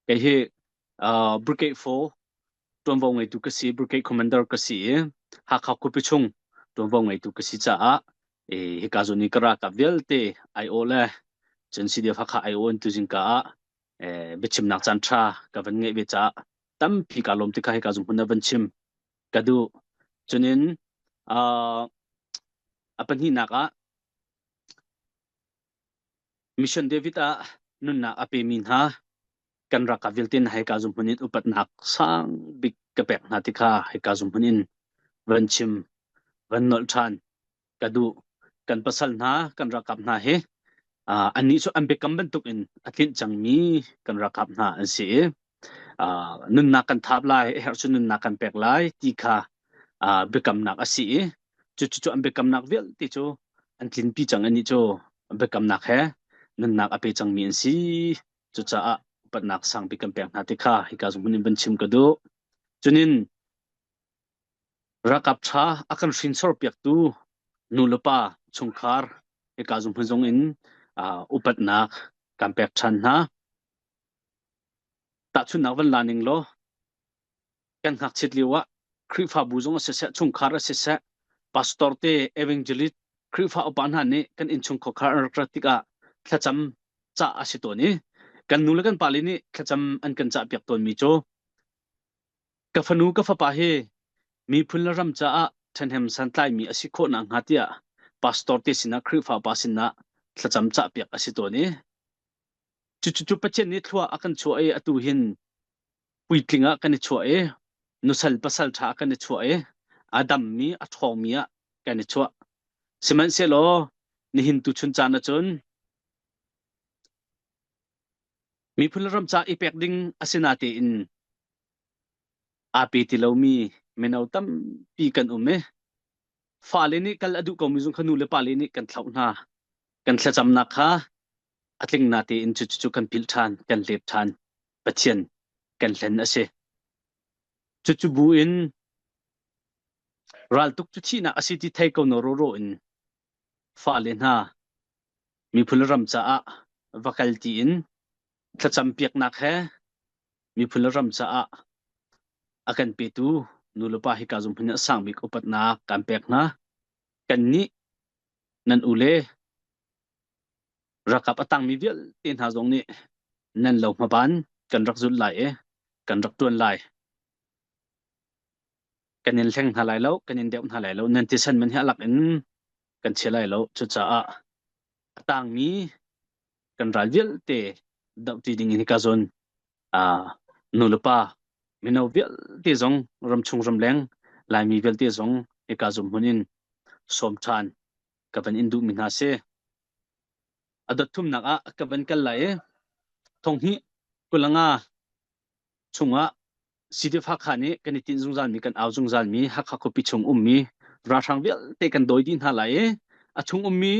Kei hi Brigade 4 ṭuanvo ngeitu ka si, Brigade Commander ka si i Hakha khuapi chung ṭuanvo ngeitu ka si caah hika zawn i ka ralkap vialte aiawh le cun CDF Hakha aiawh in tuzing ka ah biachimnak caan ṭha ka van ngeih ve caah tampi kaa lawm ti kha hika zung hmun ah van chim ka duh. Cunin a pahnihnak ah Mission David ah nunnak a pemi hna kan ralkap vialte hna hika zung hmun in upatnak sang bik ka pek hna ti kha hika zung hmun in van chim van nolh ṭhan ka duh. Kan pasal hna kan ralkap hna hi annih cu an biakam bantuk in a tlinh cangmi kan ralkap hna an si i nunnak kan thap lai, a herh cu nunnak kan pek lai ti kha biakamnak a si i cucu an biakamnak vialte cu an tlinpi cang. Annih cu biakamnak he nunnak a pe cangmi an si. Cucaah upatnak sang bik kan pek hna ti kha hika zung in van chim ka duh. Cunin ralkap ṭha a kan hrinsor piaktu nu le pa chungkhar hika zung hmun zong in upatnak kan pek ṭhan hna. Tahchunhnak van la ning law kan ngakchiat lio ah Khrihfabu zong a siseh, chungkhar a siseh, pastor te, evangelist, Khrihfa upa hna nih kan innchung khuakhar an rak rat tikah thlacam cah a si tawn i kan nu le kan pale nih thlacam an kan cahpiak tawnmi cu ka fanu ka fapa hi miphun le ram caah ṭhahnem santlaimi a si khawh nakhnga tiah pastor te sinah Khrihfa upa sinah thlacam cahpiak a si tawn i cucu Pathian nih thlua a kan chuah i atu hin puitling ah kan i chuah i nusal pasal ṭha ah kan i chuah i a dammi a ṭhawngmi ah kan i chuah. Sihmanhsehlaw nihin tuchun caan ahcun miphun le ram ca i pek ding a si natein aa pe ti lomi mino tampi kan um i fale nih kal a duh komi zong kha nu le pale nih kan thlauh hna. Kan thlacamnak kha a tling natein cucu kan philh ṭhan, kan lep ṭhan. Pathian kan hlen a si. Cucu bu in raltuk cu thihnak a si ti thei ko no roro in fale hna miphun le ram caah va kal ti in thlacam piaknak he miphun le ram caah a kan petu nu le pa hika zung hmun a sang bik upatnak kan pek hna. Kannih nan u le Ralkap a tangmi vialte hna zong nih nan lo hmaban kan rak zulh lai i kan rak ṭuan lai. Kan in hleng hna lai lo, kan in deuh hna lai lo. Nan thisen man hi a lak in kan chia lai lo. Cucaah a tangmi kan ral vialte dohṭi ding in hika zawn nu le pa mino vialte zong ramchung ramleng Laimi vialte zong hika zum hmun in sawm ṭhan ka van in duhmi hna si. A dot thumnak ah ka van kal lai i thonghnih kulanga chungah CDF Hakha nih kan i tinh zungzalmi kan au zungzalmi Hakha khuapi chung ummi ralhrang vialte kan dawi dih hna lai i a chung ummi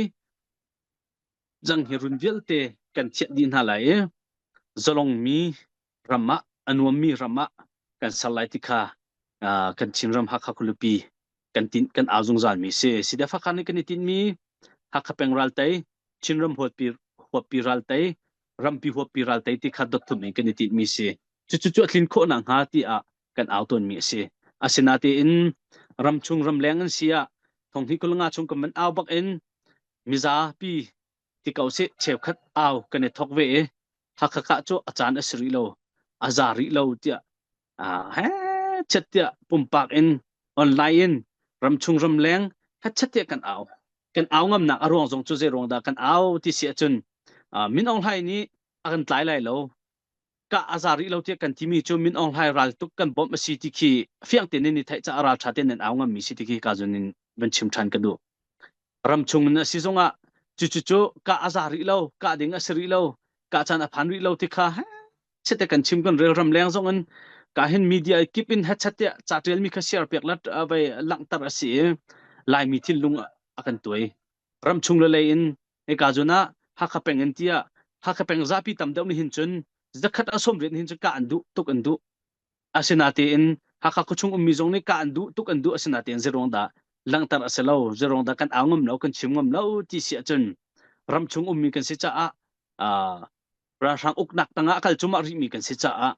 zanghirun vialte kan thiah dih hna lai i zalongmi ram ah a nuammi ram ah kan ser lai ti kha kan Chinram Hakha khualipi kan tin kan au zungzalmi si. CDF Hakha nih kan i tinhmi Hakha peng raltei, Chinram huatpi huappi raltei, rampi huappi raltei ti kha dot thum in kan i tinhmi si. Cucu cu a tlin khawh nakhnga tiah kan au tawnmi a si. Asinain ramchung ramleng an si ah thonghnih kulanga chung kan van au bak in mizapi ti ko sih cheukhat au kan i thok ve i Hakha kah cu a caan a si rih lo a za rih lo tiah he chet tiah pumpak in online in ramchung ramleng chet tiah kan au kan au ngamnak a ruang zong cu zei ruang dah kan au ti si ahcun Min Aung Hlaing nih a kan tlai lai lo kah a za rih lo tiah kan timi cu Min Aung Hlaing ral tuk kan bawmh a si ti khi fiang tein nan i theih caah ral ṭha tein nan au ngammi si ti khi ka zun in van chim ṭhan ka duh. Ramchung in a si zongah cucu cu kah a za rih lo, kah ding a si rih lo, kah caan a phan rih lo ti kha chete kan chim kan rel ramleng zong in ka hin media kip in hechat tiah ca ṭialmi kha share piak la vai langhter a si i Laimi thinlung a kan tuai. Ramchung le lei in hika zun ah Hakha peng in tiah Hakha peng zapi tam deuh nih hin cun zakhat a sawm riat hin cun kah an duh tuk an duh. Asinatein Hakha khuachung ummi zong nih kah an duh tuk an duh asinatein zeiruang dah langhter a si lo zeiruang dah kan au ngam lo kan chim ngam lo ti si ahcun ramchung ummi kan si caah uh, Ralhrang uknak tangah a kal cumah rihmi kan si caah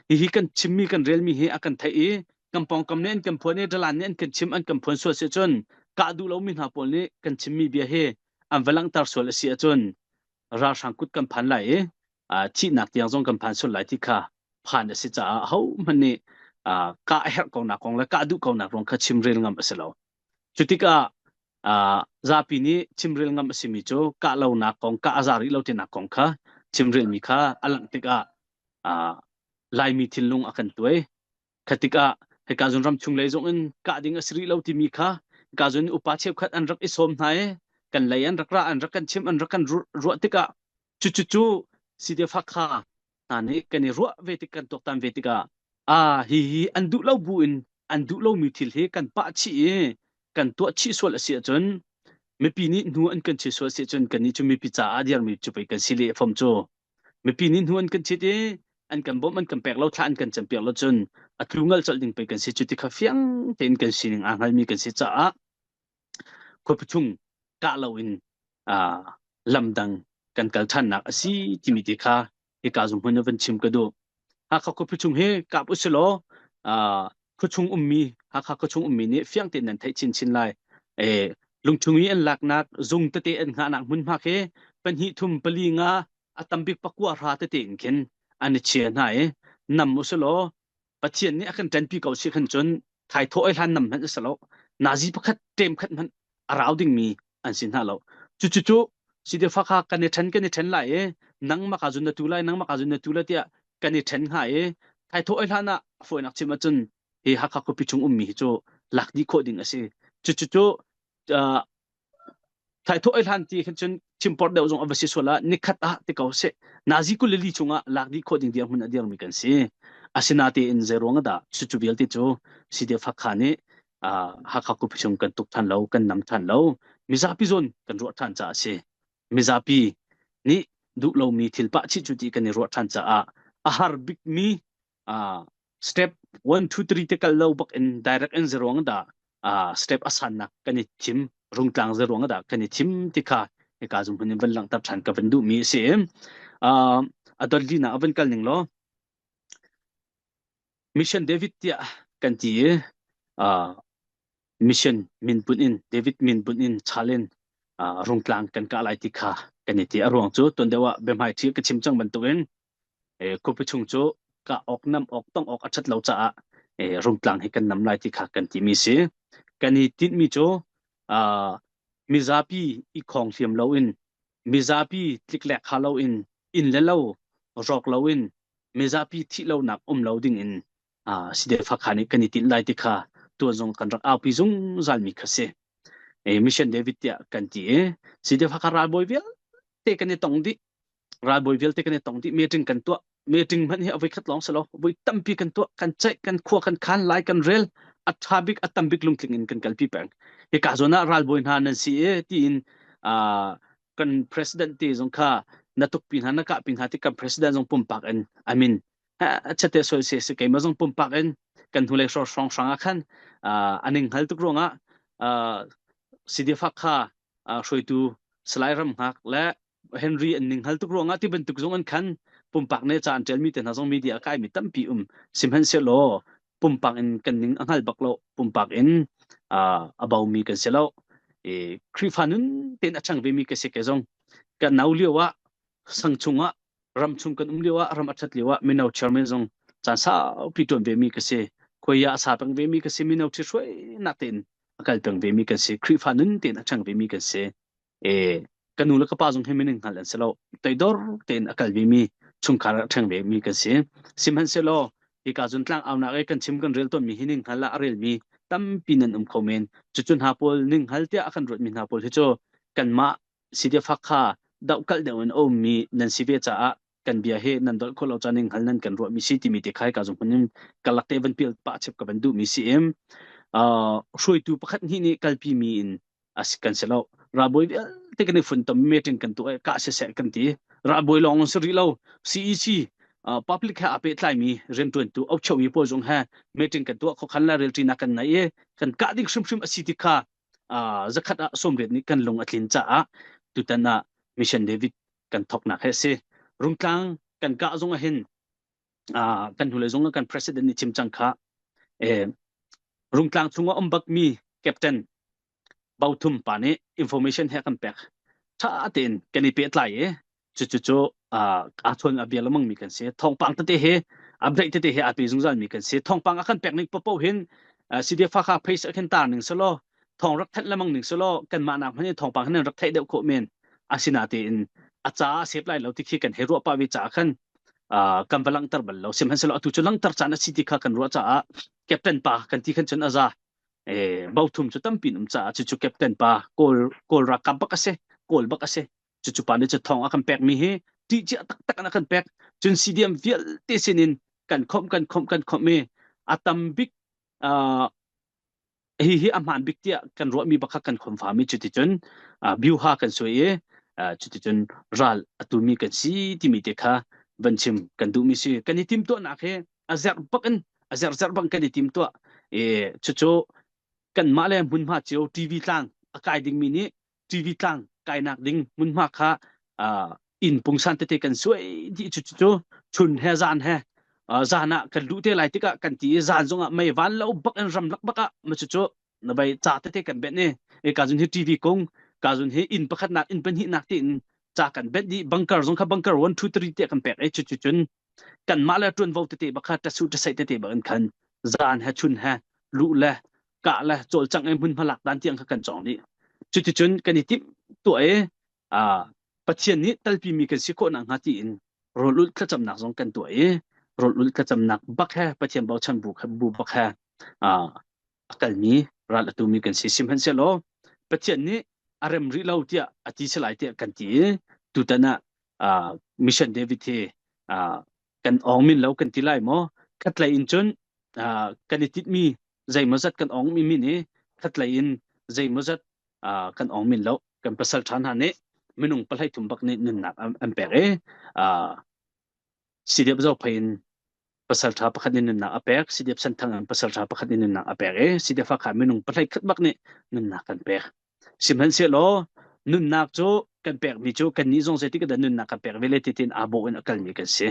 hihi kan chimmi kan relmi hi a kan theih i kan pawngkam nih an kan phuan i dalan nih an kan chim an kan phuan sual si cun kah duh lomi hna pawl nih kan chimmi bia hi an va langhter sual a si ahcun ralhrang kut kan phan lai i thihnak tiang zong kan phan sual lai ti kha phan a si caah hohmanh nih kah a herh ko nak kong le kah duh ko nak ruang kha chimrel ngam a si lo. Cu tikah zapi nih chimrel ngam a simi cu kah lonak kong, kah a za rih lo tinak kong kha chimrelmi kha a langh tikah Laimi thinlung a kan tuai. Kha tikah hika zun ram chung lei zong in kah ding a si rih lo timi kha hika zun upa cheukhat an rak i sawm hna i kan lei an rak ra an rak kan chim an rak kan ruah tikah cucu cu CDF Hakha hna nih kan i ruah ve tik kan tuaktan ve tikah a hi hi an duh lo bu in an duh lomi thil hi kan pah chih i kan tuah chih sual a si ahcun mipi nih hnu an kan chih sual a si ahcun kannih cu mipi caah dirmi cu pei kan si le fom cu mipi nih hnu an kan chit i an kan bawmh an kan pek lo thla an kan campiak lo cun a tlu ngal colh ding pei kan si cu ti kha fiang tein kan sining aa hngalmi kan si caah khuapi chung kah loin lamdang kan kal ṭhannak a si timi te kha hika zung hmun ah van chim ka duh. Hakha khuapi chung hi kap usilaw khuachung ummi Hakha khuachung ummi nih fiang tein nan theih chinchin lai. Lungchung i an laknak zung tete an hngahnak hmunhma khi pahnih thum pali nga a tambik pakua hra tete in khin an i chia hna i nam usilaw Pathian nih a kan ṭanpi ko si khan cun thaithawh ai hlan nam hmanh a si lo. Nazi pakhat ṭem khat hmanh a rau dingmi an si hna lo. Cucu cu Sidefa kha kan i ṭhen kan i ṭhen lai i nangmah ka zun na tu lai nangmah ka zun na tu lai tiah kan i ṭhen hnga i thaithawh ai hlan ah a fawinak chim ahcun hi Hakha khuapi chung ummi hi cu lak dih khawh ding a si. Cucu cu Thaithawh ei hlan ti khin cun chimport deuh zong a va si sual ah nikhat ah ti ko seh. Nazi 24 chungah lak dih khawh ding dirhmun a dirmi kan si. Asinatein zeiruang dah cucu vialte cu CDF Hakha nih Hakha khuapi chung kan tuk than lo, kan nam than lo. Mizapi zawn kan ruah than caah a si. Mizapi nih duh lomi thil pah chih cu ti kan i ruah than caah a har bikmi step 1 2 3 te kal lo bak in direct in zeruang dah step a sannak kan i thim rungtlang zeruang dah kan i thim ti kha hika zum hun in van langhter than ka van duh mi a si a dot lina a van kal ning law mission David tiah kan ti i mission min bunh in David min bunh in challenge rungtlang kan kah lai ti kha kan i ti a ruang cu tuan deuh ah biahmai thi ka chim cang bantukin khuapi chung cu kah awk nam awk tong awk a ṭhat lo caah rungtlang hi kan nam lai ti kha kan timi si. Kan i tinhmi cu mizapi i khawng hliam loin mizapi tliklek kha loin inn le lo rawk loin mizapi thih lonak um lo ding in CDF Hakha nih kan i tinh lai ti kha tuan zong kan rak aupi zungzal mi kha si. Mission David tiah kan ti i CDF Hakha ralbawi vialte kan i tong dih ralbawi vialte kan i tong dih meeting kan tuah meeting hmanh hi a voi khat lawng si lo voi tampi kan tuah kan ceih kan khua kan khan lai kan rel a ṭha bik a tam bik lungtling in kan kalpi peng hika zawn ah ralbawi hna nan si i tiin kan president te zong kha na tukpi hna na kahpi hna ti kan president zong pumpak in amin chate soi se se keimah zong pumpak in kan hnulei hrawng hrawng hrang ah khan aning hngal tuk ruangah CDF kha hruaitu Salai Ram Hngak le Henry an ning hal tuk ruangah ti bantuk zong an khan pumpak ne ca an ṭialmi te hna zong media a kaimi tampi um sihmanhsehlaw pumpak in kan ning a hngal bak lo pumpak in a baumi kan si lo i Khrihfa nun tein a ṭhang vemi ka si ke zong kan nau lio ah sang chungah ram chung kan um lio ah ram a ṭhat lio ah mino chairman zong caan saupi ṭuan vemi ka si khuai ah a sa peng vemi ka si mino ṭhi hruainak tein a kal peng vemi kan si Khrihfa nun tein a ṭhang vemi kan si e ka nu le ka pa zong hi minung hngal an si lo toidor tein a kal vemi chungkhar a ṭheng vemi kan si sihmanhsehlaw hika zun tlang aunak i kan chim kan rel tawnmi hi ning hngal ah a relmi tampi nan um kho men cucu hna pawl ning hngal tiah a kan ruatmi hna pawl hi cu kanmah CDF Hakha dohkalh deuh in a ummi nan si ve caah kan bia hi nan dolh khawh lo caan ning hal nan kan ruahmi si timi te khai ka zung hmun in kalak te van pial pah chep ka van duhmi si im hruaitu pakhat hnih nih kalpi mi in as kan si lo ralbawi vialte kan i funtom meeting kan tuah ka siseh kan ti ralbawi lawng si rih lo CEC public he aa pehtlaimi riantuantu okchowi pawl zong he meeting kan tuah khokhan la relṭinak kan nei i kan kah ding hrimhrim a si ti kha zakhat ah 80 nih kan lung a tlin caah tutan ah Mission David kan thoknak he si. Rungtlang kan kah zong ah hin kan hnulei zong ah kan president nih chim cang kha eh, Rungtlang chungah um bakmi captain Bothum pa nih information he kan pek. Tha tein kan i pehtlai i cucu cu aa chawn a bia lengmang mi kan si. Thawngpang tete he update tete he aa pe zungzal mi kan si. Thawngpang a kan pek ning popo hin CDF Hakha page a khin tar ning selaw thawng rak thanh lengmang ning selaw kanmah nak hmanh in thawngpang hin rak theih deuh khawh men. Asinatein a ca a sep lai lo ti khi kan hei ruah pah ve caah khan kan va langhter bal lo. Sihmanhsehlaw atu cu langhter caan a si ti kha kan ruah caah captain pa kan ti khan cun a za. E bothum cu tampi um caah cucu captain pa kawl kawl ralkap bak a si kawl bak a si cucu pa nih cu thawng a kan pek mi hi ṭih cia taktak in a kan pek cun CDM vialte sinin kan khomh kan khomh kan khomh i a tam bik uh, hi hi a hmaan bik tiah kan ruahmi bak kha kan khomfami cuticun uh, biuha kan suai i uh, cuticun ral a tumi kan si timi te kha van chim kan duhmi si kan i timtuahnak hi a zerh bak in a zerh zerh bang kan i tim tuah e cucu kanmah le hmunhma cio TV tlang a kai dingmi nih TV tlang kainak ding hmunhma kha inn pungsan tete kan suai dih cu cu chun he zan he zan ah kan luh te lai tikah kan ti i zan zongah mei van lo bak in ramlak bak ah ma cucu na bai ca tete kan benh i e ka zun hi TV kung ka zun hi inn pakhat nak inn pahnih nak tiin ca kan benh dih bunker zong kha bunker 1 2 3 te kan pek e cu cu cun kanmah le ṭuanvo tete bak kha ṭasu ṭasaih tete bak in khan zan he chun he luh le kah le cawlcangh i hmunhma lak dan tiang kha kan cawng dih. Cuticun kan i timh tuah i Pathian nih talpimi kan si khawh nakhnga tiin rawl ulh thlacamnak zong kan tuah i rawl ulh thlacamnak bak he Pathian bochan bu bu bak he a kalmi ral a tumi kan si. Sihmanhsehlaw Pathian nih a rem rih lo tiah a ti si lai tiah kan ti i tutan ah Mission David hi kan awng min lo kan ti lai maw khatlei in cun kan i titmi zeimawzat kan awng mi min i khatlei in zeimawzat kan awng min lo kan pasal ṭha hna nih minung pahlei thum bak nih nunnak an pek i CDF Zophei in pasal ṭha pakhat nih nunnak a pek CDF Senthang in pasal ṭha pakhat nih nunnak a pek i CDF Hakha minung pahlei khat bak nih nunnak kan pek Sihmanhsehlaw nunnak cu kan pekmi cu kannih zong zeitik dah nunnak kan pek ve le ti tiin aa bawh in a kalmi kan si.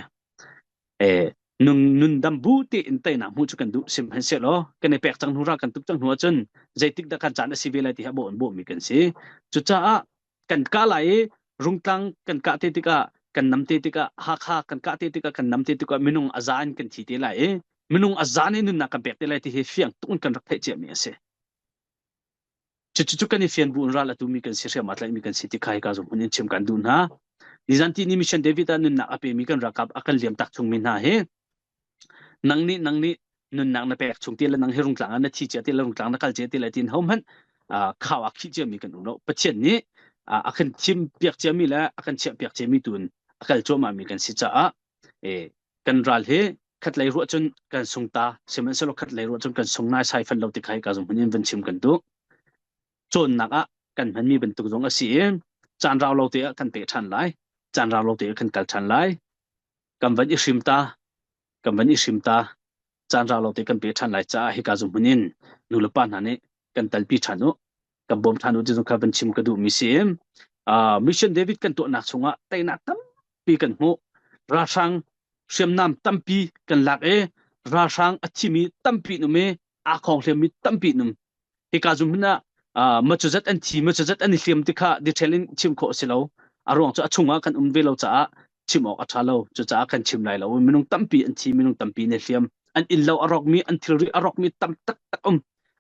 Eh, nun nundam bu tein teinak hmuh cu kan duh sihmanhsehlaw kan i pek cang hnu ra kan tuk cang hnu ahcun zeitik dah kan caan a si ve lai ti hi a bawh in bawhmi kan si. Cucaah kan kah lai i Rungtlang kan kah te tikah kan nam te tikah Hakha kan kah te tikah kan nam te tikah minung a za in kan thi te lai i minung a za nih nunnak kan pek te lai ti hi fiang tuk in kan rak theih ciami a si. Cucu kan i fian bu in ral a tumi kan si hriam aa tlaihmi kan si ti kha hika zong hmun in chim kan duh hna. Nizan ti ni Mission David ah nunnak a pemi kan ralkap a kan liam tak chungmi hna hi nang nih nang nih nunnak na pek chung ti le nang hi rungtlang ah na thi cia ti le rungtlang na kal cia ti le tin ho hmanh khau ah khih ciami kan um lo. Pathian nih a kan thim piak ciami le a kan chiah piak ciami tu in a kal cuahmah mi kan si caah kan ral hi khatlei ruah cun kan sung ta sihmanhsehlaw khatlei ruah cun kan sung naisai fan lo ti kha hika zong hmun in van chim kan duh cawnnak ah kan hmanmi bantuk zong a si i caan rau lo te ah kan peh ṭhan lai caan rau lo te ah kan kal ṭhan lai kan van i hrim ta kan van i hrim ta caan rau lo te kan peh ṭhan lai caah hika zong hmun in nu le pa hna nih kan talpi ṭhan u kan bawm ṭhan u ti zong kha van chim ka duhmi si uh, mission David kan tuahnak chungah teinak tampi kan hmuh ralhrang hriamnam tampi kan lak i ralhrang a thimi tampi num i aa khong hliammi tampi num hika zum hmun ah uh, machuzat an thi machuzat an i hliam ti kha detail in chim khawh a si lo a ruang cu a chungah kan um ve lo caah chim awk a ṭha lo cucaah kan chim lai lo minung tampi an thi minung tampi ne hliam an inn lo a rawkmi an thilri a rawkmi tam taktak um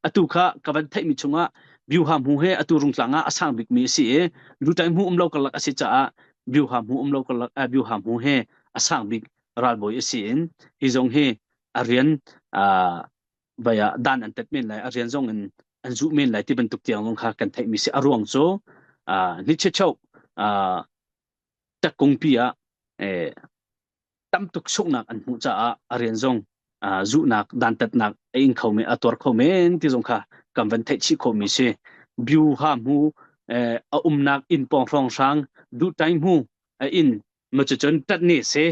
atu kha ka van theihmi chungah Byuha hmu he atu rungtlang ah a sang bikmi a si i lutai hmu um lo karlak a si caah Byuha hmu um lo karlak uh, Byuha hmu he a sang bik ralbawi a si in hi zong hi a rian uh, vai ah dan an tet men lai a rian zong in an zuh men lai ti bantuk tiang zong kha kan theihmi si a ruang cu uh, ni cheu uh, takungpi ah eh, tam tuk sunghnak an hmuh caah a rian zong zuhnak dantatnak a ing kho men a tuar kho men ti zong kha kan van theih chih khawhmi si byu ha hmu a umnak inn pawng hrawng hrang duhtai hmu a inn ma cucun tat ne se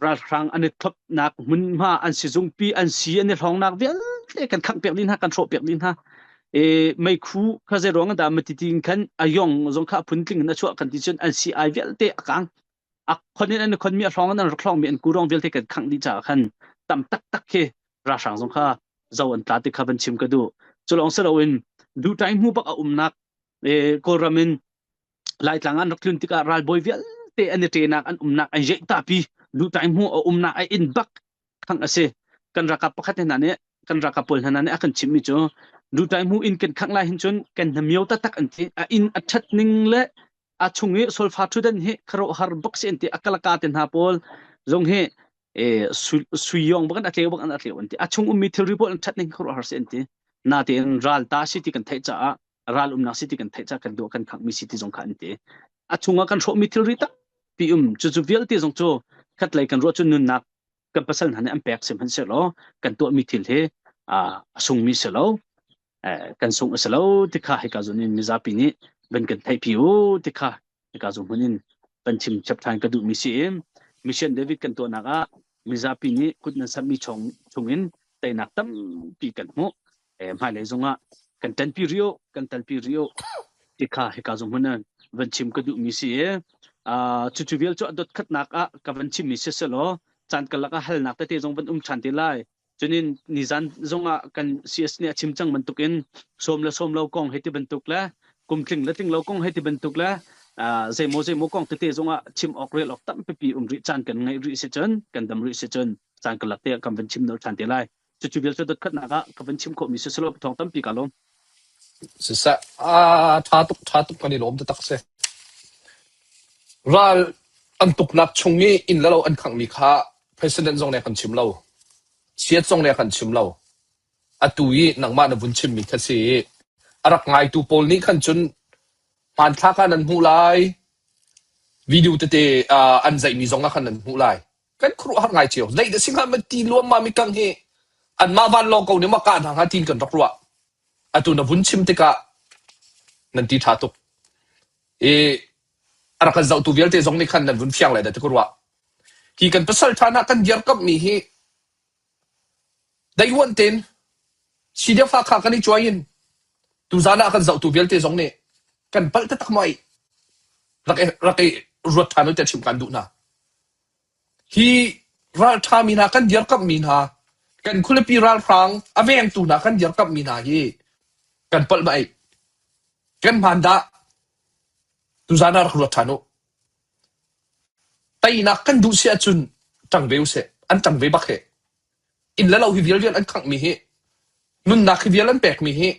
ralhrang an i thlopnak hmunhma an sizungpi an si an i hlawngnak vialte kan khangh piak dih hna kan hrawh piak dih hna e meikhu kha zei ruang dah matiti in khan a yong zong kha a phuntling in a chuah kan ti cun an si ai vialte a kang. A khon in an khon mi a hlawng in an rak hlawng mi an kurong vialte kan khangh dih caah khan tam taktak khi ralhrang zong kha zo an tla ti kha van chim ka duh. Cu lawng si loin duhtai hmu bak a umnak Kawlram in Laitlang an rak tlun tikah ralbawi vialte an i ṭenak an umnak an jeih tapi duhtai hmu a umnak a inn bak khangh a si. Kan ralkap pakhat hna nih kan ralkap pawl hna nih a kan chimhmi cu duhtai hmu inn kan khangh lai hin cun kan hnamio taktak an ti. A inn a ṭhat ning le a chung i solfa ṭhudan hi khuaruahhar bak si an ti. A kalaka te hna pawl zong hi sui yong bak an a tleu bak an a tleu an ti. A chung ummi thilri pawl an ṭhat ning khuaruahhar si an ti. Natein ral ta si ti kan theih caah ral umnak si ti kan theih caah kan duh kan khangh mi si ti zong kha an ti. A chungah kan hrawhmi thilri tampi um cucu vialte zong cu khatlei kan ruah cu nunnak kan pasal hna nih an pek si hmanhsehlaw kan tuahmi thil hi a sungmi si lo kan sung a si lo ti kha hika zun in mizapi nih van kan theihpi u ti kha hika zung hmun in van chim chap ṭhan ka duhmi si i Mission David kan tuahnak ah mizapi nih kut nan samhmi chung chungin teinak tampi kan hmuh. Hmailei zongah kan ṭanpi rih u, kan talpi rih u ti kha hika zung hmun in van chim ka duhmi si i cucu vial cu a dot khatnak ah ka van chimmi si selaw caan karlak ah halnak tete zong van um ṭhan te lai. Cunin nizan zongah kan CS nih a chim cang bantukin sawm le sawm lo kong hei ti bantuk le kum tling le tling lo kong hei ti bantuk le zeimaw zeimaw kong tete zongah chim awk rel awk tampipi um rih caan kan ngeih rih si cun kan dam rih si cun caan karlak te ah kan van chim nolh ṭhan te lai. Cucu vial cu dotkhatnak ah ka van chim khawhmi si selaw thawng tampi ka lawm. Siseh, aa ṭha tuk ṭha tuk kan i lawm taktak si. Ral an tuknak chung i inn le lo an khanghmi kha president zong nih a kan chim lo. Chiat zong nih a kan chim lo. Atu i nangmah na vun chimmi kha si i a rak ngaitu pawl nih khan cun hmanthlak ah nan hmuh lai, video tete uh, an zaihmi zong ah khan nan hmuh lai. Kan khuaruahhar ngai cio. Zei dah si hnga ti luammam i kang hi anmah vanlawng ko nih maw kah hna hnga tiin kan rak ruah. Atu na vun chim tikah nan ti ṭha tuk. I a rak kan zohtu vialte zong nih khan nan vun fiang lai dah ti ka ruah. Hi kan pasal ṭha hna kan dirkamhmi hi daihuan tein CDF Hakha kan i cuai in tuzaan ah kan zohtu vialte zong nih kan palh taktak maw rak i, rak i ruat ṭhan u tiah chim kaan duh hna. Hi ralṭhami hna kan dirkamhmi hna, kan khualipi ralhrang a vengtu hna kan dirkamhmi hna hi kan palh ma ei? Kan hmaan dah? Tuzaan ah rak ruat ṭhan u. Teinak kan duh si ahcun ṭang ve usih. An ṭang ve bak hih. Inn le lo hi vialvial an khanghmi hi, nunnak hi vial an pekmi hi,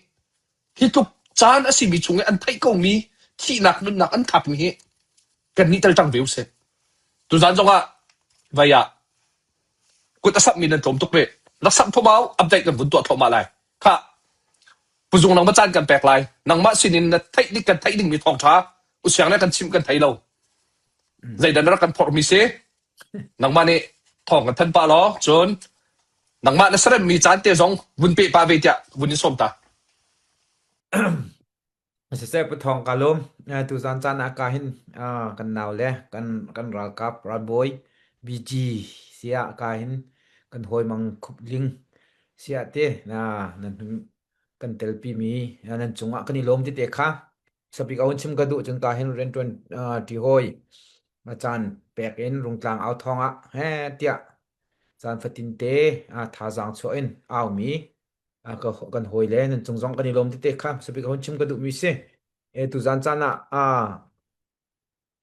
hi tluk caan a simi chung i an theih komi thihnak nunnak an thapmi hi kannih tal ṭang ve usih. Tuzaan zongah vai ah kut a samhmi nan tlawm tuk rih. Rak samh thluahmah u, update kan vun tuah thluahmah lai. Khah, Puzung nangmah caan kan pek lai. Nangmah sinin na theih ding kan theih dingmi thawngṭha usiang le kan chimh kan thei lo. Zeidah na rak kan phorhmi si? Nangmah nih thawng kan thanh pah law, cun nangmah na saremmi caan te zong vun peh pah ve tiah vun in sawm ta. Siseh Pu Thawng ka lawm. Tuzaan caan ah ka hin kan nau le kan kan ralkap ralbawi BG siah ka hin kan hawi mang khup ling siah te na nan hun kan telpi mi nan cungah kan i lawm ti te kha sabik a hun chim ka duh cun ka hin riantuan ṭi hawi caan pek in rungtlang au thawng ah he tiah caan fatin te thazaang chuah in au mi kan hawi le nan cung zong kan i lawm tete kha sabik hun chim ka duhmi si. E tuzan caan ah a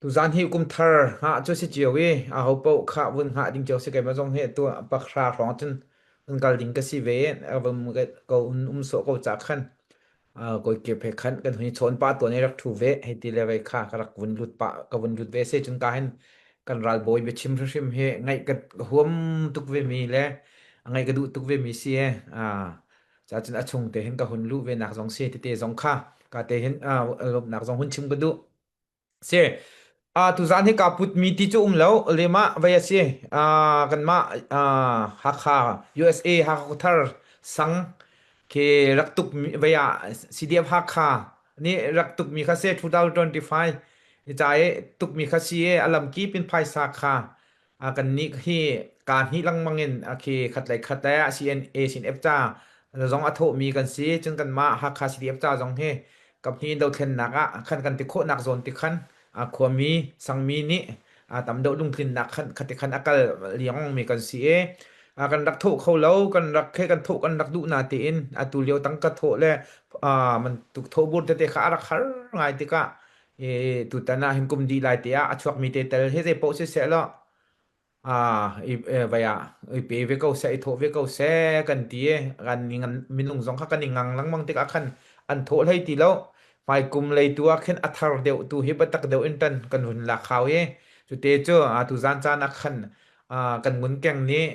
tuzan hi kum thar hngah cu si cio i a ho paoh kha vun hngah ding cio si keimah zong hi tu pakhra hrawng cun un kal ding ka si ve vom ko un um sawh ko ca khan koi kep he khan kan hui chawn pa tuan i rak thu ve hei ti le vei kha ka rak vun lut pa ka vun lut ve se cun ka hin kan ralbawi biachim hrimhrim hi ngaih ka huam tuk ve mi le ngaih ka duh tuk ve mi si e ca cun a chung te hin ka hun luh ve nak zong si tete zong kha ka te hin lawmhnak zong hun chim ka duh si a tuzan hi ka put mi ti cu um lo lema vei a si kanmah Hakha USA Hakha Khuathar sang khi rak tuk mi vei ah CDF Hakha nih rak tuk mi kha se 2025 ca i tuk mi kha si i a lamkip in phaisa kha a kan nih hi ka hnih lengmang in a khi khat lei khat le CNA CNF ca zong a thawh mi kan si cun kanmah Hakha CDF ca zong hi kaphnih dothlennak ah khan kan ti khawhnak zawn ti khan a khuami sangmi nih A tam deuh lungtlinnak khan khati khan a kal liang mi kan si i a kan rak thawh kho lo kan rak he kan thawh kan rak duh na tiin atu lio tangka thawh le a man tuk thawh bur tete kha a rak har ngai tikah i tutan ah hin kum dih lai te ah a chuak mi te tel he zei paoh siseh law i vai ah i pe ve ko seh i thawh ve ko seh kan ti i kan i ngan minung zong kha kan i ngang lengmang tikah khan an thawh hlei ti lo. Hmaikum lei tu ah khin a thar deuh tu hi biatak deuh in tan kan hun lak hau i cute cu tuzaan caan ah khan kan ngunkeng nih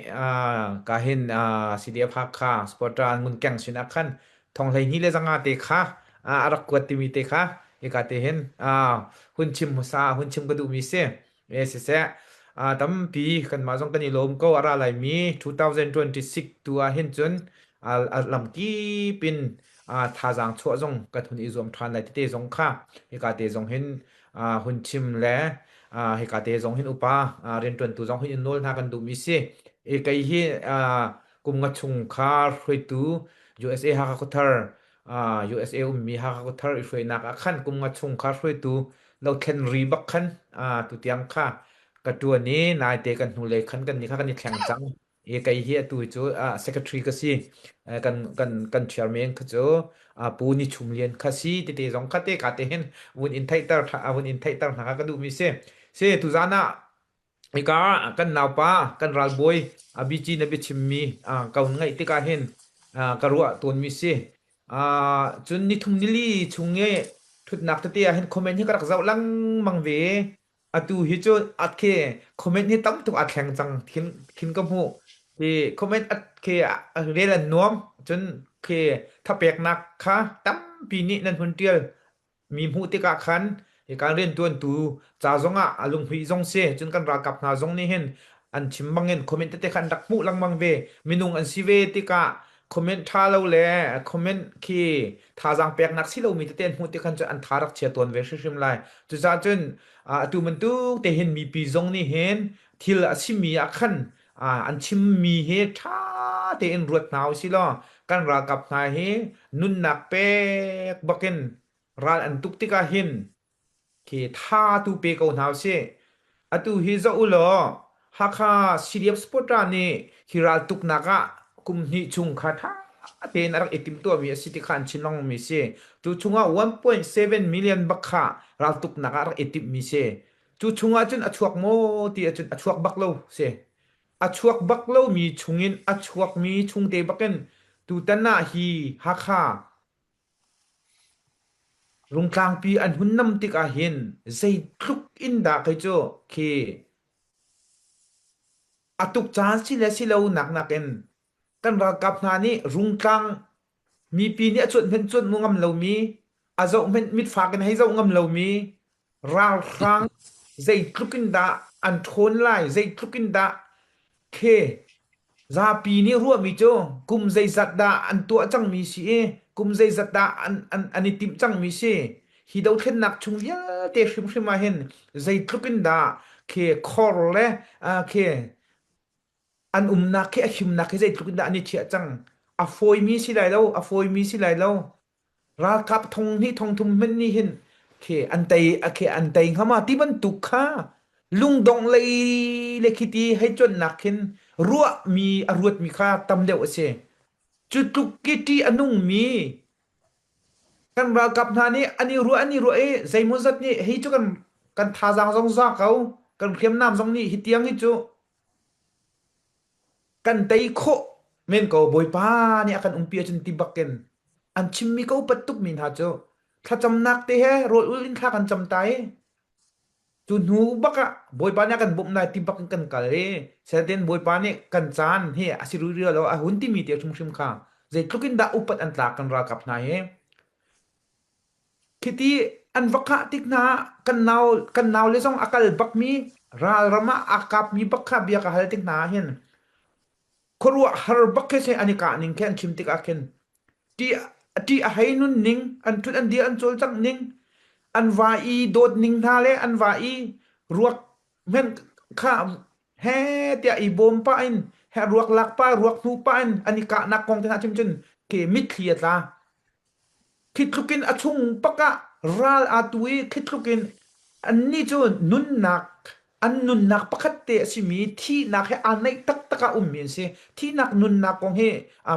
ka hin CDF Hakha supporter an ngunkeng sin ah khan thong 12 le 5 te kha a rak kuat timi te kha hika te hin hun chim hmasa hun chim ka duhmi si. E siseh, tampi kanmah zong kan i lawm ko. A ra laimi 2026 tu ah hin cun a lamkip in thazaang chuah zong kan hun i zuam ṭhan lai tete zong kha hika te zong hin hun chim le hika te zong hin upa rianṭuantu zong hin in nawl hna kan duhmi si. E kei hi kum nga chung kha hruaitu USA Hakha Khuathar USA ummi Hakha Khuathar i hruainak ah khan kum nga chung kha hruaitu dothlen ri bak khan tutiang kha ka ṭuan i naite kan hnulei khan kan nih kha kan i thleng cang. I kei hi atu cu secretary ka si. Kan kan kan chairman kha cu Pu Ni Chum Lian kha si tete zong kha te ka te hin vun in theihter vun in theihter hna kha ka duhmi si. Si tuzan ah Hika ah kan naupa, kan ralbawi abici na biachimmi ka hun ngaih tikah hin ka ruah tawnmi si. Cun nithum nili chung i ṭhutnak tete ah hin comment hi ka rak zoh lengmang ve. Atu hi cu at khi comment hi tam tuk aa thleng cang khin, khin ka hmuh. Hi comment at khi rel an nuam. Cun khi thapeknak kha tampi nih nan hun ṭial. Mi hmuh tikah khan hika riantuantu ca zongah a lunghmuih zong si cun kan ralkap hna zong nih hin an chim bangin comment tete kha an rak hmuh lengmang ve minung an si ve tikah comment ṭha lo le comment khi thazaang peknak si lomi tete an hmuh tik khan cun an tha rak chia tawn ve hrimhrim lai cucaah cun atu bantuk te hin mipi zong nih hin thil a simi ah khan an chimmi hi ṭha tein ruat hna usih law kan ralkap hna hi nunnak pek bakin ral an tuk tikah hin khi tha tu pe ko hna usih. Atu hi zoh u law Hakha CDF supporter nih hi ral tuknak ah kum hnih chung kha ṭha tein a rak i timhtuahmi a si ti kha an chin lengmangmi si. Cu chungah 1.7 million bak kha raltuknak ah a rak i timhmi si. Cu chungah cun a chuak maw ti ahcun a chuak bak lo si. A chuak bak lomi chungin a chuakmi chungte bakin tutan ah hi Hakha Rungtlangpi an hun nam tikah hin zeitluk in dah kei cu khi a tuk caan si le si lo nak nakin kan ralkap hna nih Rungtlang Mipi nih a cuanh hmanh cuanh mu ngam lomi, a zoh hmanh mitfak in hei zoh ngam lomi, ralhrang zeitluk in dah an ṭhawn lai, zeitluk in dah khe zapi nih ruahmi cu kum zeizat dah an tuah cangmi si i kum zeizat dah an, an, an i timh cangmi si. Hi dothlennak chung vialte hrimhrim ah hin zeitluk in dah khe khor le uh, khe An umnak hi a himnak hi zeitluk in dah an i chiah cang. A fawimi si lai lo, a fawimi si lai lo. Ralkap thong hnih thong thum hmanh nih hin khi an tei khi an tei hnga ma ti bantuk kha lungdongh lei le khi ti hei cuanhnak khin ruahmi a ruatmi kha tam deuh a si. Cu tluk ki ṭih a nungmi kan ralkap hna nih an i ruah an i ruah i zeimawzat nih hi cu kan kan thazaang zong za ko kan hriamnam zong nih hi tiang hi cu Kan tei khawh men ko Bawipa nih a kan umpi ahcun ti bakin an chimmi ka upat tukmi hna cu thlacamnak te he rawl ul in thla kan cam ta i cu hnu bak ah Bawipa nih a kan bawmh lai ti bak in kan kal i selatin Bawipa nih kan caan hi a si rih lo a hun timi te hrimhrim kha zeitluk in dah upat an tlak kan ralkap hna hi Khiti an va kah tik hna ah kan nau kan naule zong a kal bakmi ralram ah aa kapmi bak kha bia ka hal tik hna ah hin khuaruahhar bak khi si an i kah ning khi an chim tikah khin ṭih ṭih a hei nun ning an ṭhut an dir an cawlcangh ning an va i dawt ning hna le an va i ruak hmenh kha he tiah i bawm pah in he ruak lak pah ruak hnu pah in an i kahnak kong te hna chim cun khi mitthli a tla. Khi tluk in a chung pak ah ral aa tu i khi tluk in annih cu nunnak An nunnak pakhat te a simi thihnak he aa naih taktak ah ummi an si. Thihnak nunnak kong hi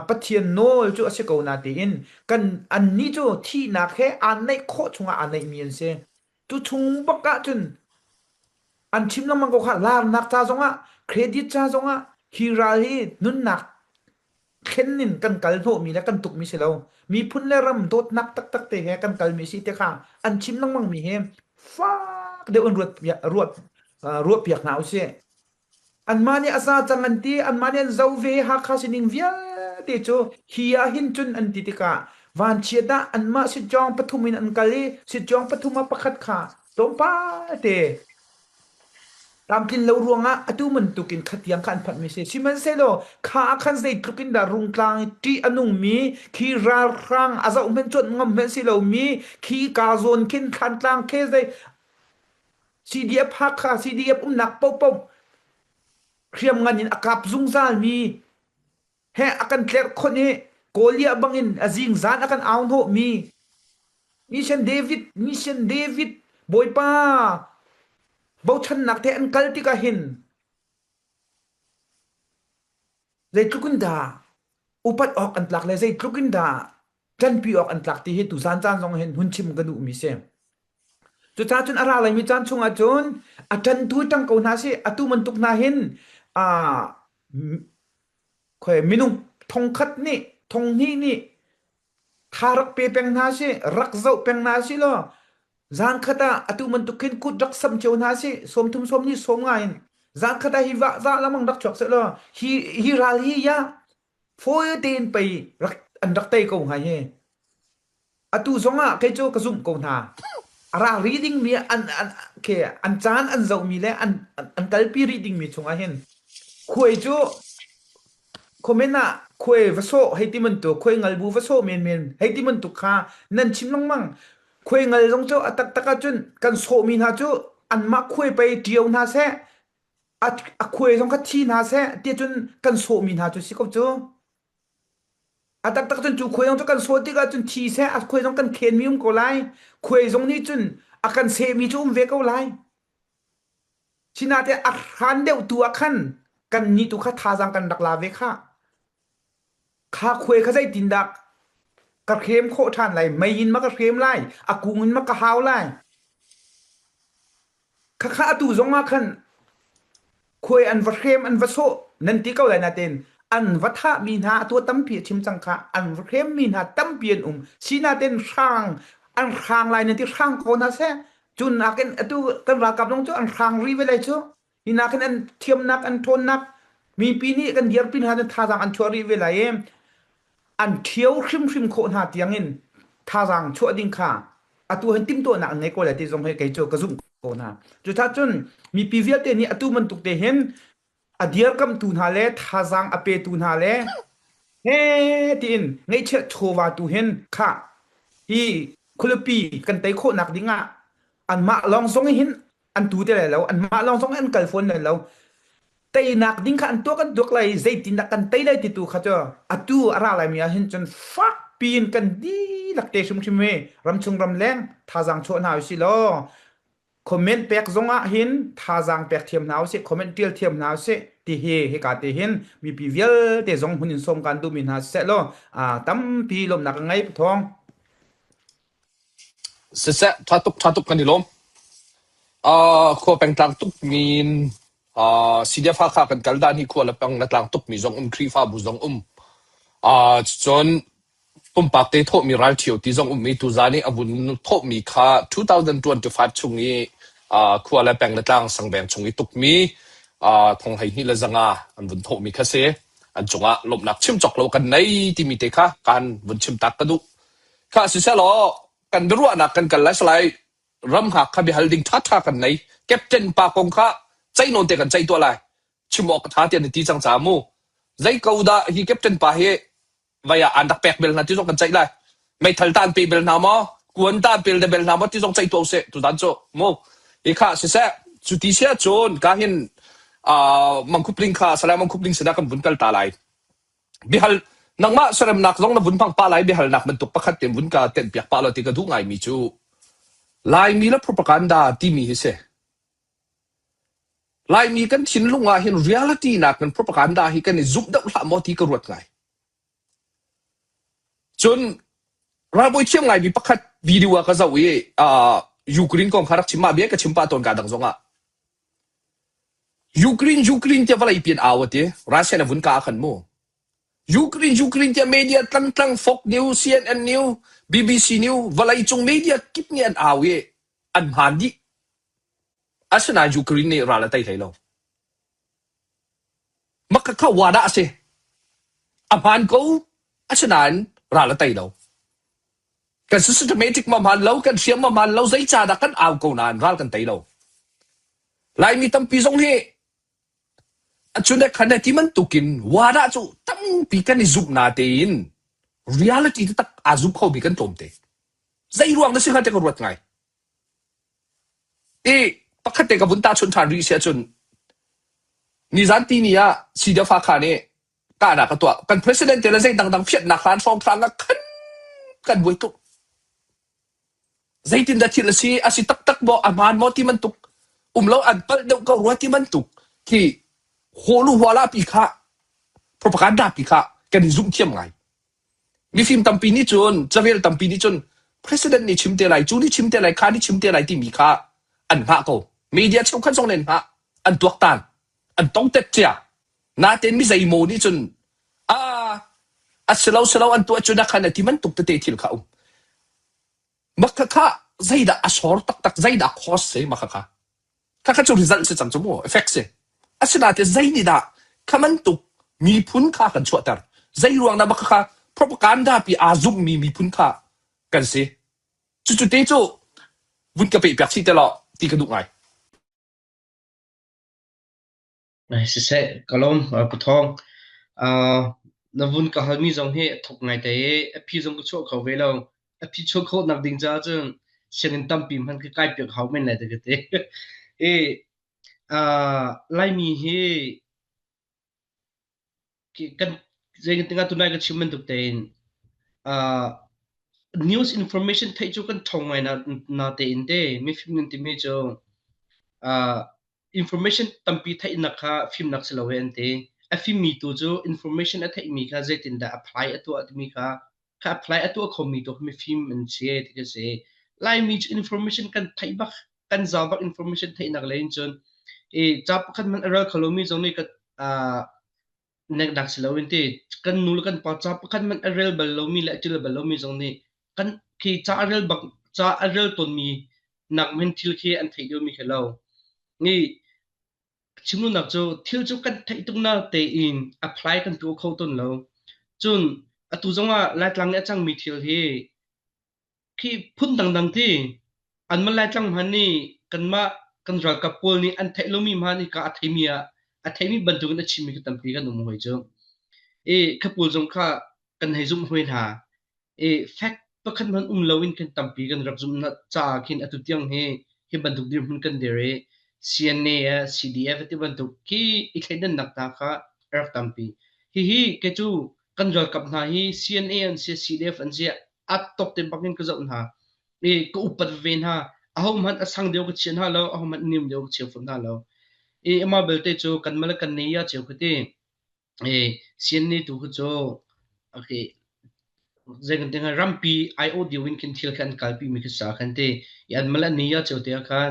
Pathian nawl cu a si ko na tiin kan annih cu thihnak he aa naih khawh chungah aa naihmi an si. Cu chung bak ahcun an chim lengmang ko kha larnak ca zongah credit ca zongah hi ral hi nunnak thlen in kan kal hnawhmi le kan tukmi si lo. Miphun le ram dawtnak taktak te he kan kalmi si te kha an chim lengmang mi hi fak deuh in ruat ruat ruah piak hna usih. Anmah nih a za cang an ti, anmah nih an zo ve Hakha sining vialte cu hi ah hin cun an ti tikah vanchiat ah anmah sitcawng pathum in an kal i sitcawng pathum ah pakhat kha tlawmpal te Tlamtlin lo ruangah atu bantukin khatiang kha an phanhmi a si. Sihmanhsehlaw kha ah khan zeitluk in dah rungtlang i ṭih a nungmi khi ralhrang a zoh hmanh cuanh ngam hmanh si lomi khi ka zawn khin Thlantlang khi zei CDF Hakha CDF umnak paohpaoh hriamngan in a kap zungzalmi he a kan tlerhkhonh i Kawliah bangin a zingzan a kan au hnawhmi Mission David Mission David Bawipa bochannak te an kal tikah hin zeitluk in dah upat awk an tlak le zeitluk in dah ṭanpi awk an tlak ti hi tuzan caan zong hin hun chim ka duhmi si. Cucaah cun a ra laimi caan chungah cun a ṭantu ṭang ko hna sih atu bantuk hna hin aa Khoi minung thongkhat nih thonghnih nih tha rak pe peng hna sih, rak zoh peng hna sih law zan khat ah atu bantuk khin kut rak sam cio hna sih, sawmthum sawmhnih sawm nga in zan khat ah hi vah za lamang rak chuak seh law hi hi ral hi ya fawi tein pei rak an rak tei ko hnga hi. Atu zongah kei cu ka zumh ko hna. A ra rih dingmi an an ke an caan an zohmi le an an kalpi rih dingmi chungah hin khuai cu comment ah khuai va sawh hei ti bantuk khuai ngal bu va sawh menmen hei ti bantuk kha nan chim lengmang. Khuai ngal zong cu a taktak ahcun kan sawhmi hna cu anmah khuai pei ṭio hna seh a a khuai zong kha thi hna seh ti cun kan sawhmi hna cu si ko cu. A taktak cun cu khuai zong cu kan sawt tikah cun thi seh a khuai zong kan khenmi um ko lai. Khuai zong nih cun a kan sehmi cu um ve ko lai. Sinate a hran deuh tu ah khan kan nih tu kha thazaang kan rak la ve khah. Kha khuai kha zeitindah ka hrem khawh ṭhan lai, mei in ma ka hrem lai, a kung in ma ka hau lai. Khakha atu zong ah khan khuai an va hrem an va sawh nan ti ko lai nain an va thahmi hna atu tampi a chim cang kha an va hremmi hna tampi an um sinain hrang an hrang lai nan ti hrang ko hna seh cu nakin atu kan ralkap zong cu an hrang rih ve lai cu hi nakin an thiamnak an ṭhawnnak mipi nih kan dirpi hna thazaang an chuah rih ve lai i an ṭhio hrimhrim khawh hna tiangin thazaang chuah ding kha atu hin timhtuahnak an ngei ko lai ti zong hi kei cu ka zumh ko hna. Cucaah cun mipi vialte nih atu bantuk te hin a dirkamtu hna le thazaang a petu hna le he tiin ngeihchiah chawva tu hin kha hi khualipi kan tei khawhnak ding ah anmah lawng zong hin an tu te lai lo anmah lawng zong an kal fawn lai lo teinak ding kha an tuak an tuak lai zeitindah kan tei lai ti tu kha cu atu a ra lai mi ah hin cun fak piin kan dihlak te hrimhrim hi ramchung ramleng thazaang chuah hna usih law comment pek zong ah hin thazaang pek thiam hna usih comment tial thiam hna usih ti hi hika te hin mipi vialte zong hun in sawm kan duhmi hna siseh law tampi lawmnak ka ngei pathawng Siseh, ṭha tuk, ṭha tuk kan i lawm. Uh, khua pengtlang tuk min uh, CDF Hakha kan kal dan hi khua le peng le tlang tuk mi zong um, Khrihfabu zong um. Uh, cun pumpak te thawhmi ralṭhio ti zong um i tuzan i a vun thawhmi kha 2025 chung i uh, khua le peng le tlang sangveng chung i tukmi uh, thong 12 le zanga an vun thawhmi kha si. An cungah lawmhnak chim cawk lo kan nei timi te kha kan vun chim tak ka duh. Khah sisehlaw kan biaruahnak kan kal lai salai ram hngak kha biahal ding ṭhaṭha kan nei. Captain pa kong kha ceih nawn te kan ceih tuah lai. Chim awk a ṭha tiah na ti cang caah mu. Zei ko dah hi captain pa hi vai ah an rak pek bel hna ti zong kan ceih lai. Meithal ta an pe bel hna maw? Kuan ta an pel de bel hna maw ti zong ceih tuah usih tuzan cu mu. Hi kha siseh cu ti si ahcun ka hin uh, mangkhupling kha Salai Mangkhupling sinah kan vun kal ta lai. Biahal nangmah seremnak zong na vun hmang pah lai biahalnak bantuk pakhat te vun ka tenh piak pah law ti ka duh ngaimi cu Laimi le propaganda timi hi si. Laimi kan thinlung ah hin reality nakin propaganda hi kan i zumh deuh hlah maw ti ka ruat ngai. Cun ralbawi thiam ngaimi pakhat video ah ka zoh i uh, Ukraine kong kha rak chim mah bia ka chim pah tawn ka dang zong ah Ukraine Ukraine tiah vawlei pian au ati Russia na vun ka khan mu Ukraine Ukraine tiah media tlangtlang Fox News CNN News BBC News vawlei cung media kip nih an au i an hmaan dih Asinain Ukraine nih ral a tei hlei lo. Maka kha wadah a si. A hmaan ko. Asinain ral a tei lo. Kan systematic ma hmaan lo, kan hriam ma hmaan lo, zeicahdah kan au ko nain ral kan tei lo. Laimi tampi zong hi acun le khan ti bantukin wadah cu tampi kan i zumh na tein reality taktak aa zum khomi kan tlawm te. Zei ruang na si hnga te ka ruat ngai. I pakhat te ka vun tahchunh ṭhan rih si ahcun nizan tini ah CDF Hakha nih kahnak a tuah. Kan president te le zei dangdang phiatnak hlan hrawnghrang ah khan kan buai tuk. Zeitindah thil a si, a si taktak maw, a hmaan maw ti bantuk um lo an palh deuh ko rua ti bantuk khi hawlu huala pi kha propaganda pi kha kan i zumh thiam ngai. Mifim tampi nih cun, carel tampi nih cun president nih chim te lai, cu nih chim te lai, kha nih chim te lai timi kha an hngah ko. Media cheukhat zong nih an hngah, an tuaktan, an tongtet cia. Natein mi zeimaw nih cun a a si lo si lo an tuah cu na khan a ti bantuk tete thil kha um. Makhakha zeidah a sor taktak, zeidah cause si makhakha. Khakha cu result si cang cu mu, effect si. Asinain zei nih dah kha bantuk miphun kha kan chuahter? Zei ruang dah makhakha propaganda pi aa zummi miphun kha kan si? Cucu te cu vun ka peh piak chih te law ti ka duh ngai. Siseh, ka lawm Pu Thawng. Uh, na vun ka halmi zong hi a thuk ngaite i a phi zong ka chuah kho ve lo. A phi chuah khawh nak ding caah cun sianginn tampi hmanh ka kai piak hau men lai te ka ti. I uh, Laimi hi kan zei kan tunai ka chim bantuk tein uh, news information theih cu kan ṭhawng ngai na, na tein te mifim nan timi cu uh, information tampi theihnak kha fimnak si lo he an ti. A fimmi tu cu information a theihmi kha zeitindah apply a tuah timi kha kha apply a tuah khomi tu kha mifim an si ti ka si. Laimi cu information kan theih bak kan zau bak information theihnak lei in cun i ca pakhat hmanh a rel kho lomi zong nih ka uh, neknak si loin ti kan nu le kan pa ca pakhat hmanh a rel bal lomi le a ṭil bal lomi zong nih kan khi ca a rel bak ca a rel tawnmi nak men thil khi an theih deuhmi khi lo ni chimlunak cu thil cu kan theih tuk na tein apply kan tuah kho tawn lo cun atu zongah Laitlang i a cangmi thil hi Khi phun dangdang ti anmah Laitlang hmanh nih kanmah kan ralkap pawl nih an theih lomi hmanh hika a theimi ah a theimi bantukin a chimmi khi tampi kan um hoi cu. I kha pawl zong kha kan hei zumh hoi hna. I fact pakhat hmanh um loin khin tampi kan rak zumh caah khin atu tiang hi hi bantuk dirhmun kan dir i CNA ah CDF ti bantuk khi i thleidannak hna kha a rak tampi. Hihi kei cu kan ralkap hna hi CNA an si CDF an si a tok te bak in ka zoh hna i ka upat ve hna ahohmanh a sang deuh ka chia hna lo ahohmanh niam deuh ka chia fawn hna lo i amah belte cu kan mal kan nei ya cheu khati i sian ni tu khu cu okay zei kan tinga rampi IO deu in khin thil khan kalpi mi khi sa khan ti i an mal an ni ya cheu te khan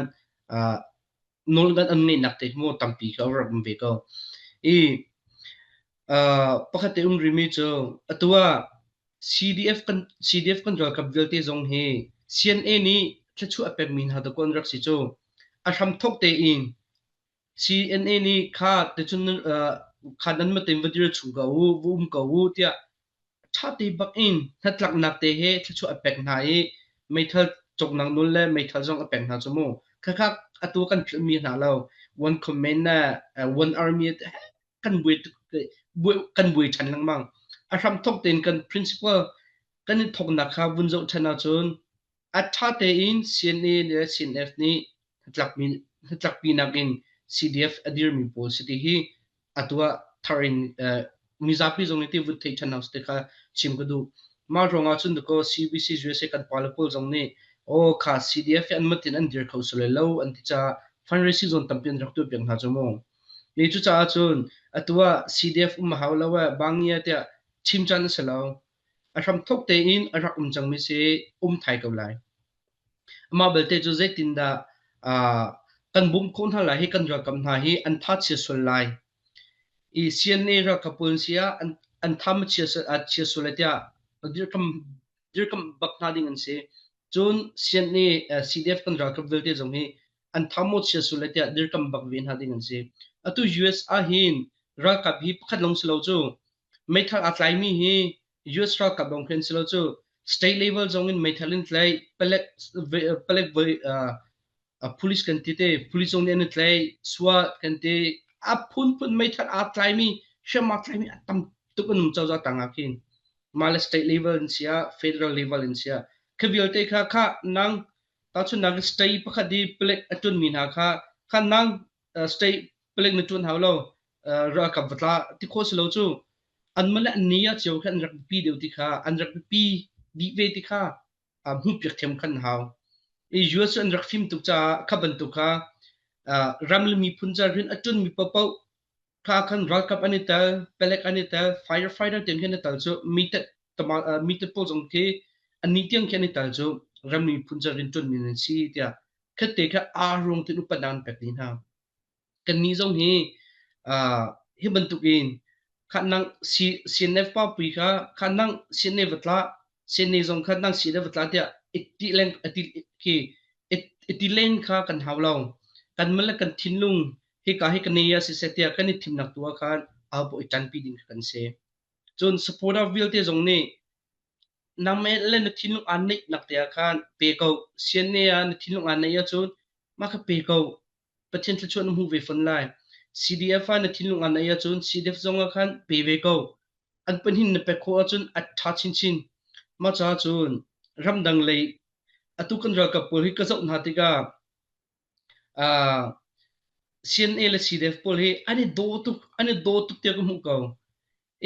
nawl kan an ngeihnak te mu tampi kha rak um ve ko i pakhat te um rimi cu atu ah CDF kan CDF kan ralkap vialte zong hi CNA nih thluachuah a pekmi hna dakaw an rak si cu. A hramthawk tein CNA nih kha ticun kha nan matin va dir chung ko u, va um ko u tiah ṭha te bak in hnatlaknak te he thluachuah a pek hna i meithal cawknak nawl le meithal zong a pek hna cu mu. Khakha atu kan philhmi hna lo. One command na one army kan buai kan buai ṭhan lengmang. A hramthawk tein kan principle kan i thawknak kha vun zoh ṭhan ahcun a ṭha tein CNA le CNF nih hnatlakmi hnatlakpinak in CDF a dirmi pawl si ti hi atu ah thar in mizapi zong nih ti vun theih ṭhan hna usih ti kha chim ka duh. Mah ruangah cun dakaw CBC USA kan pale pawl zong nih aw kha CDF hi an mat in an dir kho sual lo an ti caah Fundraising zon tampi an rak tuah piak hna cu mu. Ni cucaah cun atu ah CDF um a hau lo eh bangia tiah chim caan a si lo. A hramthok tein a rak um cangmi si um thai ko lai. Amah belte cu zeitindah uh, kan bawmh khawh hna lai hi kan ralkap hna hi an tha chia sual lai. I CNA ralkap pawl an si ah an, an tha ma chia, chia sual lai tiah dirhkam dirkamh bak hna ding an si. Cun CNA, CDF kan ralkap vialte zong hi an tha maw chia sul lai tiah dirkamh bak ve hna ding an si. Atu US ah hin ralkap hi pakhat lawng si lo cu meithal aa tlaimi hi US ralkap lawng khi an si lo cu state level zong in meithal in tlaih palek palek voi police kan ti te police zong nih an i tlaih SWAT kan ti a phunphun meithal aa tlaimi hriam aa tlaimi a tam tuk an um cozah tang ah khin mah le state level in sia federal level in sia kha vialte kha kha nang tahchunhnak state pakhat i palek a ṭuanmi hna kha kha nang state palek na ṭuan hau lo ralkap va tla ti khawh si lo cu anmah le an ni ah cio kha an rak biapi deuh ti kha an rak biapi dih ve ti kha hmuhpiak thiam khan hau. I US cu an rak fim tuk caah kha bantuk kha ram le miphun ca rian a ṭuanmi paohpaoh kha khan ralkap an i tel, palek an i tel, firefighter tiang khi an i tel cu mitet mitet pawl zong khi annih tiang khi an i tel cu ram le miphun ca rian ṭuanmi an si tiah khatte kha aa ruang tein upatnak an pek dih hna. Kannih zong hi uh, hi bantukin khanang CNF pa pui kha khanang CNA va tla CNA zong kha nang CNF va tla tiah iti leng ati khi iti leng kha kan hau lo kan mal kan thinlung hi ka hi kan nei si se tiah kan i thimnak tu ah khan au po i ṭanpi ding kha kan si cun supporter vialte zong nih nangmah le na thinlung aa neih nak te ah khan pe ko CNA ah na thinlung aa neih ahcun mah kha pe ko Pathian thluachuah na hmuh ve fawn lai. CDF ah na thinlung aa naih ahcun CDF zong ah khan pe ve ko. An pahnih na pek khawh ahcun a ṭha chinchin. Mah caah cun ramdang lei atu kan ralkap pawl hi ka zoh hna tikah uh, CNA le CDF pawl hi an i daw tuk, an i daw tuk tiah ka hmuh ko.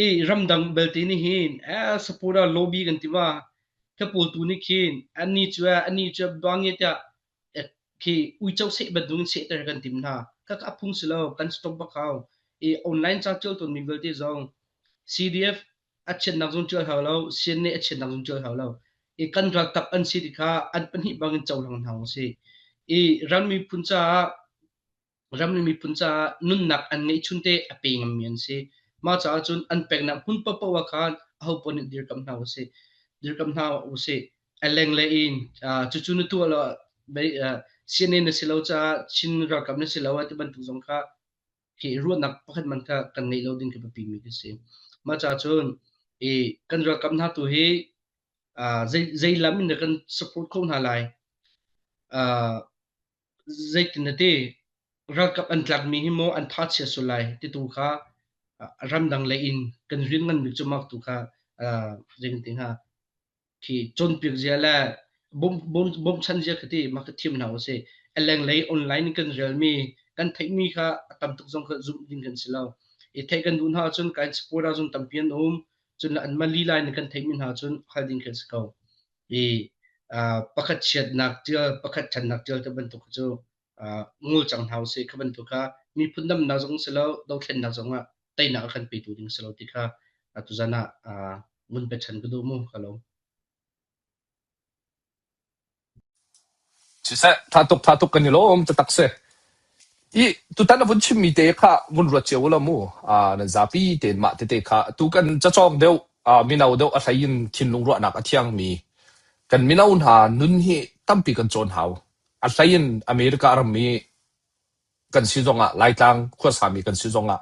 I ramdang belte nih hin eh supporter lobby kan ti ma ka pawl tu nih khin ani cu ani cu bang tiah khi uico seh bantuk in sehter kan tim hna. Khakha a phung si lo, kan stop bak hau. I online ca ṭial tawnmi vialte zong CDF a chiatnak zong ṭial hau lo, CNA a chiatnak zong ṭial hau lo. I kan ralkap an si ti kha an pahnih bangin cohlang hna usih. I ram miphun caah ram le miphun caah nunnak an ngeihchun te a pe ngammi an si. Mah caah cun an peknak hmun paohpaoh ah khan ahopaoh nih dirkamh hna usih. Dirkamh hna usih. A lenglei in cucu na tuah lo CNA na si lo caah Chin ralkap na si lo ti bantuk zong kha khi ruahnak pakhat man kha kan ngeih lo ding khi biapi mi khi si. Mah caah cun i kan ralkap hna tu hi zei zei lam in dah kan support kho hna lai. Zeitin na ti? Ralkap an tlakmi hi maw an tha chia sual lai titu kha ramdang lei in kan rian nganmi cu mak tu kha zei kan ti hnga khi cawnpiak zia le bawmchan zia kha ti mah kha thiam hna usih. A lenglei online in kan relmi kan theihmi kha a tam tuk zong kha zumh ding kan si lo. I theih kan duh hna ahcun kan support ahcun tampi an um. Cun anmah lila in kan theihmi hna cun hal ding kan si ko. I pakhat chiatnak ṭial, pakhat ṭhatnak ṭial te bantuk cu ngul cang hna usih. Kha bantuk kha miphun damnak zong si lo, dothlennak zong ah teinak a kan petu ding si lo ti kha tuzan ah ngun pechan ka duh mu ka lo. Siseh, tha tuk tha tuk kan i lawm taktak si. I tutan a vun chimmi te kha vun ruat cio ulaw mu. Ah, nan zapi tein mah tete kha tu kan cacawng deuh ah mino deuh a hlei in thinlung ruahnak a thiangmi kan mino hna nun hi tampi kan cawn hau. A hlei in America ram i kan si zongah Laitlang khuasami kan si zongah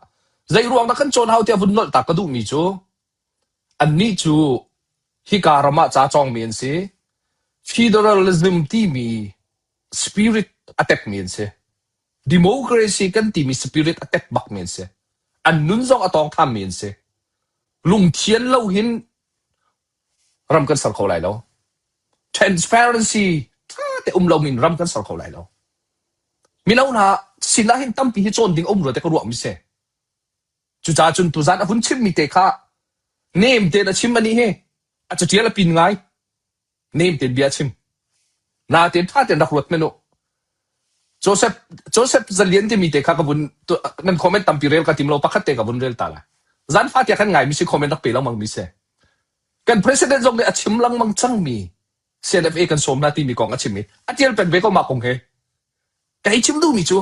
zei ruang dah kan cawn hau tiah vun nolh ta ka duhmi cu Annih cu hika ram ah ca cawngmi an si. Federalism timi spirit a tekmi an si. Democracy kan timi spirit a tek bakmi an si. An nun zong a tawngthammi an si. Lungthian lo hin ram kan ser kho lai lo. Transparency ṭha te um lomi in ram kan ser kho lai lo. Mino hna sin ah hin tampi hi cawn ding a um rua te ka ruahmi si. Cucaah cun tuzan a hun chimmi te kha nem tein a chim anih hi a caṭial a pin ngai. Nem tein bia a chim. Natein ṭha tein rak ruat men u. Joseph Joseph Zalian timi te kha ka vun nan comment tampi rel ka tim lo pakhat te ka vun rel ta lai. Zan fa tiah kan ngai mi si comment rak pe lengmang mi si. Kan president zong nih a chim lengmang cangmi CNFA kan sawm hna timi kong a chim i a tial peng ve ko mah kong he. Ka hei chim duhmi cu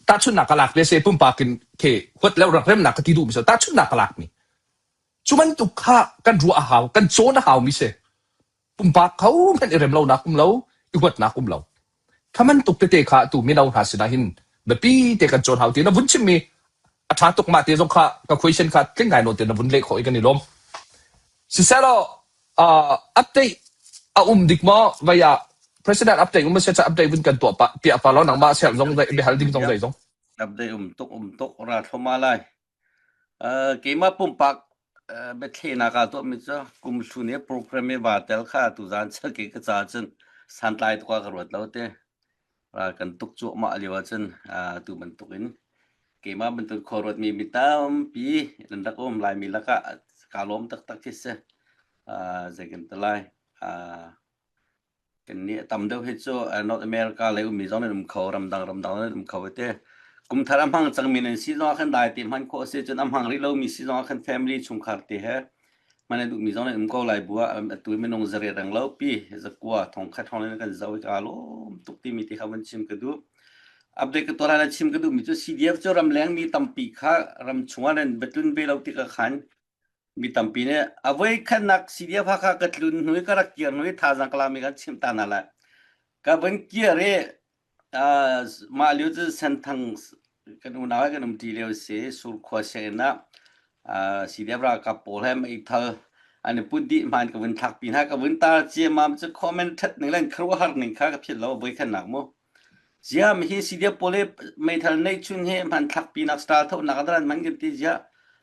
tahchunhnak ka lak ve se pumpak in the huat le rak remnak ka ti duhmi cu tahchunhnak ka lak mi. Cu bantuk kha kan ruah a hau, kan cawn a hau mi si. Pumpak kho hmanh i rem lonak um lo, i huatnak um lo. Kha bantuk tete kha atu mino hna sinah hin biapi te kan cawn hau ti na vun chimmi a ṭha tuk mah te zong kha ka question kha tling ngai nawn te na vun leh khawh i kan i lawm. Siselaw uh, update a um dik maw vai ah president update um se update vun kan tuah pa piah pa lo nangmah sel zong zai biahal ding zong zai zong Update um tuk um tuk ra thloma lai. Keimah pumpak biathlehnak ah tuahmi cu kumhlun i program i vaa tel kha tuzaan chiarkei ka caah cun santlai tuk ah ka ruat lo ti. Ral kan tuk cuahmah lio ahcun atu bantukin keimah bantuk khuaruatmi mi tampi nan rak um Laimi lakah kaa lawm taktak khi si. Zei kan ti lai. Kannih a tam deuh hi cu North America lei ummi zong nan um kho, ramdang ramdang nan um kho te. Kum thar a hmang cangmi nan si zongah khan dai te hman khawh a si cun a hmang rih lomi si zongah khan family chungkhar te he hman a duhmi zong nan um ko lai bu ah atu minung zariat reng lo pi zakua thongkhat hrawng in kan zoh i kaa lawm tuk timi ti kha van chim ka duh. Update ka tuah lai chim ka duhmi cu CDF cu ramleng mi tampi kha ram chungah nan va tlun ve lo tikah khan Mi tampi nih a voikhatnak CDF Hakha ka tlun hnu i ka rak kir hnu i thazaang ka lakmi kan chimh ta hna lai. Ka vun kir i uh, mah lio cu Senthang kan unau he kan umṭi lio si Surkhua sianginn ah uh, CDF ralkap pawl he meithal an i put dih hmaan ka vun thlakpi hna ka vun tar ciammam cu comment ṭhat ning le khuaruahhar ning kha ka philh lo voikhatnak mu. Ziah mihi CDF pawl hi meithal neihchun hi hmanthlak pinak style thonak ah an hman kan ti ziah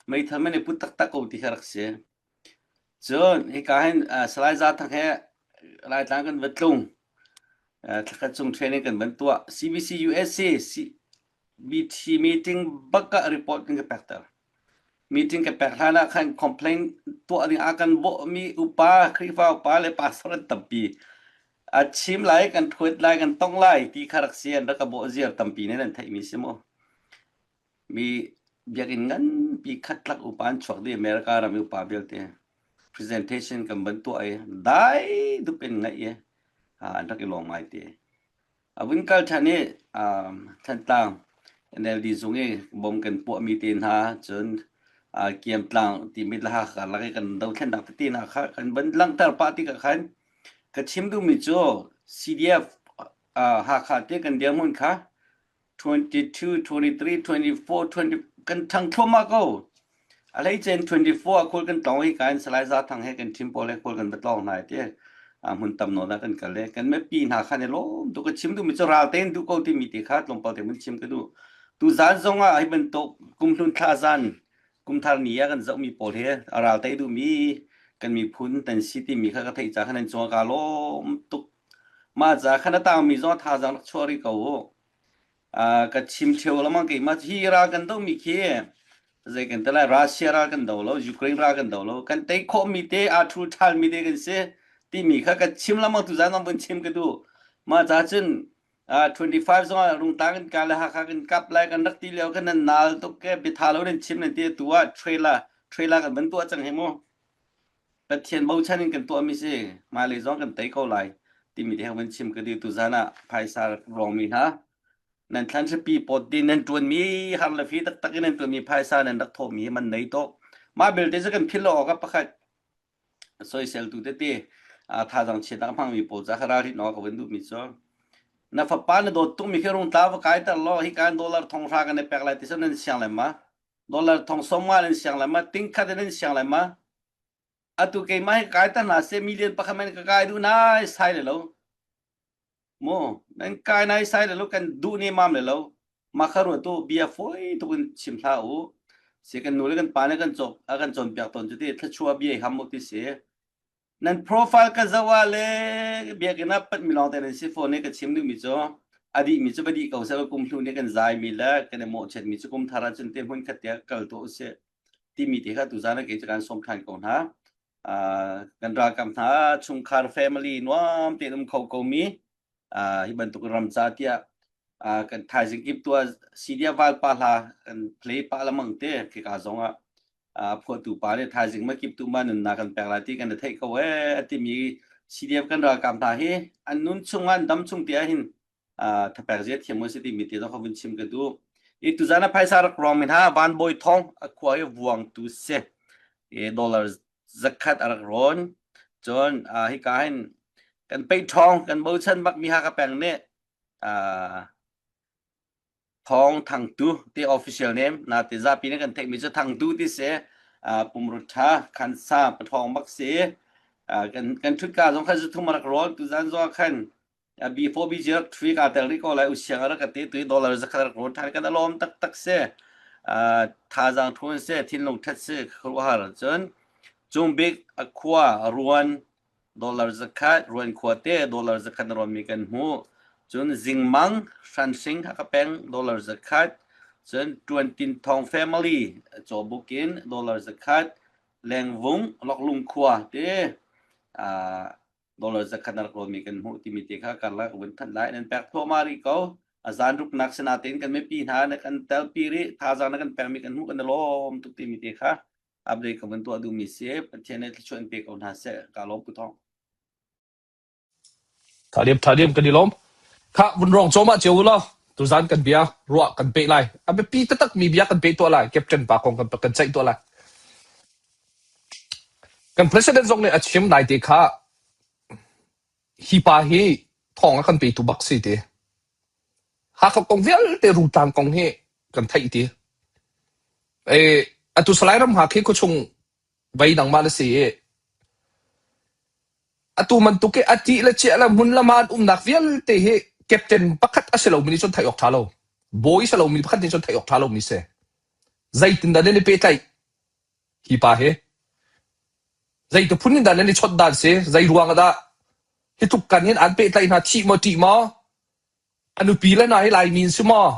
meithal man i put taktak ko ti kha rak si. Cun hika hin Salai Za Thang he Laitlang kan va tlung. Thlakhat chung training kan van tuah. CBC USA CBT meeting bak ah report kan ka pekter. Meeting ka pek hlan ah khan complaint tuah ding ah kan bawhmi upa, Khrihfa upa le pastor an tampi. A chim lai, kan ṭhuat lai, kan tong lai ti kha rak si an rak ka bawh ziar tampi nih nan theihmi si mu. Mi biakinn nganpi khatlak upa an chuak dih America ram i upa vialte. Presentation kan van tuah i dai dup in ngaih i an rak i lawm ngai te. A vun kal ṭhan i Thantlang NLD zung i bom kan puahmi te hna cun Kiamtlang timi le Hakha lak i kan dothlennak tete hna kha kan van langhter pah tikah khan ka chim duhmi cu CDF Hakha te kan dirhmun kha 22, 23, 24, 20 kan ṭhang thluahmah ko. A hleicen 24 ah khual kan tlawng hi ka in Salai Za Thang he kan ṭhim pawl he khual kan va tlawng hna ti a hmun tam nawn ah kan kal i kan mipi hna khan i lawm tuk ka chim duhmi cu ral tein duh ko timi ti kha tlawmpal te mun chim ka duh. Tu zan zong ah hi bantuk kumhlun thla zan kumthar ni ah kan zohmi pawl hi a ral tei duhmi kan miphun tan si timi kha ka theih ca khan an cung ah kaa lawm tuk. Mah ca khan a tangmi zong thazaang rak chuah rih ko u. Ka chim ṭheo lengmang keimah hi ral kan dohmi khi zei kan ti lai Russia ral kan do lo Ukraine ral kan do lo kan tei khawhmi te aa ṭhul ṭhalmi te kan si timi kha ka chim lengmang tuzaan zong vun chim ka duh mah ca cun 25 zong ah Rungtlang kan ka le Hakha kan kap lai kan rak ti lio kan nan nal tuk ke biatha lo nan chim nan ti tu ah trailer trailer kan van tuah cang hi mu Pathian bochan in kan tuahmi si hmailei zong kan tei ko lai timi te van chim ka duh tuzan ah phaisa rawngmi hna nan thlan hripi pawt din nan ṭuanmi har le fi taktak in nan ṭuanmi phaisa nan rak thawhmi hi man nei tuk mah belte cu kan philh lo awk ah pakhat soiseltu tete thazaang chiatnak hmangmi pawl ca kha ralrin awk ka van duhmi cu na fapa na dawt tukmi khi rung tla va kai ter law hi kan dollar thong hra kan i pek lai ti so nan siang le ma dollar thong som nga nan siang lai ma ting khat in nan siang lai ma atu keimah hi kai ta hna seh million pakhat men ka kai duh nai sai le lo mu nan kai nai sai le lo kan duh ne mam le lo ma kha ru tu bia foi tuk in chim hla u si kan nu le kan pa ne kan cawk a kan cawn piak ton cu ti thluachua bia i ham mu ti si Nan profile ka zoh ah le biakinn ah patmi lawng te nan si fawn i ka chim duhmi cu a dihmi cu va dih ko seh kum hnu nih kan zaimi le kan i mawhchiatmi cu kum thar ahcun te hmun khat tiah kal tuah usih timi te kha tuzaan ah kei cu kan sawm ṭhan ko hna. Uh, kan ralkap hna chungkhar family nuam tein um kho komi uh, hi bantuk ram ca tiah. Kan thaizing kip tua CDF valpa hla kan play pa lamang te khika zong ah phuahtu pa nih thaizing ma kip tu ma nunnak kan pek lai ti kan i theih ko ee timi CDF kan ralkap hna hi an nun chung an dam chung te ah hin thapek zia thiam si timi te zong kha vun chim ka duh. I tuzan a phaisa rak rong min ha van bawi thong a khua i vuang tu si e dollar zakhat a rak rawn cun hika hin kan pei thong kan bochan bak mi ha ka peng nih Thawng Thangtu ti official name na ti zapi nih kan theihmi cu Thangtu ti si pumrut ṭha khansa pathawng bak si kan kan ṭhutka zong khan zuthum rak rawl tuzan zong khan B4BG rak ṭhui ka tel rih ko lai usiang rak ka ti tu dollar zakhat rak rawl ṭhan kan alawm taktak si thazaang ṭhun si thinlung ṭhat si khuaruahhar cun cung bik a khua ruan dollar zakhat ruan khuate dollar zakhat na rawnmi kan hmuh cun zingmang hranhring haka peng dollar zakhat cun tuantin thong family cawbuk in dollar zakhat lengvung loklung khua te dollar zakhat na rak rawnmi kan hmuh timi te kha karlak vun thanh lai nan pek thluahmah rih ko a zan ruknak sinatein kan mipi hna na kan telpi rih thazaang na kan pekmi kan hmuh kan i lawm tuk timi te kha update ka van tuah duhmi si Pathian nih thluachuah in pe ko hna seh ka lawm pu thong Tha diam tha diam kan i lawm. Kha vun rong cawm ah cio law tuzan kan bia ruah kan peh lai. A biapi taktak mi bia kan peh tuah lai. Captain pa kong kan kan ceih tuah lai. Kan president zong nih a chim lai te kha hi pa hi thawng a kan petu bak si ti. Hakha kong vialte rutlang kong hi kan theih ti. E, atu Salai ram hngak hi khuachung vei nangmah na si i atu bantuk i a ṭih le ciah le hmun le hma an umnak vialte hi captain pakhat a si lomi nih cun theih awk ṭha lo. Bawi si lomi pakhat nih cun theih awk ṭha lomi si. Zeitindah nan i pehtlaih hi pa hi? Zei phun in dah nan i chawnh dan si? Zei ruang ah dah hi tluk kan in an pehtlaih hna thih maw ṭih maw? A nupi le hna hi Laimi an si maw?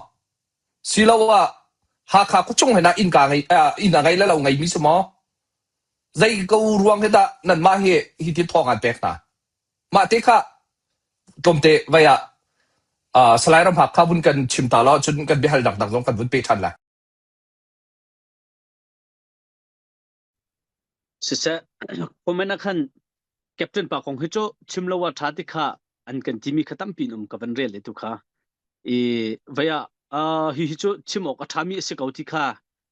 Siloah Hakha khuachung he nah innka ngei inn a ngei le lo ngeimi si maw? Zei ko ruang hi dah nanmah hi hi ti thawng an pek hna? Mah te kha tlawmte vai ah Salai Ramhak kha vun kan chim ta law cun kan biahal dangdang zong kan vun pe ṭhan lai. Siseh, comment ah khan Captain pa kong hi cu chim lo ah ṭha ti kha an kan timi kha tampi in um ka van rel le tu kha. I vei ah uh, hi hi cu chim awk a ṭhami a si ko ti kha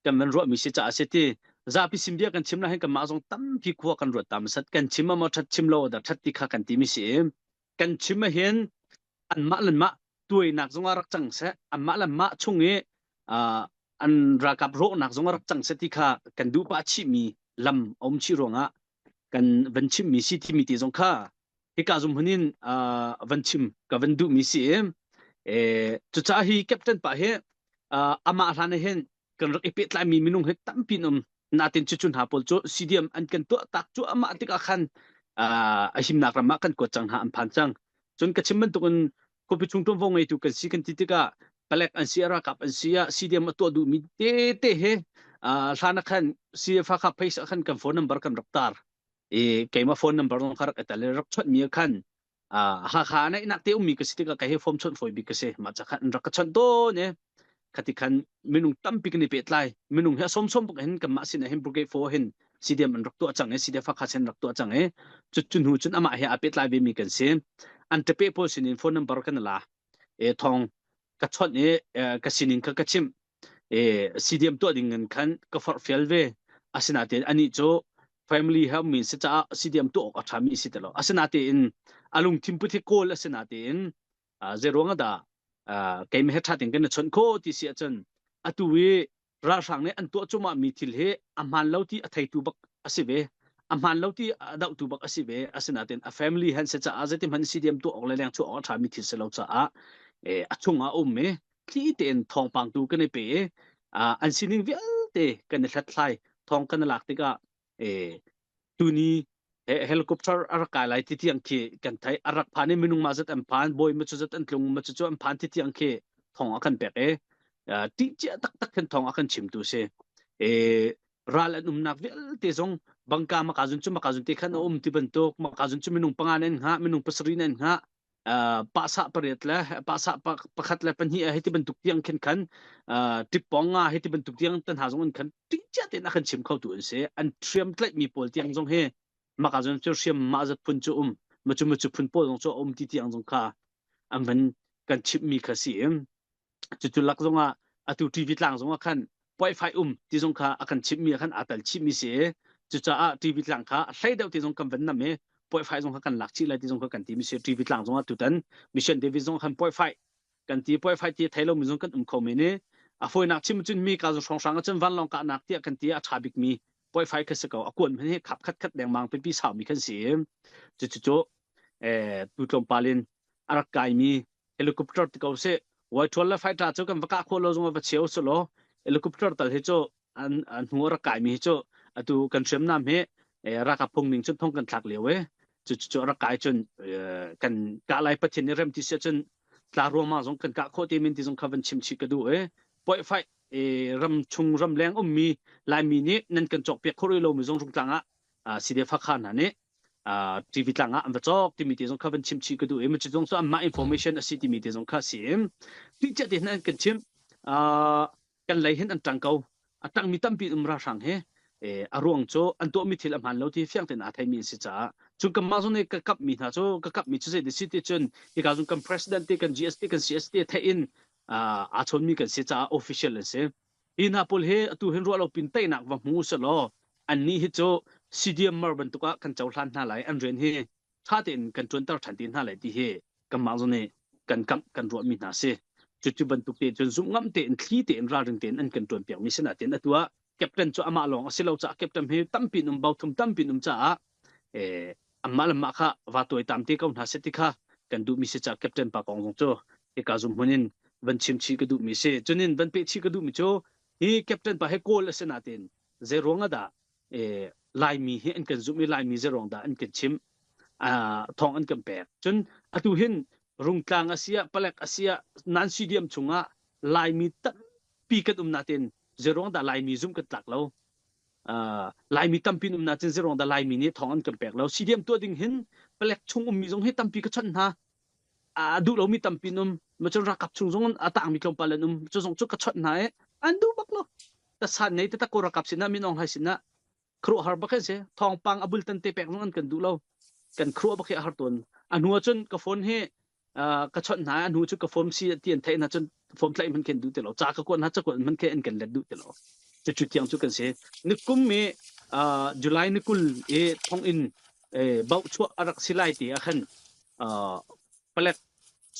kan van ruahmi si caah a si ti. Zapi sim bia kan chim la hin kanmah zong tampi khua kan ruat ta masat kan chim ah maw ṭhat chim lo dah ṭhat ti kha kan timi si i kan chim ah hin anmah le mah tuainak zong ah rak cang seh anmah le mah chung i uh, an ralkap rawhnak zong ah rak cang seh ti kha kan duh pah chihmi lam a um chih ruangah kan van chimmi si timi ti zong kha hika zum hun in uh, van chim ka van duhmi si i eh cucaah hi captain pa hi uh, amah hlan ah hin kan rak i pehtlaimi minung hi tampi an um natin cucu hna pawl cu CDM an kan tuah tak cu amah tikah khan a himnak ram ah kan kuat cang hna an phan cang cun ka chim bantukin khuapi chung ṭuanvo ngeitu kan si kan ti tikah palek an si ralkap an si ah CDM a tuah duhmi te te he hlan ah khan CFA kha page ah khan kan phone number kan rak tar i keimah phone number zong kha rak i tel i rak chawnh mi khan Hakha ah naihnak te ummi ka si tikah ka he form chawnh fawi bik ka si. Mah ca khan an rak ka chawnh tawn i khati khan minung tampi kan i pehtlai. Minung hi a sawmsawm bak hin kanmah sin ah hin Brigade 4 hin CDM an rak tuah cang i CDF Hakha sin rak tuah cang i cu cu hnu cun amah he aa pehtlai ve mi kan si. An ṭape pawl sin in phone number kan la. E thong ka chawnh i ka sining kha ka chimh. E CDM tuah ding in khan ka forhfial ve. Asinain anih cu family he mi si caah CDM tuah awk a ṭhami si ti lo. Asinain a lungthin put hi kawl asinain zeiruang ah dah keimah he ṭha tein kan i chawnh khawh ti si ahcun atu i ralhrang nih an tuah cuahmah mi thil hi a hmaan lo ti a theitu bak a si ve. A hmaan lo ti a dohtu bak a si ve. Asinain a family han si caah zeiti hmanh CDM tuah awk le leng chuah awk a ṭhami thil si lo caah a chungah a um i thli tein thawngpang tu kan i pe i an sining vialte kan i hlathlai thawng kan i lak tikah tuni helicopter a rak kai lai ti tiang khi kan theih a rak phan i minung mah zat an phan bawi ma cu zat an tlung ma cu cu an phan ti tiang khi thawng a kan pek i ṭih cia taktak khin thawng a kan chimtu si ral an umnak vialte zong bangka maka zun cu maka zun te khan a um ti bantuk maka zun cu minung panga nan hngah minung pasarih nan hngah. Pahsah pariat le pahsah pakhat le pahnih hei ti bantuk tiang khin khan tippong nga hei ti bantuk tiang tan hna zong in khan tingcia tein a kan chim kho tu an si. An hriam tlaih mi pawl tiang zong hi maka zong cu hriam mah zat phun cu um macu macu phun pawl zong cu a um ti tiang zong kha an van kan chimh mi kha si. Cucu lak zongah atu TV tlang zongah khan puaifai um ti zong kha a kan chimhmi ah khan aa tel chihmi si i cucaah TV tlang kha a hlei deuh ti zong kan van nam i puaifai zong kha kan lak chih lai ti zong kha kan timi si. TV tlang zongah tutan Mission David zong khan puaifai kan ti. Puaifai ti thei lomi zong kan um kho men i a fawinak chim cun mi ka zong hrawnghrang ahcun vanlawng kahnak tiah kan ti a ṭha bikmi puaifai kha si ko. A kuan hmanh hi khap khat khat dengmang pipi saumi kan si i cucu tu tlawmpal in a rak kaimi helicopter ti ko seh Whitehall le fighter cu kan va kah khawh lo zong va cheu su law helicopter tal hi cu an an hnu a rak kaimi hi cu atu kan hriamnam hi ralkap phung ning cun thong kan thlak lio e cu cu rak kai cun kan kah lai pathian nih rem ti sia cun tla ruangmang zong kan kah khawh te men ti zong kha van chim chih ka duh e poi fight ram chung ram leng ummi laimi nih nan kan cawk piak khawh rih lo mi zong rungtlang ah CDF Hakha hna nih TV tlang ah an va cawk timi te zong kha van chim chih ka duh i macu zong cu anmah information a si timi te zong kha si ti cia te hin kan chim kan lei hin an ṭang ko a ṭangmi tampi um ralhrang he a ruang cu an tuahmi thil a hmaan lo ti fiang tein aa theimi an si caah cun kanmah zong nih ka kapmi hna cu ka kapmi cu zei si ti cun hika zong kan president te kan GS te kan CS te theih in aa chawnmi kan si caah official an si Hi hna pawl hi atu hin ruah lo pin teinak va hmu selaw annih hi cu CDM mar bantuk ah kan cohlan hna lai an rian hi ṭha tein kan ṭuanter ṭhan te hna lai ti hi kanmah zong nih kan kamh kan ruahmi hna si. Cucu bantuk te cun zumh ngam tein thli tein ralring tein an kan ṭuanpiakmi si nain atu ah captain cu amah lawng a si lo caah captain hi tampi in um bothum tampi in um caah eh, anmah le mah kha va tuaitam te ko hna seh ti kha kan duhmi si caah captain pa kong zong cu hika zum hmun in van chim chih ka duhmi si. Cunin van peh chih ka duhmi cu hi captain pa hi kawl a si nain zei ruang ah dah eh, Laimi hi an kan zumh i Laimi zei ruang dah an kan chimh uh, thawng an kan pek. Cun atu hin Rungtlang a si ah Palek a si ah nan CDM chungah Laimi tampi kan um nain zei ruang dah Laimi zumh kan tlak lo. Laimi tampi um na cun zeruang dah Laimi nih thawng an kan pek lo. CDM tuah ding hin palek chung ummi zong hi tampi ka chawnh hna. A duh lomi tampi um. Ma cun ralkap chung zong a tangmi tlawmpal an um. Cu zong cu ka chawnh hna i an duh bak lo. Tasan nei taktak ko ralkap sinah Min Aung Hlaing sinah khuaruahhar bak an si. Thawngpang a bultan te pek zong an kan duh lo. Kan khuaruah bak hi a har tawn. A hnu ah cun ka phone hi ka chawnh hna a hnu cu ka form si ti an theih hna cun form tlaih hman khin duh ti lo ca ka kuat hna cakuat hman khi an kan let duh ti lo cucu tiang cu kan si nikum i July ni 20 i thonginn bauh chuah a rak si lai ti ah khan palek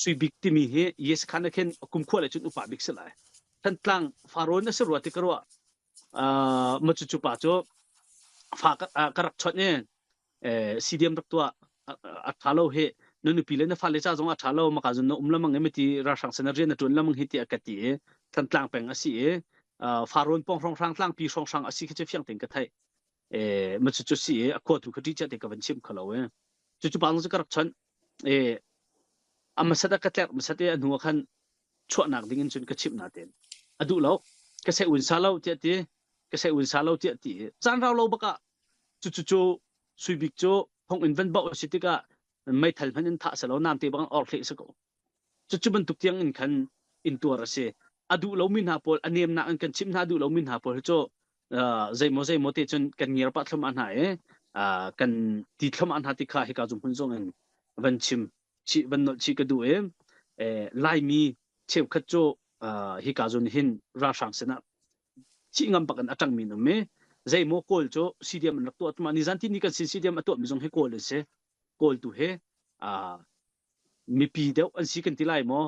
sui bik timi hi yes khan khin kum khua le cun upa bik si lai Thantlang farawn a si rua ti ka ruah ma cu cu pa cu fa ka rak chawnh i CDM rak tuah a ṭha lo hi na nupi le na fale ca zong a ṭha lo maka zun na um lamang i miti ralhrang sin rian na ṭuan lamang hi tiah ka ti i Thantlang peng a si i Farrawn pawng hrawnghrang tlangpi hrawnghrang a si khi cu fiang tein ka theih ma cu cu si i a khua tu kha ṭih te ka van chim khalo i cu cu pa cu ka rak chawnh i a masat a ka tlerh masat i a hnu ah khan chuahnak ding in cun ka chimh nain a duh lo ka se un sa lo tiah ti ka se un sa lo tiah ti caan rau lo bak ah Cucu Suibik cu thonginn van bauh a si tikah meithal hmanh in thah si lo namte bang or hleh si ko. Cucu bantuk tiang in khan intuar a si. A duh lomi hna pawl a nemnak in kan chimh hna duh lomi hna pawl cu zeimaw zeimaw te cun kan ngiar pah thlum ah hna i kan ti thlum ah hna ti kha hika zum hmun zong in van chim chih van nolh chih ka duh i Laimi cheukhat cu hika zun hin ralhrang sinah thih ngam bak in a ṭangmi an um i zeimaw kawl cu CDM an rak tuah tuma nizan ti ni kan sin CDM a tuahmi zong hi kawl an si kawl tu hi mipi deuh an si kan ti lai maw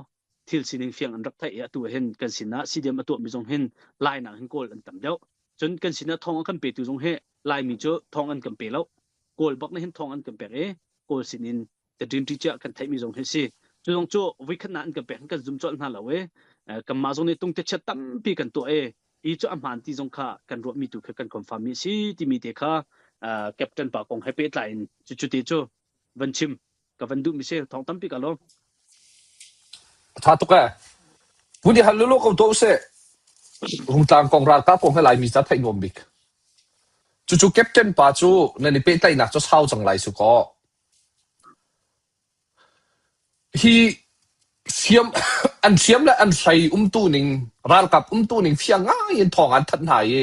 thil sining fiang an rak theih i atu hin kan sinah CDM a tuahmi zong hin lai nak hin kawl an tam deuh cun kan sinah thawng a kan petu zong hi laimi cu thawng an kan pe lo kawl bak na hin thawng an kan pek i kawl sinin ka dream teacher kan theihmi zong hi si cu zong cu voikhat na an kan pek kan zum colh hna lo i kanmah zong nih tungte chiat tampi kan tuah i hi cu a hmaan ti zong kha kan ruahmi tu kha kan confirm mi si timi te kha captain pa kong he pehtlai in cu cu te cu van chim ka van duh mi si thong tampi ka lawm Tha tuk eh. Vun i hal lulu ko to usih. Rungtlang kong ralkap kong he Laimi ca theih nuam bik. Cucu captain pa cu nan i pehtlaihnak cu sau cang lai su kaw. Hi hriam an hriam le an hrei umtu ning ralkap umtu ning fiang ngai in thawng an thanh hna i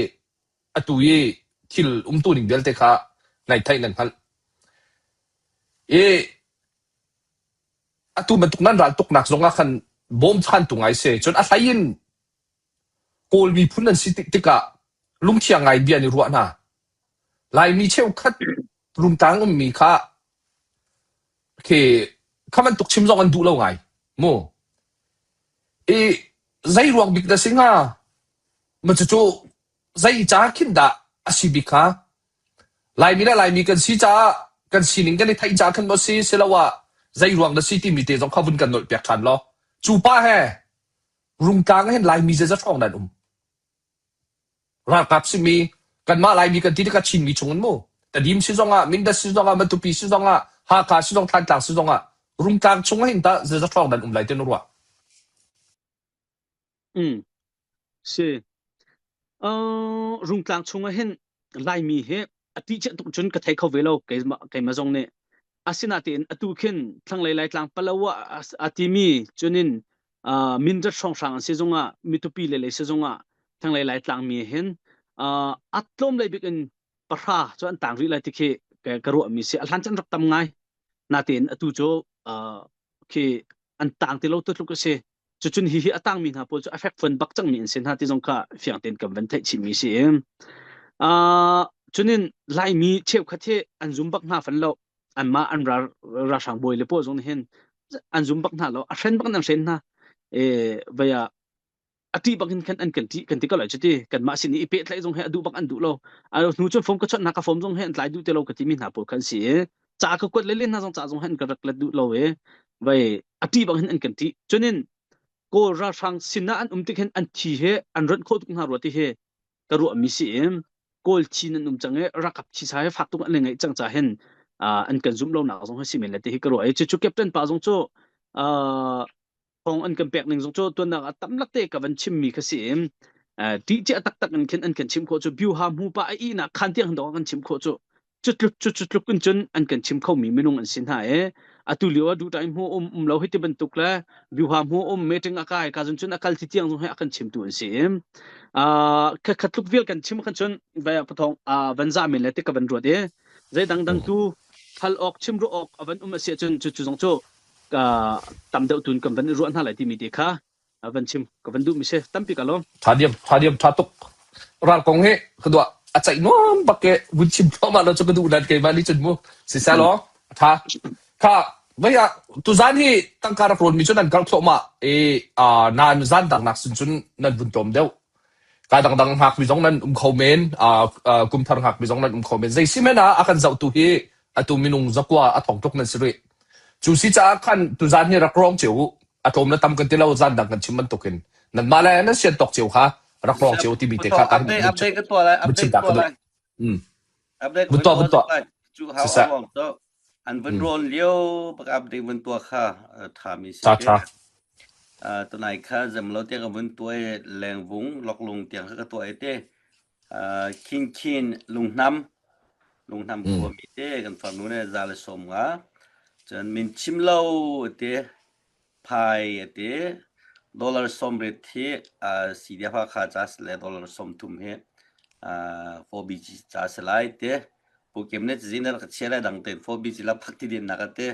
atu i thil umtu ning vialte kha nai theih nan hngalh. I atu bantuk nan ral tuknak zong ah khan bawmchantu ngai si. Cun a hlei in Kawl miphun an si tikah lungthiang ngai bia an i ruah hna. Laimi cheukhat Rungtlang ummi kha khi kha bantuk chim zong an duh lo ngai mu. I zei ruang bik dah si hnga? Ma cucu zei ca khin dah a si bik hnga? Laimi le Laimi kan si caah kan sining kan i theih caah khan maw si, siloah zei ruang dah si timi te zong kha vun kan nolh piak ṭhan law. Cu pa he Rungtlang ah hin Laimi zeizat hrawng dah an um? Ralkap simi kanmah Laimi kan ti tikah Chinmi chung in mu. Tedim si zongah, Mindat si zongah, Matupi si zongah, Hakha si zong, Thantlang si zongah Rungtlang chung ah hin tah zeizat hrawng dah an um lai ti na ruah? Mm. Si. Uh, Rungtlang chung ah hin Laimi hi a ti chiah tuk cun ka thei kho ve lo keimah keimah zong nih. Asinain atu khin thlanglei Laitlang Palawa a timi cunin uh, Mindat hrawnghrang an si zongah mitupi le lei si zongah thlanglei Laitlang mi hin uh, a tlawm lei bik in pahra cu an tang rih lai ti khi ka ruah mi si. A hlan cun rak tam ngai. Natein atu cu uh, khi an tang ti lo tu tluk a si. Cucun hihi a tangmi hna pawl cu a fekfuan bak cangmi an si hna ti zong kha fiang tein kan van theih chihmi si. Uh, cunin Laimi cheukhat hi an zum bak hna fan lo. Anmah an ral ralhrang bawi le pawl zong nih hin an zum bak hna lo. A hren bak in an hren hna. E, vaya a ṭih bak in khan an kan ṭih kan ti ko lai cuti kanmah sin i pehtlaih zong hi a duh bak an duh lo. A hnu cun phone ka chawnh hna ka phone zong hi an tlai duh ti lo ka timi hna pawl khan si i ca ka kuat lelen hna zong ca zong hi an ka rak let duh lo i vai a ṭih bang hin an kan ṭih. Cunin Kawl ralhrang sinah an um tik hin an thi he an ronh khawh tuk hna rua ti hi ka ruahmi si i Kawl thi nan um cang i rakap thisa he fak tuk an i ngeih cang ca hin an kan zumh lonak zong hi si men le ti hi ka ruah i cucu captain pa zong cu thawng an kan pek ning zong cu tuannak ah tam lak te ka van chimmi kha si i ṭih cia taktak in khin an kan chim khawh cu biuha hmu pa a ihnak khan tiang dong kan chim khawh cu cu tluk cu cu tluk in cun an kan chim khomi minung an si hna i atu lio ah duh time hmu um um lo hi ti bantuk le biuha hmu um meeting a kai ka zun cun a kal ti tiang zong hi a kan chimtu an si i kha kha tluk vial kan chim khan cun vai pathong van za men le ti ka van ruat i zei dang dang tu thal awk chim ru awk a van um a si cun cu cu zong cu tam deuh tun kan van i ruah hna lai timi te kha van chim ka van duh mi si tampi ka lawm. Tha diam tha diam tha tuk ral kong hi ka duah a ceih nuam bak ke vun chim thluahmah lo cu ka duh nan keimah nih cun mu siseh law tha kha vei ah tuzan hi tangka rak rawn mi cu nan kal thluahmah i nan zan dang nak sin cun nan vun tlawm deuh ka dangdang hngak mi zong nan um kho men kum thar hngak mi zong nan um kho men zei si men ah a kan zohtu hi atu minung zakua a thong tuk nan si rih cu si caah khan tuzan hi rak rawng cio u a tlawm le tam kan ti lo zan dang kan chim bantukin nanmah le nan sian tawk cio kha rak rawng cio timi te kha kan update update ka tuah lai chim update ta ka tuah duh lai mm update vun tuah vun tuah lai cu hau siseh a ruang cu an vun rawn lio bak update vun tuah kha tha mi si tha ke tha tunai kha zem lo tiang ka vun tuai lengvung loklung tiang kha ka tuah te khin khin lunghnam lunghnam khuami te kan farnu ne za le som nga cun min chim lo te phai a ti. Dollar sawmriat hi CDF Hakha ca si le dollar 30 hi 4BG ca si lai ti. Pu Kim nih cazin a rak ka chia lai dang tein 4BG la phak ti din nak a ti.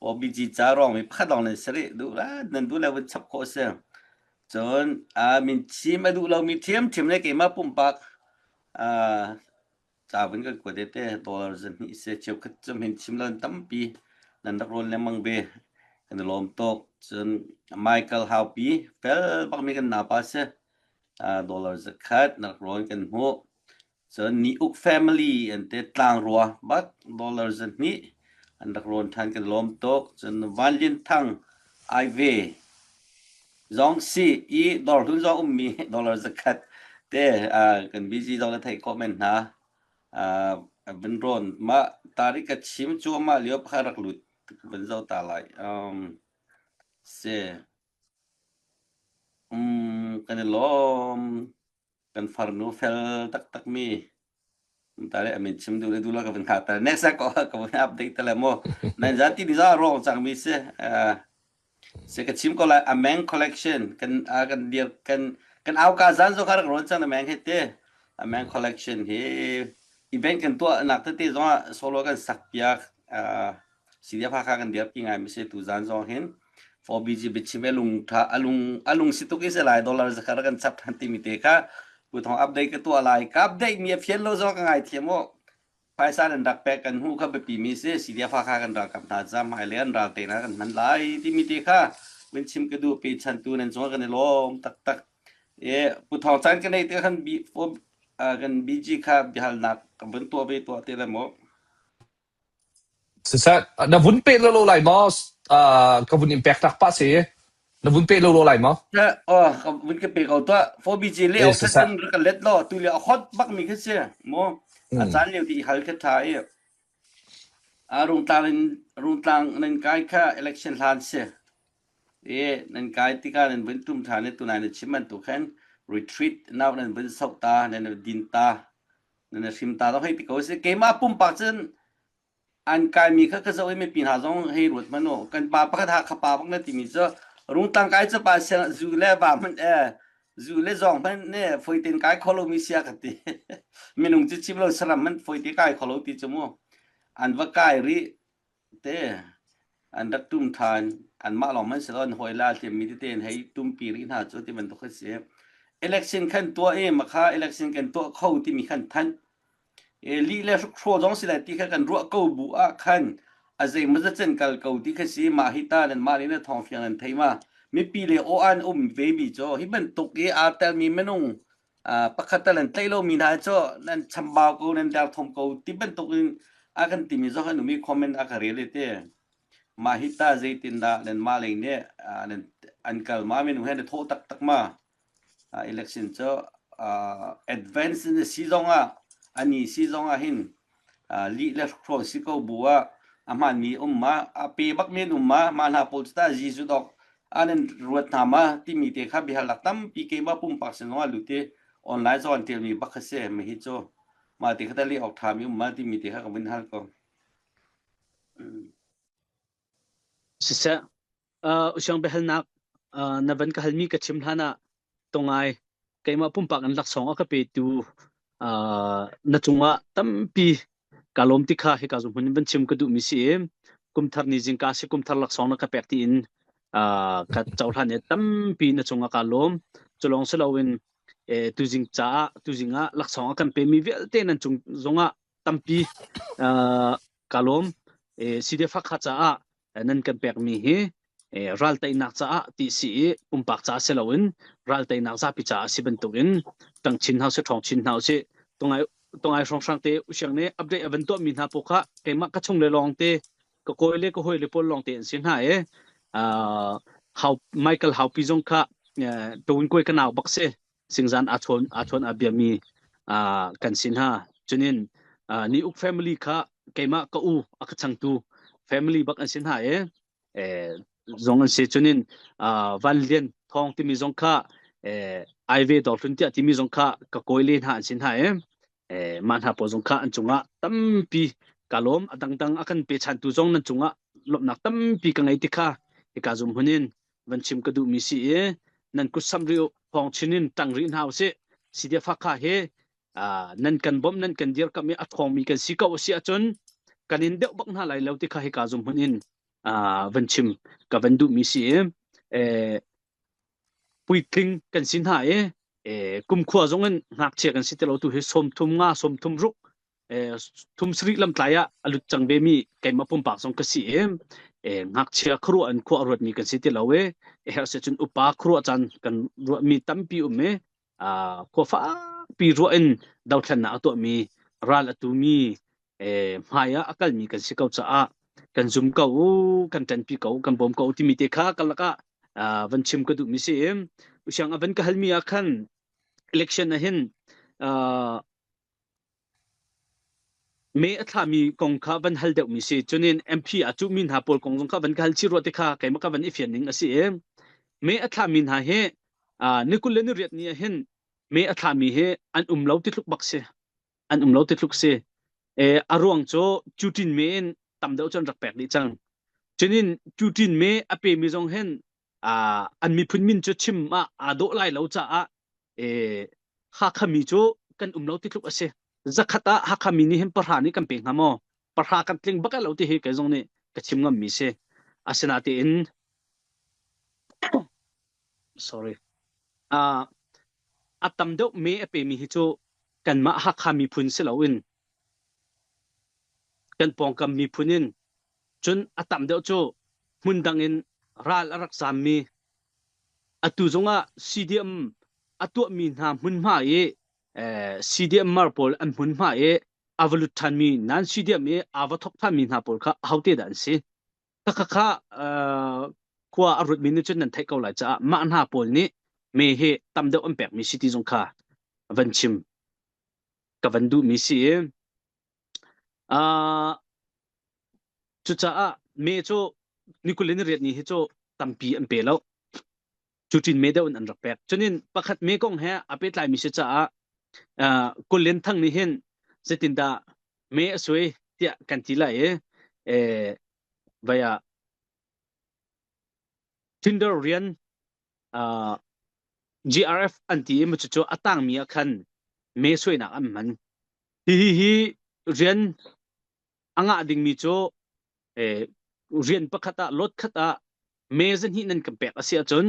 4BG ca ruang mi pakhat lawng nan si rih. Duh la nan duh le vun chap khawh si. Cun min chim a duh lomi ṭhiamṭhiam le keimah pumpak Ca vun kan kuat te dollar zahnih se cheukhat cu min chim lo tampi nan rak rawn lengmang ve. Kan i lawm tuk. Cun Michael Haupi fel bakmi kan napa si. Dollar zakhat na rak rawn kan hmuh. Cun Ni Uk family an te tlangrua bak dollar zahnih an rak rawn ṭhan kan lawm tuk. Cun Van Lian Thang Aive Zong si i dawrhlun zong ummi dollar zakhat te kan busy zong na theih khawh men hna. Van rawn mah tarik ka chim cu mah lio pakhat rak lut van zoh ta lai. Um, si. Um, kan i lawm. Kan farnu fel taktak mi. Tare amin chim duh le duh lo ka van hngak ta. Next ah ko ka van update ta le mu. Nan zan ti ni za rong cang mi si. Se ka chim ko lai Ameng collection kan kan dir kan kan auka zan zo kha rak rawn cang Ameng he te Ameng collection hi event kan tuah nak tete zong ah solo kan sak piak CDF Hakha kan dir pi ngai mi se tu zan zong hin 4BG biachim alung tha alung alung si tuk i se lai dollar zakar kan chap than ti mi te kha pu thong update ka tuah lai ka update mi a fian lo zong ka ngai thiam o Phaisa nan rak pek kan hmuh kha biapi mi si. CDF Hakha kan ralkap hna ca hmailei an ral te hna kan hman lai timi te kha vun chim ka duh pe chantu nan cungah kan i lawm taktak. E Pu Thawng Caan ka neih te khan B kan BG kha biahalnak ka vun tuah ve tuah te le mu. Siseh, na vun pe lo lai maw? Ka vun in pek tak pah si. Na vun pe lo lo lai maw? Oh, ka vun ka pe ko tuah. 4BG le Eh, au siseh. khat ka let lo tu le a hot bak mi kha si. Mo a caan lio ti hal kha tha i a rungtlang in rungtlang nan kai kha election hlan si. E nan kai tika nan vun tum tha ne tunai na chim man tu khan retreat now nan vun sok ta nan din ta nan hrim ta lo hei ti ko si. Keimah pumpak cun An kaimi kha ka zoh i mipi hna zong hei ruat hmanh u. Kan pa pakhat Hakha pa bak na timi cu rungtlang kai cu pa siang zu le va hmanh eh zu le zawng hmanh ne foi ten kai kho lomi sia ka ti. Minung cu chim lo saram hmanh foi te kai kho lo ti cu mu. An va kai rih te an rak tum than anmah lawng hmanh si lo an hawi la hliammi tete in hei tumpi rih hna cu ti bantuk a si. Election khan tuah i makha election kan tuah kho timi khan thanh Lih le hrukhraw zong si lai ti kha kan ruah ko bu ah khan a zeimawzat cun kal ko ti kha si. Mah hi ta nanmah nih na thawngfiang nan thei ma? Mipi le aw an um vemi cu hi bantuk i aa telmi minung pakhat tal an tlaih lomi hna cu nan chambau ko, nan derthawm ko ti bantuk in a kan timi zong an um i comment a ka rel i ti. Mah hi ta zeitindah nanmah lei nih an kal ma minung he na thawh taktak ma? Election cu advance in a si zongah ani si zongah hin lih le hrual si ko bu ah a hmaanmi um ma a pe bak men um ma mah hna pawl cu tah Jesuh dok an in ruat hna ma timi te kha biahalnak tampi keimah pumpak sin zongah lut i online zong an ṭialmi bak kha si mi hi cu mah ti kha tah leh awk ṭhami um ma timi te kha ka vun hal ko. Siseh, Usiang biahalnak na van ka halmi ka chim hlan ah tongai keimah pumpak in laksawng a ka petu na cungah tampi ka lawm ti kha hika zung hmun in van chim ka duhmi si i kumthar ni zingka si kumthar laksawng na ka pek tiin ka cohlan i tampi na cungah ka lawm. Culawng si loin tuzing caah tuzing ah laksawng a kan pemi vialte nan cung zongah tampi ka lawm. CDF Hakha caah nan kan pekmi hi ral teinak caah ti si i pumpak caah si loin ral teinak zapi caah si bantukin tang chin hna usih ṭhawng chin hna usih tungai tungai hrawnghrang te usiang nih update a van tuahmi hna pawl kha keimah ka chung le lawng te ka kawi le ka hawi le pawl lawng te an si hna i how Michael Haupi zong kha tawin kuai ka nau bak si singzan aa chawn aa chawn aa biami kan si hna cunin ni uk family kha keimah ka u a ka changtu family bak an si hna i zong an si cunin van lian thawng timi zong kha aive dawrhlun tiah timi zong kha ka kawi le hna an si hna i mah hna pawl zong kha an cungah tampi ka lawm a dangdang a kan pechantu zong nan cungah lawmhnak tampi ka ngei ti kha hika zum hun in van chim ka duhmi si i nan kut sam rih thawng chin in ṭang rih hna usih CDF Hakha hi nan kan bawmh nan kan dirkamh i a ṭhawngmi kan si ko a si ahcun kan in deuh bak hna lai lo ti kha hika zum hun in van chim ka van duhmi si i puitling kan si hna i kumkhua zong in ngakchia kan si ti lo tu hi sawmthum nga sawmthum ruk thum sarih lamtlai ah a lut cang ve mi keimah pumpak zong ka si i ngakchia khuaruah in khua a ruatmi kan si ti lo i herh si cun upa khuaruah caan kan ruahmi tampi um i khua fakpi ruah in dothlennak a tuahmi ral a tumi hmai ah a kalmi kan si ko caah kan zum ko u kan ṭanpi ko kan bawm ko timi te kha ka lakah van chim ka duhmi si i usiang a van ka halmi ah khan election ah hin Me a thlami kong kha van hal deuhmi si. Cunin MP aa cuhmi hna pawl kong zong kha van ka hal chih rua ti kha keimah ka van i fian ning a si i me a thlami hna hi ni 28 ni ah hin me a thlami hi an um lo ti tluk bak si. An um lo ti tluk si. E, a ruang cu cutin me in tam deuh cu an rak pek dih cang. Cunin cutin me a pemi zong hin. uh, an miphun min cu chim ah aa dawh lai lo caah eh, Hakha mi cu kan um lo ti tluk a si. Zakhat ah Hakha mi nih hin pahra nih kan pe hnga maw? Pahra kan tling bak lo ti hi kei zong nih ka chim ngam mi si. Asinain sorry. Uh, a tam deuh me a pe mi hi cu kanmah Hakha miphun si loin kan pawngkam miphun in cun a tam deuh cu hmun dang in ral a rak zaammi atu zongah CDM a tuahmi hna hmunhma i CDM mar pawl an hmunhma i a va lut ṭhanmi nan CDM i aa va thawk ṭhanmi hna pawl kha ahote dah an si? Khakha khua a rutmi nih cun nan theih ko lai caah mah hna pawl nih me hi tam deuh an pekmi si ti zong kha van chim ka van duhmi si i uh, cucaah me cu ni kul in riat ni hi cu tampi an pe lo cutin me deuh in an rak pek cunin pakhat me kong he a pehtlaimi si caah uh, Kullen Thang nih hin zeitindah me a sui tiah kan ti lai i eh, vaya Tinder rian uh, GRF an ti i cucu a tangmi ah khan me suainak an hman hi hi hi rian a ngah dingmi cu eh, rian pakhat ah lot khat ah me zahnih nan kan pek a si ahcun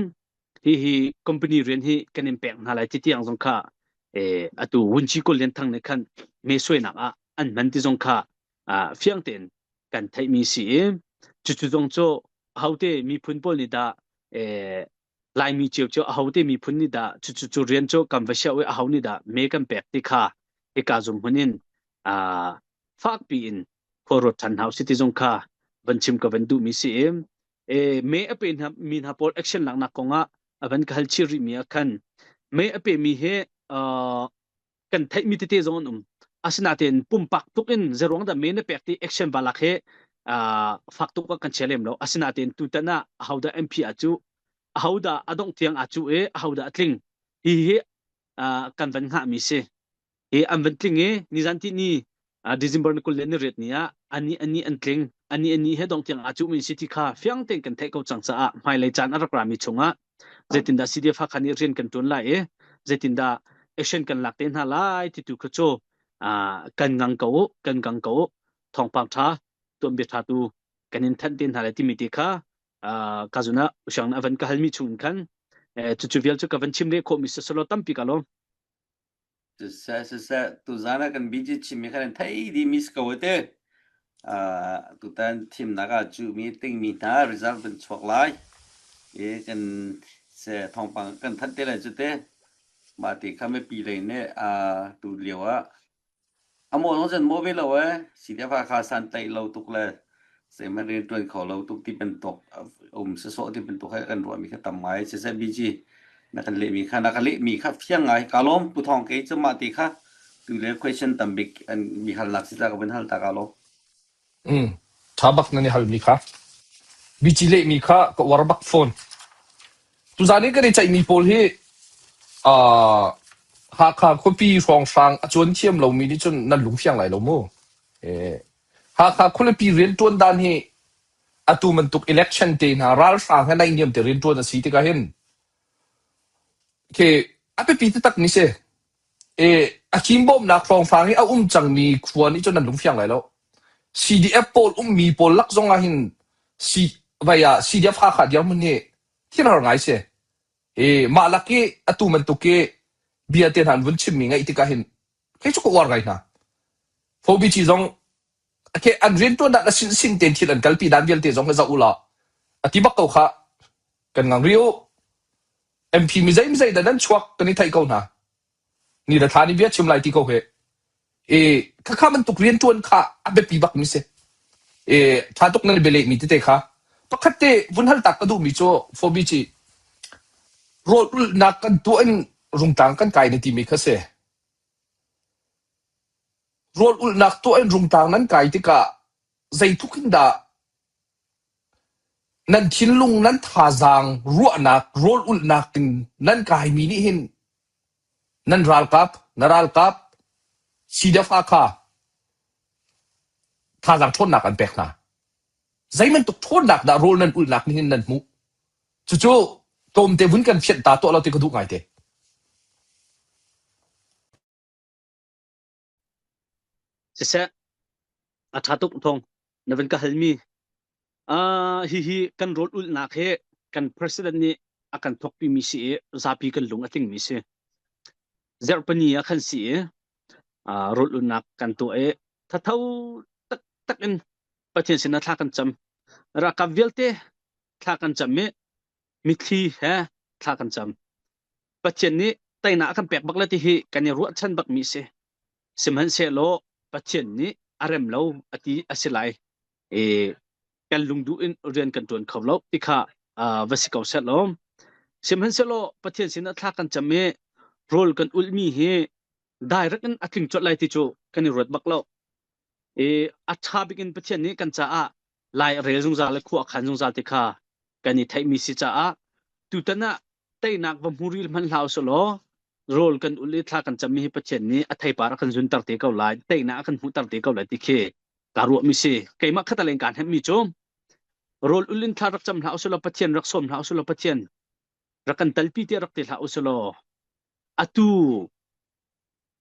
hi hi company rian hi kan in pek hna lai ti tiang zong kha eh, atu Wunchi Kul Lian Thang nih khan me suainak ah an hman ti zong kha ah fiang tein kan theihmi si i cucu zong cu ahote miphun pawl nih dah eh, Laimi ciocio ahote miphun nih dah cucu cu rian cu kan va siah i aho nih dah me kan pek ti kha hika zung hmun in ah fakpi in khua ruat ṭhan hna usih ti zong kha van chim ka van duhmi si i e, me a pe hna mi hna pawl action laknak kongah a van ka hal chih rihmi ah khan me a pe mi hi uh, kan theihmi tete zong an um asinain pumpak tuk in zeruang dah me na pek ti action va lak hi uh, fak tuk ah kan chia lem lo asinain tutan ah ahodah MP a cu ahodah a dongh tiang a cu i ahodah a tling hi hi uh, kan van hngahmi si hi an van tling i nizan ti ni December ni 28 ni ah ani ani an tling ani ani he dong tiang a cu mi si ti kha fiang tein kan theih ko cang caah hmailei caan a rak rami chungah zeitindah CDF Hakha nih rian kan tuan lai i zeitindah action kan lak te hna lai ti tu kha cu kan ngang ko u kan gang ko u thawngpang tha tuanbia tha tu kan in thanh te hna lai timi ti kha ka zuna usang na van ka halmi chung in khan cucu vial cu ka van chim ve khawh mi sasalo tampi ka lawm Siseh, siseh, tuzaan ah kan BG chimmi kha nan thei dih mi si ko te. Uh, tutan thimnak ah cuhmi tingmi hna result kan chuak lai. I kan se thawngpang kan thanh te lai cu te. Mah ti kha mipi lei nih uh, tu lio ah A maw zong cun maw ve lo ee. CDF Hakha santlaih lo tuk le zeihmanh rianṭuan kho lo tuk ti bantuk um sawsawh ti bantuk he kan ruahmi kha tam ngai. Siseh BG na kan lehmi kha na ka lehmi kha fiang ngai. Kaa lawm Pu Thawng kei cu mah ti kha tu le question tam bik an mi halnak si ta ka vun hal ta kaa lawm. Mm. Ṭha bak nan i halmi kha. Bici lehmi kha ka uar bak fawn. Tuzaan i kan i ceihmi pawl hi uh, Hakha khuapi hrawnghrang a cuan thiam lomi nih cun nan lung fiang lai lo mu. Eh, Hakha khualipi rianṭuan dan hi atu bantuk election te hna ralhrang he naihniam te rianṭuan a si tikah hin khi a biapi taktak mi si. I a himbawmnak hrawnghrang i a um cangmi khua nih cun nan lungfiang lai lo. CDF pawl ummi pawl lak zong ah hin C, vai ah CDF Hakha dirhmun hi thil har ngai si. I mah lak i atu bantuk i bia te hna an vun chimmi ngaih tikah hin kei cu ka uar ngai hna. Phobici zong okay, an rianṭuan dan a sinsin tein thil an kalpi dan vialte zong hi zoh u law a ti bak ko kha kan ngang rih u. MP mi zei zei dah nan chuak kan i theih ko hna. Ni le thla nih bia chim lai ti ko hi. I khakha bantuk rianṭuan kha a biapi bak mi si. I ṭha tuk nan i bialeh mi tete kha. Pakhat te vun hal tak ka duh mi cu Phobi ci rawl ulhnak kan tuah in rungtlang kan kai na ti mi kha si. Rawl ulhnak tuah in rungtlang nan kai tikah zeitluk in dah Nan thinlung, nan thazaang, ruahnak, rawl ulhnak in nan kaimi nih hin nan ralkap, na ralkap CDF kha thazaang ṭhawnnak an pek hna. Zei bantuk ṭhawnnak dah rawl nan ulhnak nih hin nan hmuh? Cucu tlawmte vun kan fianh ta tuah lo ti ka duh ngaite. Siseh, a ṭha tuk thong na van ka halmi. Uh, hihi kan rawl ulhnak hi kan president nih a kan thawkpimi si i zapi kan lung a tlingmi si. Zarhpini ah khan si i uh, rawl ulhnak kan tuah i thatho taktak in Pathian sinah thla kan cam. Ralkap vialte thla kan cam i mitthli he thla kan cam. Pathian nih teinak a kan pek bak le ti hi kan i ruahchan bakmi si. Sihmanhsehlaw Pathian nih a rem lo a ti a si lai. E, kan lungduh in rian kan ṭuan kho lo ti kha uh, va si ko seh law. Sihmanhsehlaw Pathian sinah thla kan cam i rawl kan ulhmi hi direct in a tling colh lai ti cu kan i ruat bak lo. I a ṭha bik in Pathian nih kan caah lai a rel zungzal le khua a khan zungzal ti kha kan i theihmi si caah tutan ah teinak va hmu ril hmanh hlah usih law rawl kan ul i thla kan cammi hi Pathian nih a theipar a kan zunter te ko lai teinak a kan hmuhter te ko lai ti khi kaa ruahmi si keimah khataleng kaan hemmi cu rawl ul in thla rak cam hlah usih law Pathian rak sawm hlah usih law Pathian rak kan talpi tiah rak ti hlah usih law atu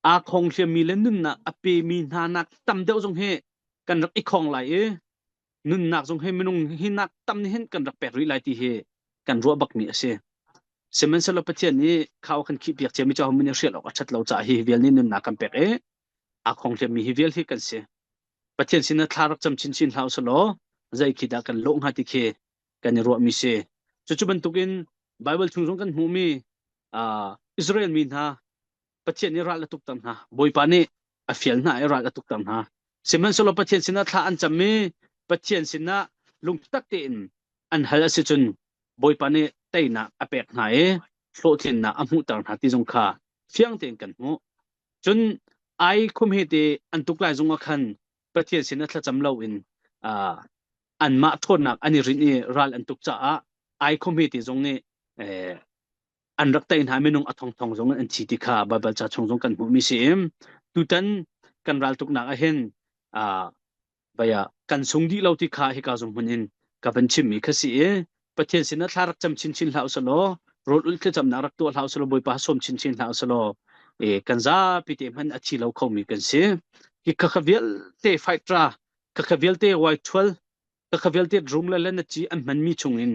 aa khong hliammi le nunnak a pemi hna nak tam deuh zong hi kan rak i khong lai i nunnak zong hi minung hi nak tam nih hin kan rak pek rih lai ti hi kan ruah bakmi a si. Sihmanhsehlaw Pathian nih khau kan khih piak ciami cu homin hrial awk a ṭhat lo caah hi vial nih nunnak kan pek i aa khong hliammi hi vial hi kan si. Pathian sinah thla rak cam chinchin hlah usih zei khi dah kan lawh hnga ti khi kan i ruahmi si. Cucu bantukin Bible chung zong kan hmuhmi uh, Israel mi hna Pathian nih ral a tukter hna. Bawipa nih a fial hna i ral a tukter hna. Sihmanhsehlaw Pathian sinah thla an cam i Pathian sinah lungtak tein an hal a si cun Bawipa nih teinak a pek hna i hlawhtlinnak a hmuhter hna ti zong kha fiang tein kan hmuh. Cun ai khum he te an tuk lai zong ah khan Pathian sinah thlacam loin uh, anmah ṭhawnnak an i rinh i ral an tuk caah ai khum he te zong nih eh, an rak tei hna minung a thongthong zong an thi ti kha Baibal ca chung zong kan hmuhmi si i tutan kan raltuknak ah hin baya kan sung dih lo ti kha hika zong hmun in ka van chimmi kha si i Pathian sinah thla rak cam chinchin hlah usalaw rawl ulh thlacamnak rak tuah hlah usalaw Bawipa sawm chinchin hlah usalaw e kan zapi te hman a thi lo khomi kan si hi kha kha vialte fight ra kha kha vialte wai thual Ka vialte drum le le na ci an hmanmi chungin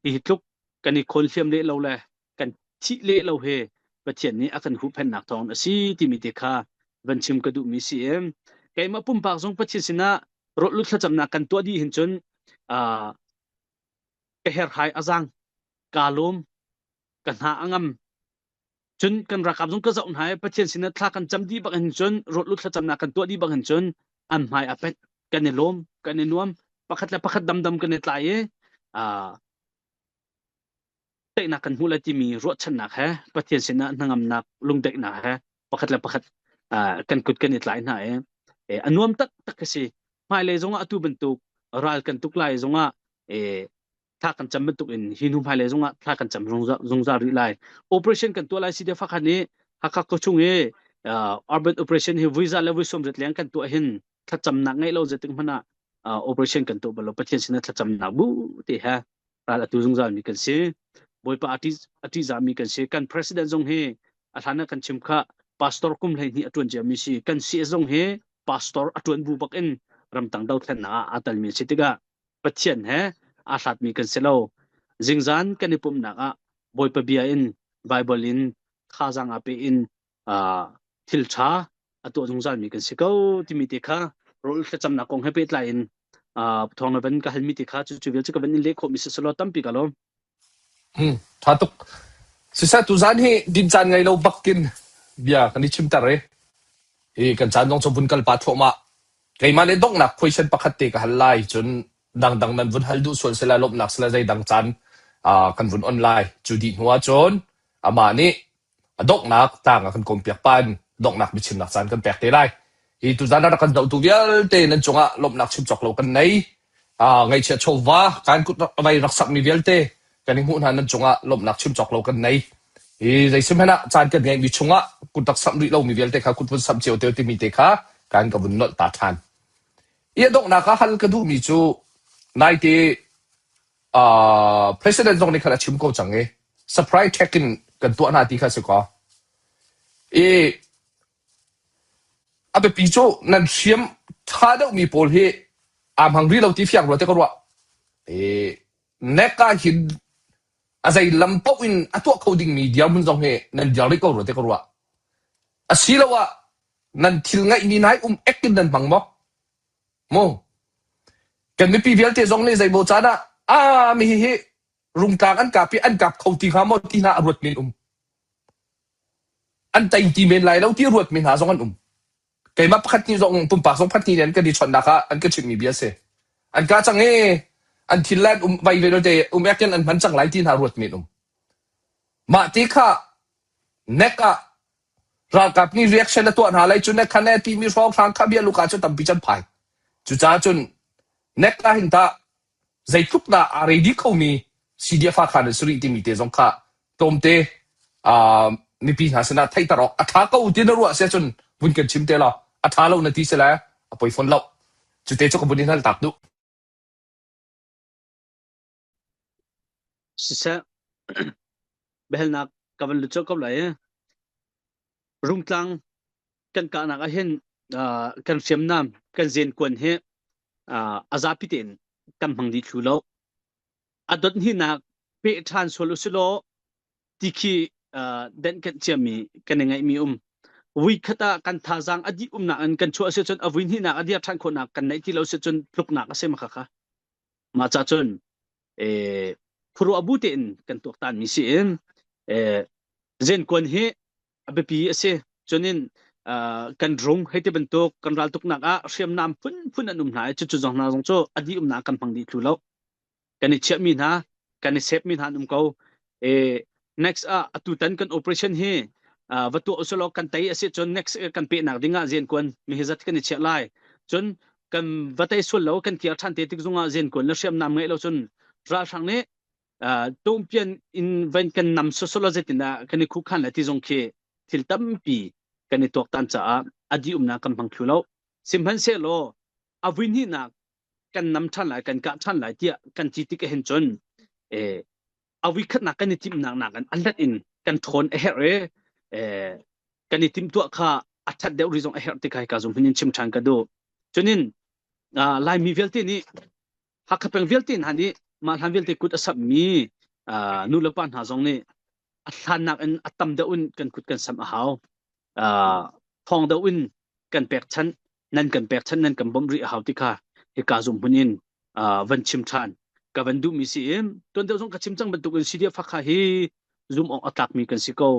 hi tluk kan i khawn hliam leh lo le kan thih leh lo he Pathian nih a kan huhphenhnak thawng a si timi te kha van chim ka duhmi si i keimah pumpak zong Pathian sinah rawllu thlacamnak kan tuah dih hin cun ka herhai a zang kaa lawm ka hna a ngam Cun kan ralkap zong ka zoh hna i Pathian sinah thla kan cam dih bak hin cun rawtlu thlacamnak kan tuah dih bak hin cun an hmai a pet kan i lawm kan i nuam pakhat le pakhat damdam kan i tlai i uh, daihnak kan hmuh lai timi ruahchannak he Pathian sinah hnangamnak lungdaihnak he pakhat le pakhat uh, kan kut kan i tlai hna i eh, a nuam tak tak ka si hmailei zongah atu bantuk ral kan tuk lai zongah eh, thla kan cam bantuk in hi hnu hmailei zongah thla kan cam zungzal, zungzal rih lai. Operation kan tuah lai si deuh fakhan i Hakha khuachung i uh, urban operation hi vui za le vui som ret leng kan tuah hin thlacamnak ngeih lo zeitik hmanh ah uh, operation kan tuah bal lo Pathian sinah thlacamnak bu te he ral atu zungzal mi kan si. Bawipa ati ati za mi kan si. Kan president zong hi a hlan ah kan chim kha pastor kum hlei hnih a tuan cia mi si. Kan CS zong hi pastor a tuan bu bak in ramtang dothlennak ah aa tel mi si tikah Pathian he aa hlatmi kan si lo. Zingzan kan i pumhnak ah Bawipa bia in Bible in thazaang aa pe in uh, thil ṭha a tuah zungzalmi kan si ko timi te kha rawl thlacamnak kong he pehtlai in uh, thawng na van ka halmi te kha cu cu vial cu ka van in leh khawhmi si selaw tampi ka lawm. Hmm, ṭha tuk. Siseh tuzaan hi din caan ngei lo bakin bia kan i chimter i hi kan caan zong cu vun kal pah thluahmah. Keimah nih donghnak question pakhat te ka hal lai cun dangdang nan vun hal duh sual sila lawmhnak sila zeidang caan uh, kan vun on lai. Cu dih hnu ahcun amah nih A donghnak tlang a kan kawmpiak pa in donghnak biachimnak caan kan pek te lai. Hi tuzan ah rak kan zohtu vialte nan cungah lawmhnak chim cawk lo kan nei. Uh, ngaihchia chawva kan kut vai rak sakmi vialte kan i hmuh hna nan cungah lawmhnak chim cawk lo kan nei. Hi zeisim hen ah caan kan ngeihmi chungah kut rak samh rih lomi vialte kha kut vun samh cio te timi te kha kan ka vun nolh ta ṭhan. I a donghnak ah hal ka duhmi cu naite Uh, President zong nih khan a chim ko cang i surprise check in kan tuah hna ti kha si kaw. I a biapi cu nan hriam ṭha deuhmi pawl hi aa hmang rih lo ti fiang rua te ka ruah. I nek ah hin a zei lam paoh in a tuah kho dingmi dirhmun zong hi nan dir rih ko rua te ka ruah. Asiloah nan thil ngeihmi nai um ek in nan hmang maw? Mu. Kan mipi vialte zong nih zeimaw caan ah ah mi hihi rungtlang an kap i an kap kho ti hnga maw ti hna a ruat men um. An tei ti men lai lo ti a ruat mi hna zong an um. Keimah pakhat nih zong pumpak zong pakhat nih an kan i chawnhnak ah an ka chimhmi bia a si. An kah cang i an thil le an um vai ve te um ek in an hman cang lai ti hna ruat men um. Mah ti kha nek ah Ralkap nih reaction a tuah hna lai cu nek kha ne timi hrawnghrang kha bia luka cu tampi can phai. Cucaah cun nek ah hin tah zeitluk dah aa ready khomi CDF Hakha nan si rih timi te zong kha tlawmte uh, mipi hna sinah theihter awk a ṭha ko ti na ruah si ahcun vun kan chim te law a ṭha lo na ti si le a poi fawn lo. Cute cu ka vun in hal tak duh. Siseh, biahalnak ka van lut colh ko lai i Rungtlang kan kahnak ah hin uh, kan hriamnam kan zenkuan hi uh, a zapi tein kan hmang dih thlu lo. A dot hnihnak peh ṭhan sual usilaw ti khi uh, denhkenh ciami kan i ngaihmi um. Vui khat ah kan thazaang a dih umnak in kan chuah si cun a vui hnihnak a dir ṭhan khawhnak kan neih ti lo si cun tluknak a si ma kha. Mah ca cun eh khuaruah bu tein kan tuaktan mi si in eh zenkuan hi a biapi a si. Cunin uh, kan rung hei ti bantuk kan raltuknak ah hriamnam phunphun an um hna i cucu zong hna zong cu a dih umnak kan hmang dih thlu lo. Kan i chiahmi hna, kan i sepmi hna an um ko. E, next ah atutan kan operation hi uh, va tuah usulaw kan tei a si cun next kan pehnak ding ah zenkuan mi hi zat kan i chiah lai. Cun kan va tei sual lo kan kir ṭhan te tik zongah zenkuan le hriamnam ngeih lo cun ralhrang nih uh, tumpian in van kan nam sosolo zeitindah kan i khukhan le ti zong khi thil tampi kan i tuaktan caah a di umnak kan hmang thlu lo sihmanhsehlaw a vui hnihnak kan nam ṭhan lai kan kah ṭhan lai tiah kan ti tik ahhin cun eh, a vui khatnak kan i timhnak nakin a let in kan ṭhawn a herh i eh, kan i timhtuah kha a ṭhat deuh rih zong a herh ti kha hika zum hin in chim ṭhan ka duh cunin uh, Laimi vialte nih Hakha peng vialte hna nih mah hlan vialte kut a samhmi uh, nu le pa hna zong nih a hlannak in a tam deuh in kan kut kan samh a hau. Uh, thawng deuh in kan pekchanh nan kan pekchanh nan kan bawmh rih a hau ti kha hika zum hmun in uh, van chim ṭhan ka van duhmi si in tuan deuh zong ka chim cang bantuk in CDF Hakha hi zum awk a tlakmi kan si ko.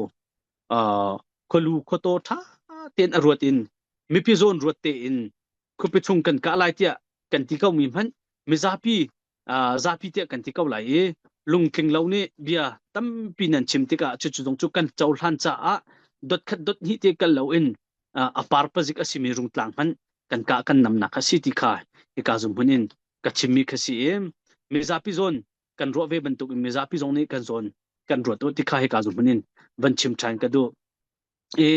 Uh, khualu khuataw ṭha tein a ruat in mipi zawn ruat tein khuapi chung kan kah lai tiah kan ti ko mi hmanh mizapi uh, zapi tiah kan ti ko lai i lungtling lo nih bia tampi nan chim tikah cucu zong cu kan cohlan caah dot khat dot hnih te kal lo in uh, a par pazik a simi rungtlang hmanh kan kah kan namnak kha si ti kha hika zum hmun in ka chimmi kha si i mizapi zawn kan ruah ve bantuk in mizapi zong nih kan zawn kan ruat u ti kha hika zum hmun in van chim ṭhan ka duh i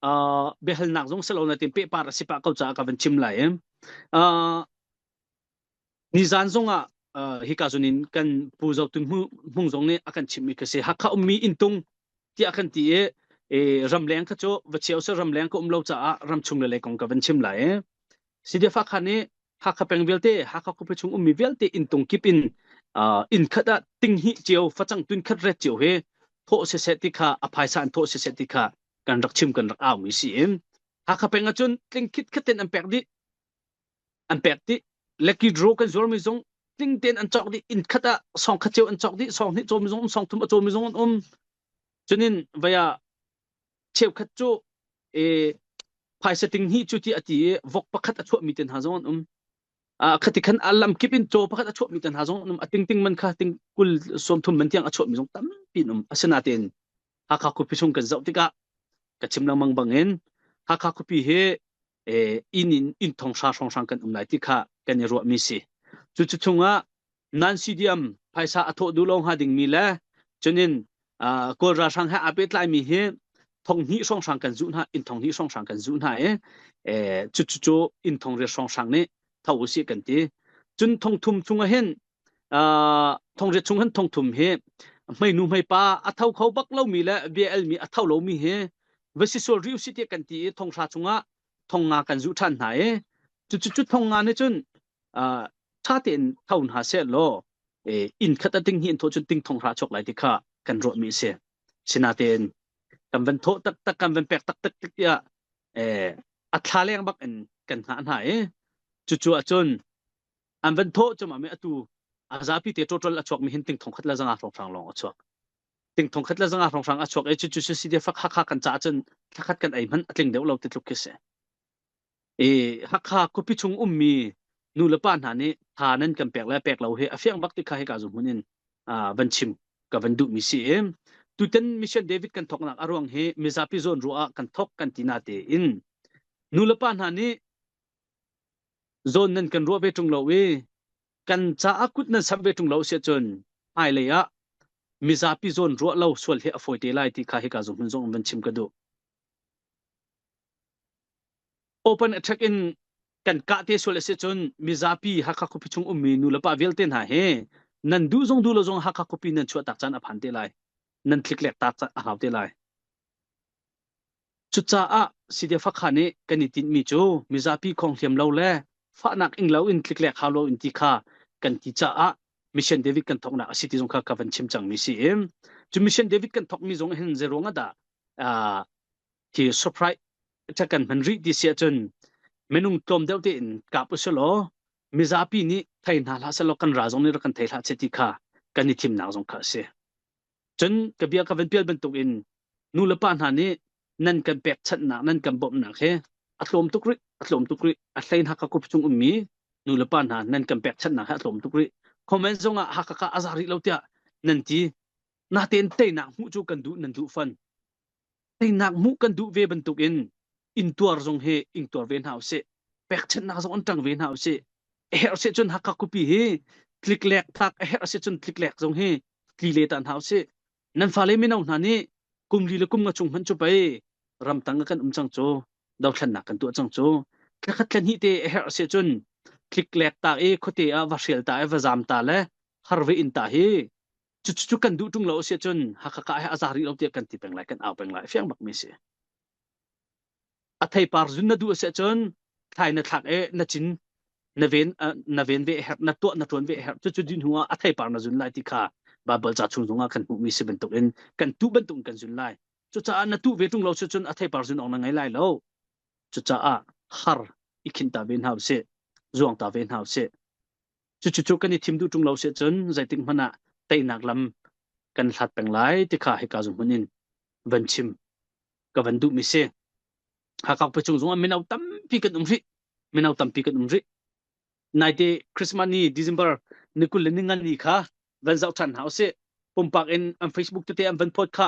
uh, biahalnak zong si lo na tin pehpar a si pah ko caah ka van chim lai i uh, nizan zong ah uh, hika zun in kan pu Zo Tun Hmung zong nih a kan chimmi ka si Hakha ummi inntung tiah kan ti i e, ramleng kha cu va cheu se ramleng ka um lo caah ramchung le lei kong ka van chim lai i CDF Hakha nih Hakha peng vialte Hakha khuapi chung ummi vialte inntung kip in uh, inn khat ah ting hnih cio facang tun khat ret cio he thawh siseh ti kha a phaisa an thawh siseh ti kha kan rak chim kan rak au mi si in Hakha peng ahcun tling khit khat in an pek dih an pek dih lucky draw kan zuar mi zong tling tein an cawk dih inn khat ah song khat cio an cawk dih song hnih caw mi zong um song thum a caw mi zong an um cunin vaya cheukhat cu e phaisa ting hnih cu ti a ti i vok pakhat a chuahmi te hna zong an um a khati khan a lam kip in caw pakhat a chuahmi te hna zong an um a ting ting man kha ting kul sawm thum man tiang a chuahmi zong tampi an um asinain Hakha khuapi chung kan zoh tikah ka chim lengmang bangin Hakha khuapi hi inn in inn thong hra hrawnghrang kan um lai ti kha kan i ruahmi si. Cu cu chungah nan CDM phaisa a thawh duh lo hnga dingmi le cunin Kawl ralhrang he aa pehtlaimi hi thong hnih hrawnghrang kan zuh hna inn thong hnih hrawnghrang kan zuh hna i cu cu cu inn thong riat hrawnghrang nih tho usih kan ti. Cun thong thum chungah hin. Thongriat chung hin thongthum hi hmeinu hmeipa a tho kho bak lomi le bia elmi a tho lomi hi va si sual riu si tiah kan ti i thonghra chungah thongnga kan zuh ṭhan hna i cu cu thongnga nih cun ṭha tein tho hna seh law inn khat a ting hi in thawh cun ting thonghra chuak lai ti kha kan ruahmi a si. Sinain kan van thawh taktak kan van pek taktak tik tiah a thla leng bak in kan hngah hna i cucu ahcun an van thawh cuma mi atu a zapi te total a chuak mi hin ting thong khat le zanga hrawnghrang lawng a chuak. Ting thong khat le zanga hrawnghrang a chuak i cucu si de fak Hakha kan ca cun thlakhat kan ei hmanh a tling deuh lo ti tluk khi si. I Hakha khuapi chung ummi nu le pa hna nih tha nan kan pek le pek lo hi a fiang bak ti kha hika zu hmun in van chim ka van duh mi si i tutan mission David kan thoknak a ruang hi mizapi zawn ruah ah kan thok kan ti na te in nu le pa hna nih zawn nan kan ruah ve ṭung lo i kan caah kut nan samh ve ṭung lo si ahcun hmailei ah mizapi zawn ruah lo sual hi a fawi te lai ti kha hika zung hmun zong van chim ka duh. Open attack in kan kah te sual a si cun mizapi Hakha khuapi chung ummi nu le pa vialte hna hi nan duh zong duh lo zong Hakha khuapi nan chuah tak caan a phan te lai. Nan tliklek tak a hau te lai. Cucaah CDF-Hakha nih kan i tinhmi cu mizapi khonghliam lo le fahnak ing lo in tliklek hau lo in ti kha kan ti caah Mission David kan thawknak a si ti zong kha ka van chim cangmi si i cu Mission David kan thawkmi zong hin zeiruang ah dah hi surprise kan hman rih ti si ahcun minung tlawm deuh tein kap usih law mizapi nih thei hna hlah sehlaw kan ral zong nih rak kan thei hlah seh ti kha kan i thimnak zong kha a si. Cun ka bia ka van pial bantukin nu le pa hna nih nan kan pekchanhnak, nan kan bawmhnak hi a tlawm tuk rih, a tlawm tuk rih. A hlei in Hakha khuapi chung ummi nu le pa hna nan kan pekchanhnak hi a tlawm tuk rih. Comment zong ah Hakha ka a za rih lo tiah nan ti. Natein teinak hmuh cu kan duh nan duh fan. Teinak hmuh kan duh ve bantukin intuar zong hi ingtuar ve hna usih. Pekchanhnak zong an ṭang ve hna usih. A herh si cun Hakha khuapi hi tliklek tlak a herh si cun tliklek zong hi tli le ta hna usih. Nan fale mino hna nih kum li le kum nga chung hmanh cu pei ramtang ah kan um cang cu dothlennak kan tuah cang cu thlakhat thla hnih te a herh si cun tliklek ta i khuate ah va hrial ta i va zam ta le har ve in ta hi cucu kan duh ṭung lo a si ahcun Hakha ka he a za rih lo tiah kan ti peng lai kan au peng lai fiang bak mi si a theipar zun na duh a si ahcun thlai na thlak i na cin na ven na ven ve a herh na tuah na ṭuan ve a herh cucu din hnu ah a theipar na zun lai ti kha Bible ca chung zongah kan hmuhmi si bantukin kan tuh bantukin kan zun lai cucaah na tuh ve ṭung lo si cun a theipar zun awk na ngei lai lo cucaah har i khinh ta ve hna usih zuang ta ve hna usih Cucu kan i thim duh ṭung lo si cun zeitik hmanh ah teinak lam kan hlat peng lai ti kha hika zung hmun in van chim ka van duhmi si. Hakha khuachung zong ah mino tampi kan um rih. Mino tampi kan um rih. Naite Christmas ni December ni 20 le ni ngan ni kha van zoh ṭhan hna usih. Pumpak in an Facebook tete an van phawt kha.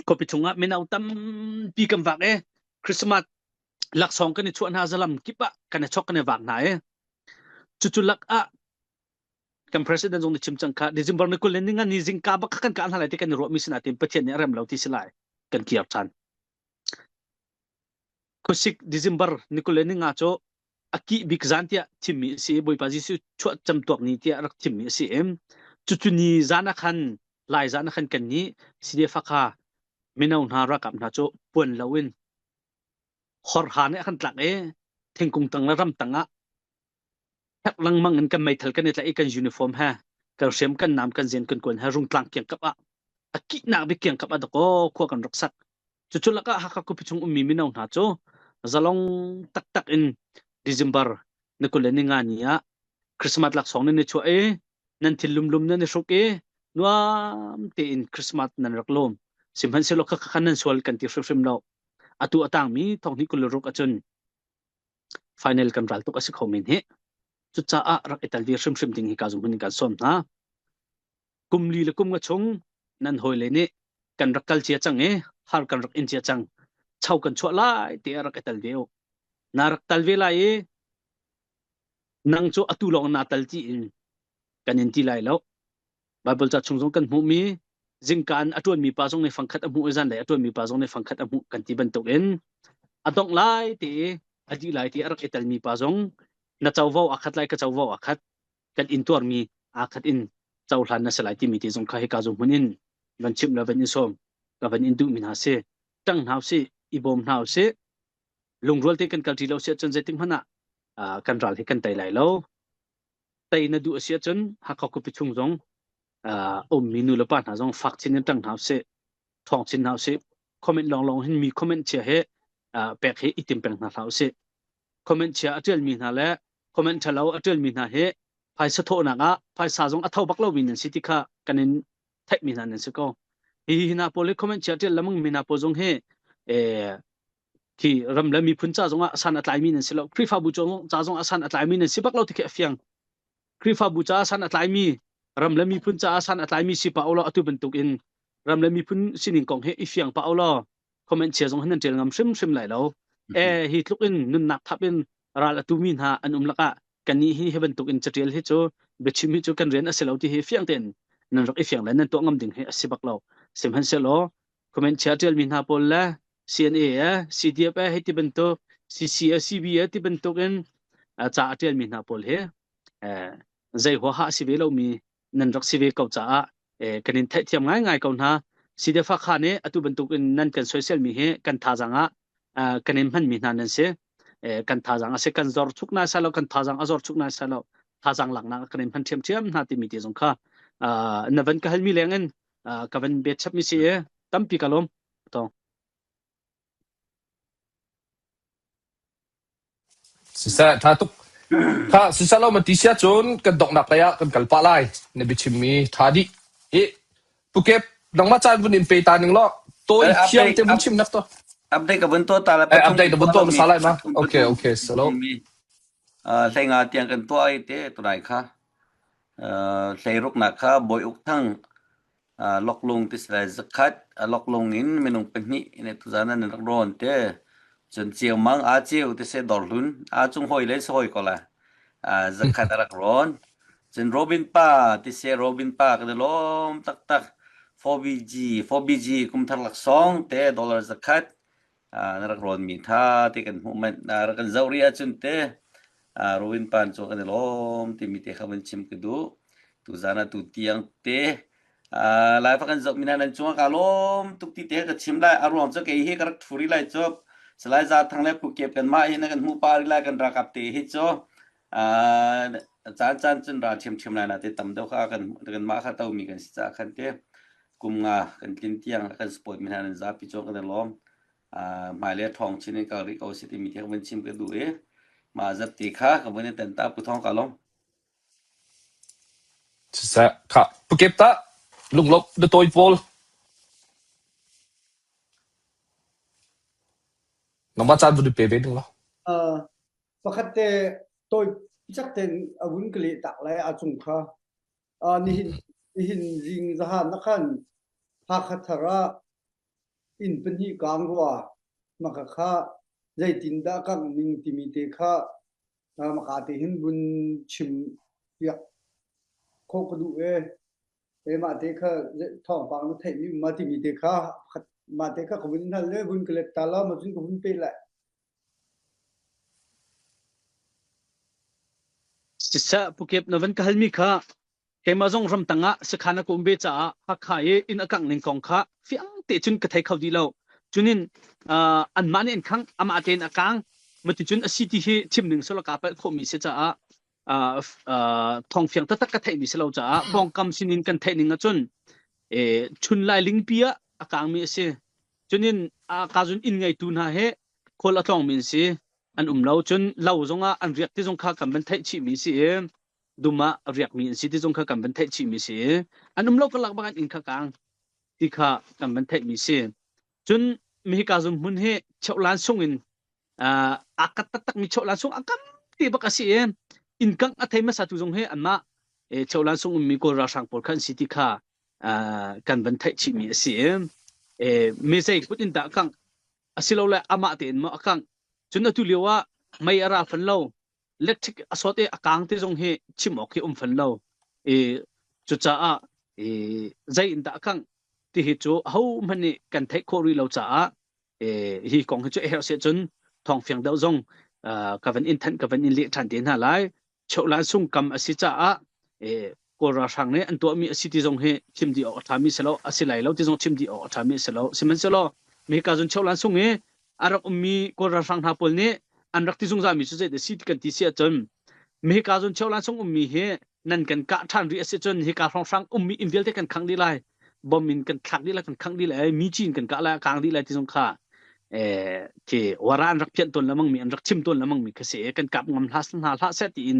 Khuapi chungah mino tampi kan vak i Christmas laksawng kan i chuah hna zalam kip ah kan i chok kan i vak hna i cucu lak ah kan president zong nih chim cang kha December ni 20 le ni nga ni zingka bak kan kah hna lai ti kan i ruah mi sinain Pathian nih a rem lo ti si lai kan kir ṭhan. Khuasik December ni 20 le ni nga cu a kih bik zan tiah thimmi a si i Bawipa Jesuh chuah camtuak ni tiah rak thimmi a si i cucu ni zan ah khan lai zan ah khan kan nih CDF kha mino hna ralkap hna cu puan loin horha nih a kan tlak i thingkung tang le ram tang ah herh lengmang in kan meithal kan i tlaih i kan uniform he kan hriam kan nam kan zen kan kuan he rungtlang kiangkap ah a kihnak bik kiangkap ah dakaw khua kan rak sak cucu lakah Hakha khuapi chung ummi mino hna cu zalong taktak in December ni 20 le ni nga ni ah Christmas laksawng nan i chuah i nan thil lumlum nan i hruk i nuam tein Christmas nan rak lawm sihmanhsehlaw kha kha nan sual kan ti hrimhrim lo atu a tangmi thong hnih 26 ahcun final kan ral tuk a si kho men hi cucaah rak i tel ve hrimhrim ding hi ka zum hun in kan sawm hna kum li le kum nga chung nan hawile nih kan rak kal cia cang i har kan rak in cia cang cho kan chuah lai ti rak i tel ve u na rak tal ve lai i nang cu atu lawng na tal ti in kan in ti lai lo Bible ca chung zong kan hmuhmi zingkaan a ṭuanmi pa zong nih fangkhat a hmuh i zanlei a ṭuanmi pa zong nih fangkhat a hmuh kan ti bantukin a dongh lai ti i a dih lai ti a rak i telmi pa zong. Na covo aa khat lai ka covo aa khat. Kan intuarmi aa khat in cohlan na si lai timi te zong kha hika zung hmun in van chimh le van in sawm ka van in duhmi hna si. Ṭang hna usih, i bawm hna usih. Lungrual te kan kalṭi lo si ahcun zeitik hmanh ah kan ral hi kan tei lai lo. Tei na duh a si ahcun Hakha khuapi chung zong ummi nu le pa hna zong fak chin in ṭang hna usih, ṭhawng chin hna usih. Comment lawnglawng hin mi comment chia he pek hi i tim peng hna hlah usih. Comment chia a ṭialmi hna le comment ṭhalo a ṭialmi hna hi phaisa thawhnak ah phaisa zong a tho bak lomi nan si ti kha kan in theihmi hna nan si ko. Hi hi hna pawl hi comment chia ṭial lemang mi hna pawl zong hi khi ram le miphun ca zongah san a tlaimi nan si lo. Khrihfabu ca zong ah san a tlaimi nan si bak lo ti khi a fiang. Khrihfabu caah san a tlaimi ram le miphun caah san a tlaimi si pah ulaw atu bantuk in ram le miphun sining kong hi i fiang pah ulaw comment chia zong hin nan ṭial ngam hrimhrim lai lo. E hi tluk in nunnak thap in ral a tumi hna an um lakah kannih hi hi bantuk in caṭial hi cu biachim hi cu kan rian a si lo ti hi fiang tein nan rak i fiang le nan tuah ngam ding hi a si bak lo. Sihmanhsehlaw comment chia ṭialmi hna pawl le CNA e CDF e hei ti bantuk CC e CB e ti bantuk in ca a ṭialmi hna pawl hi zei huaha a si ve lomi nan rak si ve ko caah kan in theihthiam ngaingai ko hna. CDF Hakha nih atu bantuk in nan kan soiselmi hi kan thazaang ah kan in hmanmi hna nan si. Kan thazaang a si kan zor chuk nai sai lo kan thazaang a zor chuk nai sai lo thazaang laknak kan in hman ṭhiamṭhiam hna timi te zong kha na van ka halmi leng in ka van bet chapmi si i tampi ka lawm. Tong. Siseh, ṭha tuk. Kha siseh lo ma ti sia cun kan donghnak lei ah kan kal pah lai. Na biachimmi ṭha dih. Hi Pukep nangmah caan vun in pe ta ning law tawi thiam Update te vun chim nak to. update ka vun tuah ta la Eh, pathum update kan na vun tuah tuah lomi hmasa lai ma? pathum Okay, pathum okay, salo. mi hleinga tiang kan tuah ai te tunai kha hleiruknak kha Bawi Uk Thang Loklung ti si lai zakhat loklung in minung pahnih in tuzan an rak rawn te cun ceumang aa ceu ti se dawrhlun aa cung hawi le si hawi ko la zakhat a rak rawn cun Robin pa ti se Robin pa kan i lawm taktak 4BG 4BG kumthar laksawng te dollar zakhat na rak rawnmi tha te kan hmuh manh na rak kan zoh rih ahcun te Robin pan cu kan i lawm timi te kha van chim ka duh tuzan ah tu tiang te lai fa kan zoh mi hna nan cungah ka lawm tuk ti te ka chim lai a ruang cu kei hi ka rak thu rih lai cu Salai Za Thang le Pu Kep kan mah hi na kan hmuh pa rih lai kan ralkap te hi cu caan caan cun ral ṭhiamṭhiam lai na te tam deuh kha kan kan mah kha tomi kan si caah khan te kum nga kan tlin tiang kan support mi hna nan zapi cu kan i lawm. Hmailei ṭhawng chin in kal rih ko si timi theng van chim ka duh i mah zat ti kha ka vun i ten ta pu thong ka lawm. Siseh, kha pukep ta lunglawmh na tawi pawl. Nangmah caan vun i pe ve ding law. Uh, pakhat te tawi cak ten a vun ka leh tak lai a cung kha uh, nihin nihin zing zahan na khan Hakha thar ah inn pahnih kaang rua maka kha zeitindah kangh ning timi te kha maka te hin vun chim piak khawh ka duh e. Keimah te kha thawngpang na theihmi um ma timi te kha mah te kha ka vun hngal le vun ka let ta la ma cun ka vun pe lai. Siseh Pukep na van ka halmi kha keimah zong ramtang ah sakhan a ka um ve caah Hakha i inn a kangh ning kong kha fiang te cun ka thei kho dih lo. Cunin uh, anmah nih an khangh, amah tein a kang. Mati cun a si ti hi chim ning solo ka palh khawhmi si caah uh, uh, thawng fiang taktak ka theihmi si lo caah pawngkam sinin kan theih ning ahcun eh, chun lai lingpi ah a kangmi a si. Cunin a ka zun inn ngeitu hna he khual a tlawngmi an si. An um lo. Cun lo zongah an riak ti zong kha kan van theih chihmi si i dum ah riakmi an si ti zong kha kan van theih chihmi si i an um lo karlak bak an inn kha kang ti kha kan van theihmi si. Cun mihika zum hmun hi cheuhlan sung in aa kat taktakmi cheuhlan sung a kam ti bak a si i inn kangh a thei hmasa tu zong hi anmah cheuhlan sung ummi Kawl ralhrang pawl kha an si ti kha kan van theih chihmi a si i mi zei kut in dah kangh asilole amah tein maw a kangh cun atu lio ah mei a ra fan lo electric a sawt i a kang ti zong hi chim awk hi um fan lo i cucaah i zei in dah a kangh ti hi cu ahohmanh nih kan theih khawh rih lo caah hi kong hi cu a herh si cun thawng fiang deuh zong Ka van in thanh ka van in leh ṭhan te hna lai. Cheuhlan sung kam a si caah Kawl ralhrang nih an tuahmi a si ti zong hi chim dih awk a ṭhami si lo, a si lai lo ti zong chim dih awk a ṭhami a si lo. Sihmanhsehlaw hika cun Cheuhlan sung i a rak ummi Kawl ralhrang hna pawl nih an rak ti zungzalmi cu zeidah si ti kan ti si ahcun hika cun Cheuhlan sung ummi hi nan kan kah ṭhan rih a si cun hika hrawnghrang ummi inn vialte kan khangh dih lai bom in kan thlak dih lai kan khangh dih lai mi ci in kan kah lai a kang dih lai ti zong kha eh khi wara an rak phianh tawn lemang mi an rak chim tawn lemang mi kha si kan kap ngam hlah hna hlah seh tiin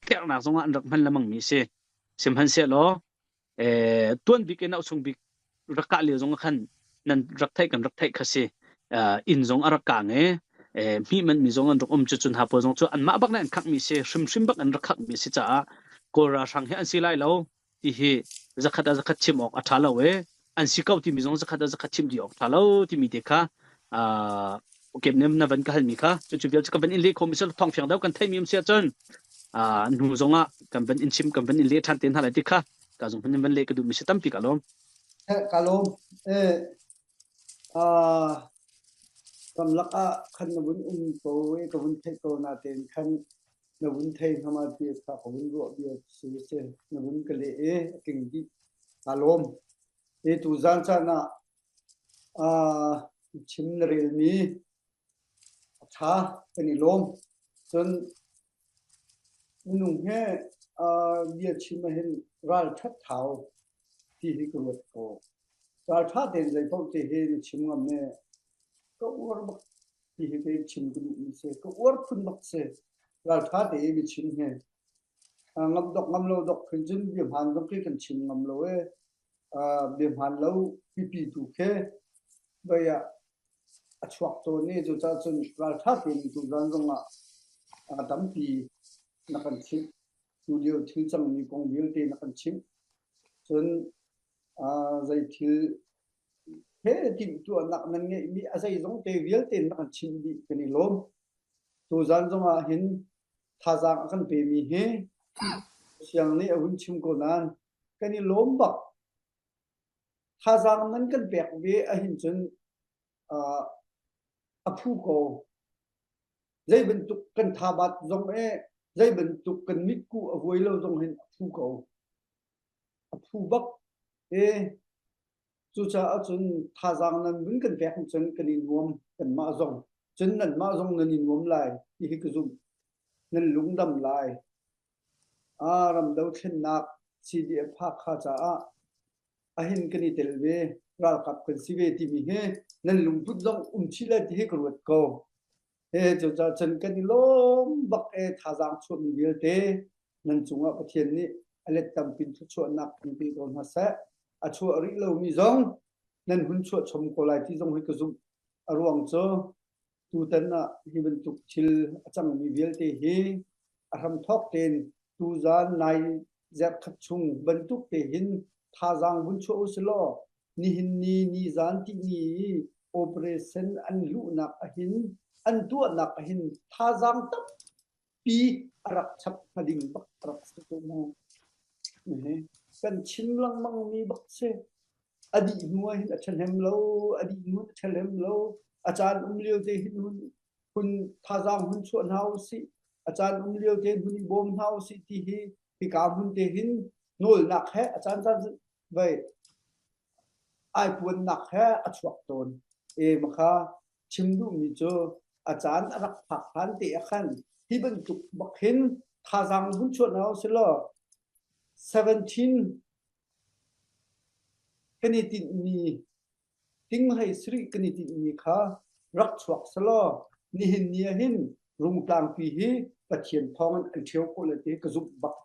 tlerhnak zongah an rak hman lemang mi si sihmanhsehlaw eh tuan bik in chung bik rak kah lio zong khan nan rak theih kan rak theih kha si inn zong a rak kang i hmi man mi zong an rak um cu cun ha pawl zong cu anmah bak nih an khak mi si hrimhrim bak an rak khak mi si caah kawl ralhrang hi an si lai lo ti hi zakhat ah zakhat chim awk a ṭha lo i an si ko timi zong zakhat ah zakhat chim dih awk ṭha lo timi te kha okay na van ka halmi kha cucu vial cu ka van in leh khawh mi thawng fiang deuh kan theimi um si ahcun hnu zongah kan van in chim kan van in leh ṭhan te hna lai ti kha ka zong van in van leh ka duhmi si tampi ka lawm. Ka lawm. Eh, ramlak ah khan na vun um ko i ka vun theih ko natein khan na vun thei hnga ti kha ka vun ruah bia si si na vun ka leh i a tling dih kaa lawm. I tuzaan caan ah uh, chim na relmi a ṭha kan i lawm. Cun minung he uh, bia chim ahhin ralṭhat thau ti hi ka ruat ko. Ralṭha tein zei paoh te hi na chim ngam i ka uar bak ti hi kei chim ka duhmi si. Ka uar phun bak si. Ralṭha te i biachim hi. Ngam dok ngam lo dok khin cun bia hmaan zong khi kan chim ngam lo i bia hmaan lo pipi tu khi vei ah a chuak tawn i cucaah cun ralṭha tein tuzaan zong ah tampi na kan chimh. Tu lio thil cangmi kong vialte na kan chimh. Cun zei thil he timhtuahnak nan ngeihmi a zeizong te vialte na kan chimh dih kan i lawm. Tuzaan zong ah hin thazaang a kan pemi hi siang nih a hun chim ko nain kan i lawm bak. Thazaang nan kan pek ve ahhin cun uh, a phu ko. Zei bantuk kan thabat zong e zei bantuk kan mitku a vuai lo zong hin a phu ko. A phu bak e Cucaah cun thazaang nan vun kan pek cun kan i nuam kanmah zong. Cun nanmah zong nan i nuam lai ti hi ka zumh. Nan lungdam lai. Ah, ram dothlennak CDF Hakha caah ahin kan i tel ve, ralkap kan si ve timi hi nan lungput zong um chih lai ti hi ka ruat ko. He cucaah cun kan i lawm bak e thazaang chuahmi vialte nan cungah Pathian nih a let tampin thluachuahnak in pe ko hna seh. A chuah rih lomi zong nan hun chuah chom ko lai ti zong hi ka zumh. A ruang cu tutan ah hi bantuk thil a cangmi vialte hi a hramthawk tein tuzaan nai zerkhat chung bantuk te hin thazaang vun chuah u silaw nihin ni nizaan tihni i operation an luhnak ahhin an tuahnak ahhin thazaang tam pi a rak chap hnga ding bak a rak si ko mu. Kan chim lengmang mi bak si. A dih hnu ah hin a ṭhahnem lo, a dih hnu a ṭhahnem lo. A caan um lio te hin hun hun thazaang hun chuah hna usih. A caan um lio te hun i bawm hna usih ti hi hika hmun te hin nawlnak he a caan caan vai ai puannak he a chuak tawn. E makha chim duhmi cu a caan a rak phak hlan te ah khan hi bantuk bak hin thazaang vun chuah hna usilaw 17 kan i tinhmi tinghlei sarih kan i tinhmi kha rak chuak selaw nihin ni ah hin Rungtlangpi hi Pathian thawng in an ṭhio khawh lai ti ka zumh bak.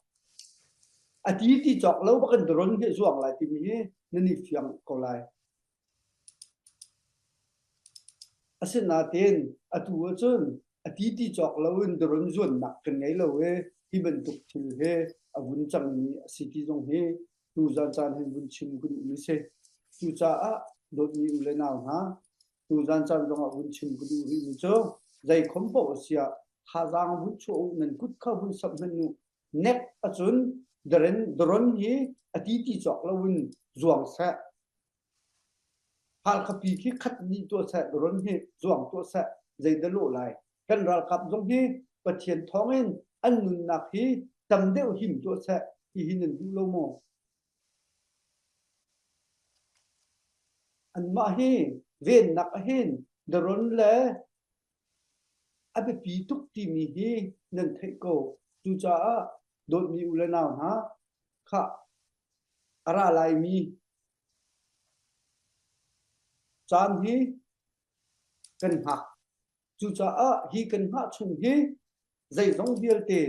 A ti ti cawk lo bak in ron hi zuang lai timi hi nan i fiang ko lai. Asinain atu ahcun a ti ti cawk loin dawrun zuannak kan ngei lo i hi bantuk thil hi a vun cangmi a si ti zong hi tuzan caan hin vun chim ka duhmi si. Cucaah dawtmi u le nau hna, tuzan caan zongah vun chim ka duh rihmi cu zeikhom paoh a si ah thazaang vun chuah u, nan kut kha vun samh hmanh u. Nek ahcun daren daron hi a ti ti cawk loin zuang seh. Halkhapi khi khat dih tuah seh, ron hi zuang tuah seh, zeidah lawh lai. Kan ralkap zong hi Pathian thawngin an nunnak hi tam deuh him tuah seh ti hi nan duh lo maw? Anmah hi vennak ahhin daron le a biapi tuk timi hi nan theih ko. Cucaah dawtmi u le nau hna, khah a ra laimi caan hi kan hngak. Cucaah hi kan hngah chung hi zeizong vialte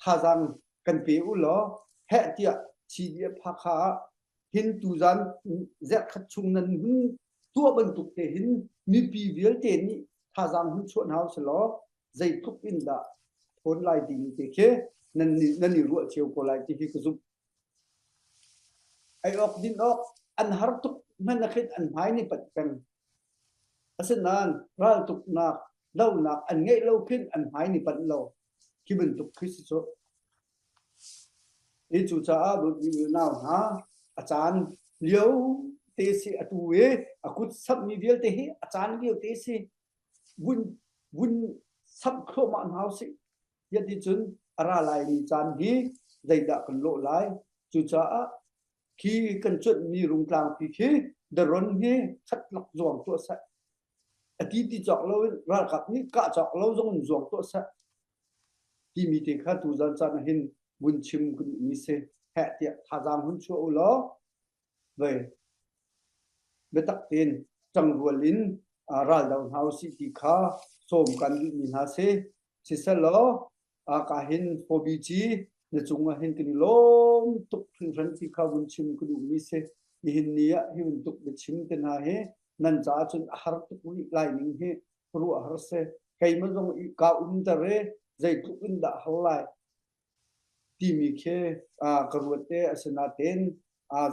thazaang kan pe u law heh tiah CDF Hakha ah hin tuzan zerhkhat chung nan hun tuah bantuk te hin mipi vialte nih thazaang hun chuah hna usih law zeitluk in dah thawn lai timi te khi nan nan i ruah cio ko lai ti hi ka zumh. Ei awk din awk an har tuk hmanh ah khin an hmai nih panh peng. Asinain raltuknak dohnak an ngeih lo khin an hmai nih panh lo. Khi bantuk khi si cu. Hi cucaah dawtmi unau hna a caan lio te si atu i a kut samhmi vialte hi a caan lio te si vun vun samh thluahmah hna usih. Hiticun a ra laimi caan hi zeidah kan lawh lai? Cucaah khi kan cuanhmi rungtlangpi khi daron hi khatlak zuang tuah seh. A ti ti cawk loin ralkap nih kah cawk lo zong in zuang tuah seh. Timi te kha tuzan caan ah hin vun chim ka duhmi si. Heh tiah thazaang hun chuah u law vei biatak tein ṭangrual in raldo hna usih ti kha sawm kan duhmi hna si. Siselaw ka hin hobby ci na cungah hin kan i lawm tuk hringhran ti kha vun chim ka duhmi si. Nihin ni ah hi bantuk biachim te hna hi nan caah cun a har tuk rih lai ning hi khuaruah har si. Keimah zong ka umter i zeitluk in dah har lai timi khi ka ruat te asinain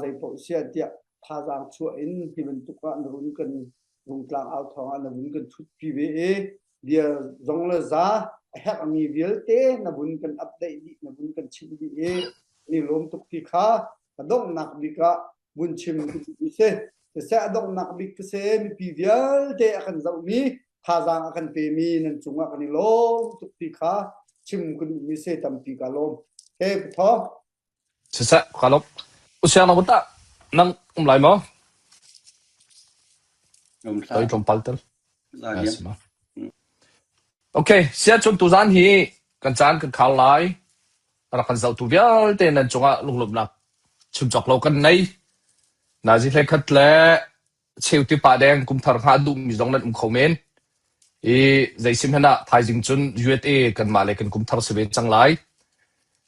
zeipaoh siah tiah thazaang chuah in hi bantuk ah na run kan rungtlang au thawng ah na vun kan thutpi ve i bia zong le za a herhmi vialte na vun kan update dih na vun kan chimh dih i ni lawm tuk ti kha a donghnak bik ah vun chim ka duh si. Siseh a donghnak bik ka si mipi vialte a kan zohmi thazaang a kan pemi nan cungah kan i lawm tuk ti kha chim ka duhmi si tampi ka lawm. He Pathaw. Siseh ka lawm. Usiang na ta nang um lai maw? Um hlah. Toi tlawmpal tel. Za diam. Okay, sia chun tuzan hi kan caan kan khar lai. Rak kan zohtu vialte nan cungah lunglawmhnak chim cawk lo kan nei. Nazi hlei le cheu ti pah deng kumthar hngah duhmi zong nan um kho men. I zeisim hmanh ah thaizing cun USA kanmah le kan kumthar si ve cang lai.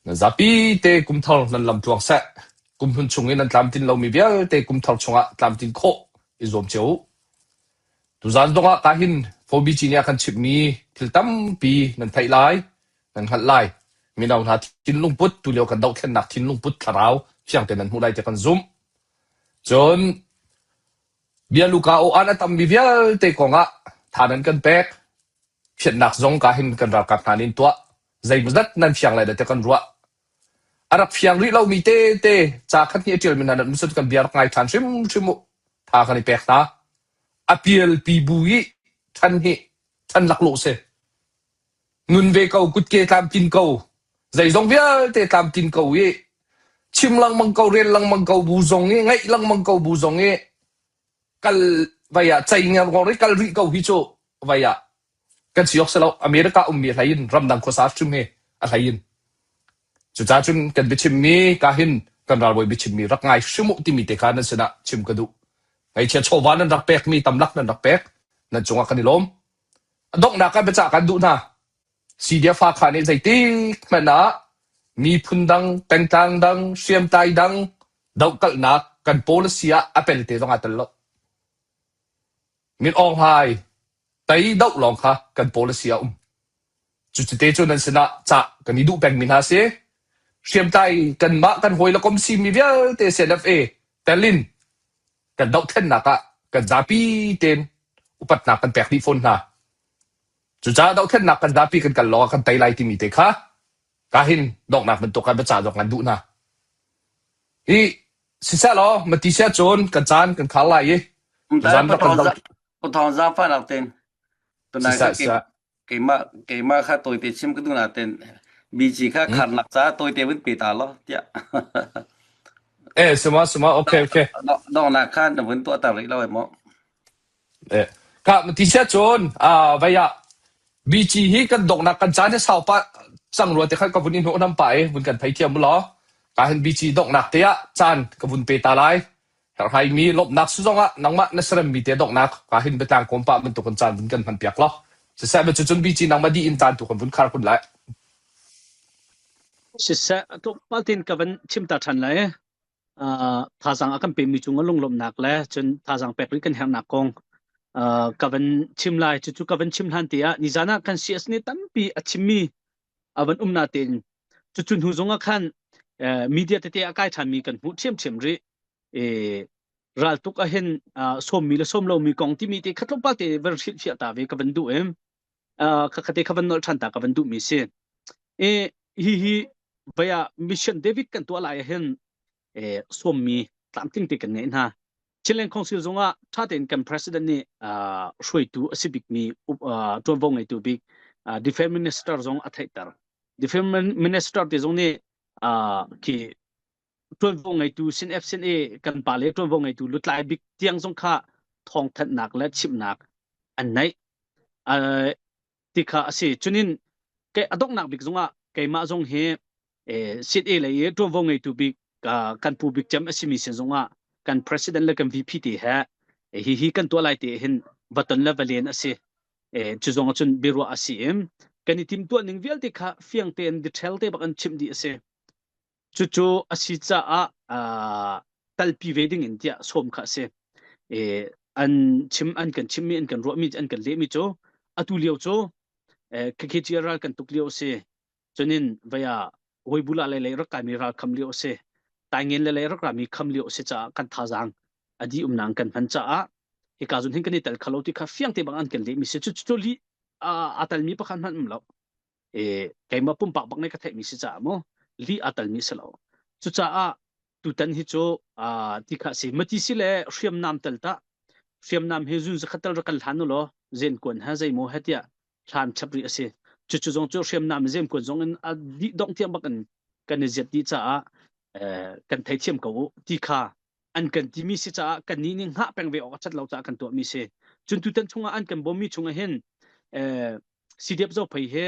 Nan zapi te kumthar nan lam tluang seh. Kumhlun chung i nan tlamtlin lomi vialte kumthar chungah tlamtlin khawh i zuam cio u. Tuzaan zongah kahin Phobi nih a kan chimhmi thil tampi nan theih lai, nan hngalh lai. Mino hna thinlung put tulio kan dohthlennak thinlung put thlarau fiang tein nan hmuh lai ti kan zumh. Cun bia luka aw-an a tammi vialte kongah tha nan kan pek. Phiatnak zong kahin kan ralkap hna nih an tuah. Zeimawzat nan fiang lai dah tiah kan ruah. A rak fiang rih lomi tete ca khat nih a ṭialmi hna nan um cun kan bia rak ngai ṭhan hrimhrim u. Tha kan i pek hna. A pialpi bu i ṭhan hi ṭhan laklawh si. Nun ve ko, kutke tlamtlin ko, zeizong vialte tlamtlin ko i chim lengmang ko, rel lengmang ko bu zong i ngaih lengmang ko bu zong i kal vai ah cei ngerngor i kal rih ko hi cu vai ah kan si awk si lo. America ummi a hlei in ramdang khuasa hrim hi a hlei in. Cucaah cun kan biachimmi ka hin kan ralbawi biachimmi rak ngai hrim uh timi te kha nan sinah chim ka duh. Ngeichia chawva nan rak pekmi tamlak nan rak pek nan cungah kan i lawm. A donghnak ah biacah kan duh hna. Sidia fa kha nih zeitik hmanh ah miphun dang, pengtlang dang, hriamtlai dang dohkalhnak kan policy ah a pelte zong aa tel lo. Min Aung Hlaing tei doh lawng kha kan policy ah a um. Cucite cu nan sinah cah kan i duh pengmi hna si. Hriamtlai kanmah kan hawi le kom simi vialte CNFA tel in kan dohthlennak ah kan zapi tein upatnak kan pek dih fawn hna. Cucaah dohthlennak kan zapi kan kal lawng ah kan tei lai timi te kha kahin donghnak bantuk ah biacah zong kan duh hna. Hi siseh law mati sia cun kan caan kan khar lai i Tuzan tuzan rak kan doh Pathawng zaangfahnak tein tunai siseh ka siseh. Keimah keimah kha tawite chim ka duh nain BG kha Hmm? kharnak ca tawite vun pe ta law tiah. Eh, suma suma okay okay. Donghnak kha na vun tuah ter rih lo maw? Eh, ka ti sia cun ah vai ah BG hi kan donghnak kan caan hi sau pa cang rua te khan ka vun i hnawh nam pa i vun kan thei thiam law ka hin BG donghnak te ah caan ka vun pe ta lai. Herhaimi lawmhnak si zongah nangmah na seremmi te donghnak ka hin biatlang kawm pah bantuk in caan vun kan hman piak law. Siseh cucun BG nangmah dih in caan tu kan vun khar kun lai. Siseh tlawmpal tein ka van chim ta ṭhan lai. Uh, thazaang a kan pemi cungah lunglawmhnak le cun thazaang pek rih kan herhnak kong uh, ka van chim lai. Cucu ka van chim hlan te ah nizan ah kan CS nih tampi a chimmi a van um natein cucu hnu zong ah khan uh, media tete a kai ṭhanmi kan hmuh ṭhiamṭhiam rih. E, raltuk ahhin uh, sawmmi le sawm lomi kong timi te kha tlawmpal te van hrilhfiah ta ve ka van duh em. Uh, khakhate kha van nolh ṭhan ta ka van duhmi si. E, hi hi vaya mission David kan tuah lai ahhin e, sawmmi tlamtling te kan ngeih hna. Chinland Council zongah ṭha tein kan president nih uh, hruaitu a si bikmi uh, ṭuanvo ngeitu bik uh, defense minister zong a theihter. Defense minister te zong nih uh, khi ṭuanvo ngeitu sin F sin A kan pa le ṭuanvo ngeitu lutlai bik tiang zong kha thawngthanhnak le chimhnak an neih. Uh, ti kha a si. Cunin ke a donghnak bik zongah keimah zong hi eh, sit e lei i ṭuanvo ngeitu bik kan pu bik cem a simi sin zongah kan president le kan VP te he hi hi kan tuah lai te hin va ton le va len a si. Eh, cu zong cun biaruah a si im kan i timtuah ning vialte kha fiang tein detail te bak an chimh dih a si. Cucu a si caah uh, talpi ve ding in tiah sawm kha a si. Eh, an chim an kan chimmi an kan ruahmi an kan lehmi cu atu lio cu eh, KKG ral kan tuk lio a si. Cunin vaya Weibula lei lei rak kaimi ral kham lio a si. Taingen le lei rak rami kham lio a si caah kan thazaang a di umnang kan hman caah hika zun hin kan i tel khalo ti kha fiang te bang an kan lehmi si. Cu cu li a talmi pakhat hmanh um lo. E keimah pumpak bak nih ka theihmi si caah mu li a talmi si lo. Cucaah tutan hi cu ti kha si mati si le hriamnam tal ta hriamnam hi zun zakhat tal rak kan hlan u law zen kuan ha zeimaw he tiah hlan chap rih a si. Cucu zong cu hriamnam zem kuan zong in a dih dong tiang bak in kan i ziat dih caah kan theithiam ko u ti kha an kan timi si caah kan nih nih hngah peng ve awk a ṭhat lo caah kan tuahmi si. Cun tutan chungah an kan bawmmi chungah hin CDF Zophei hi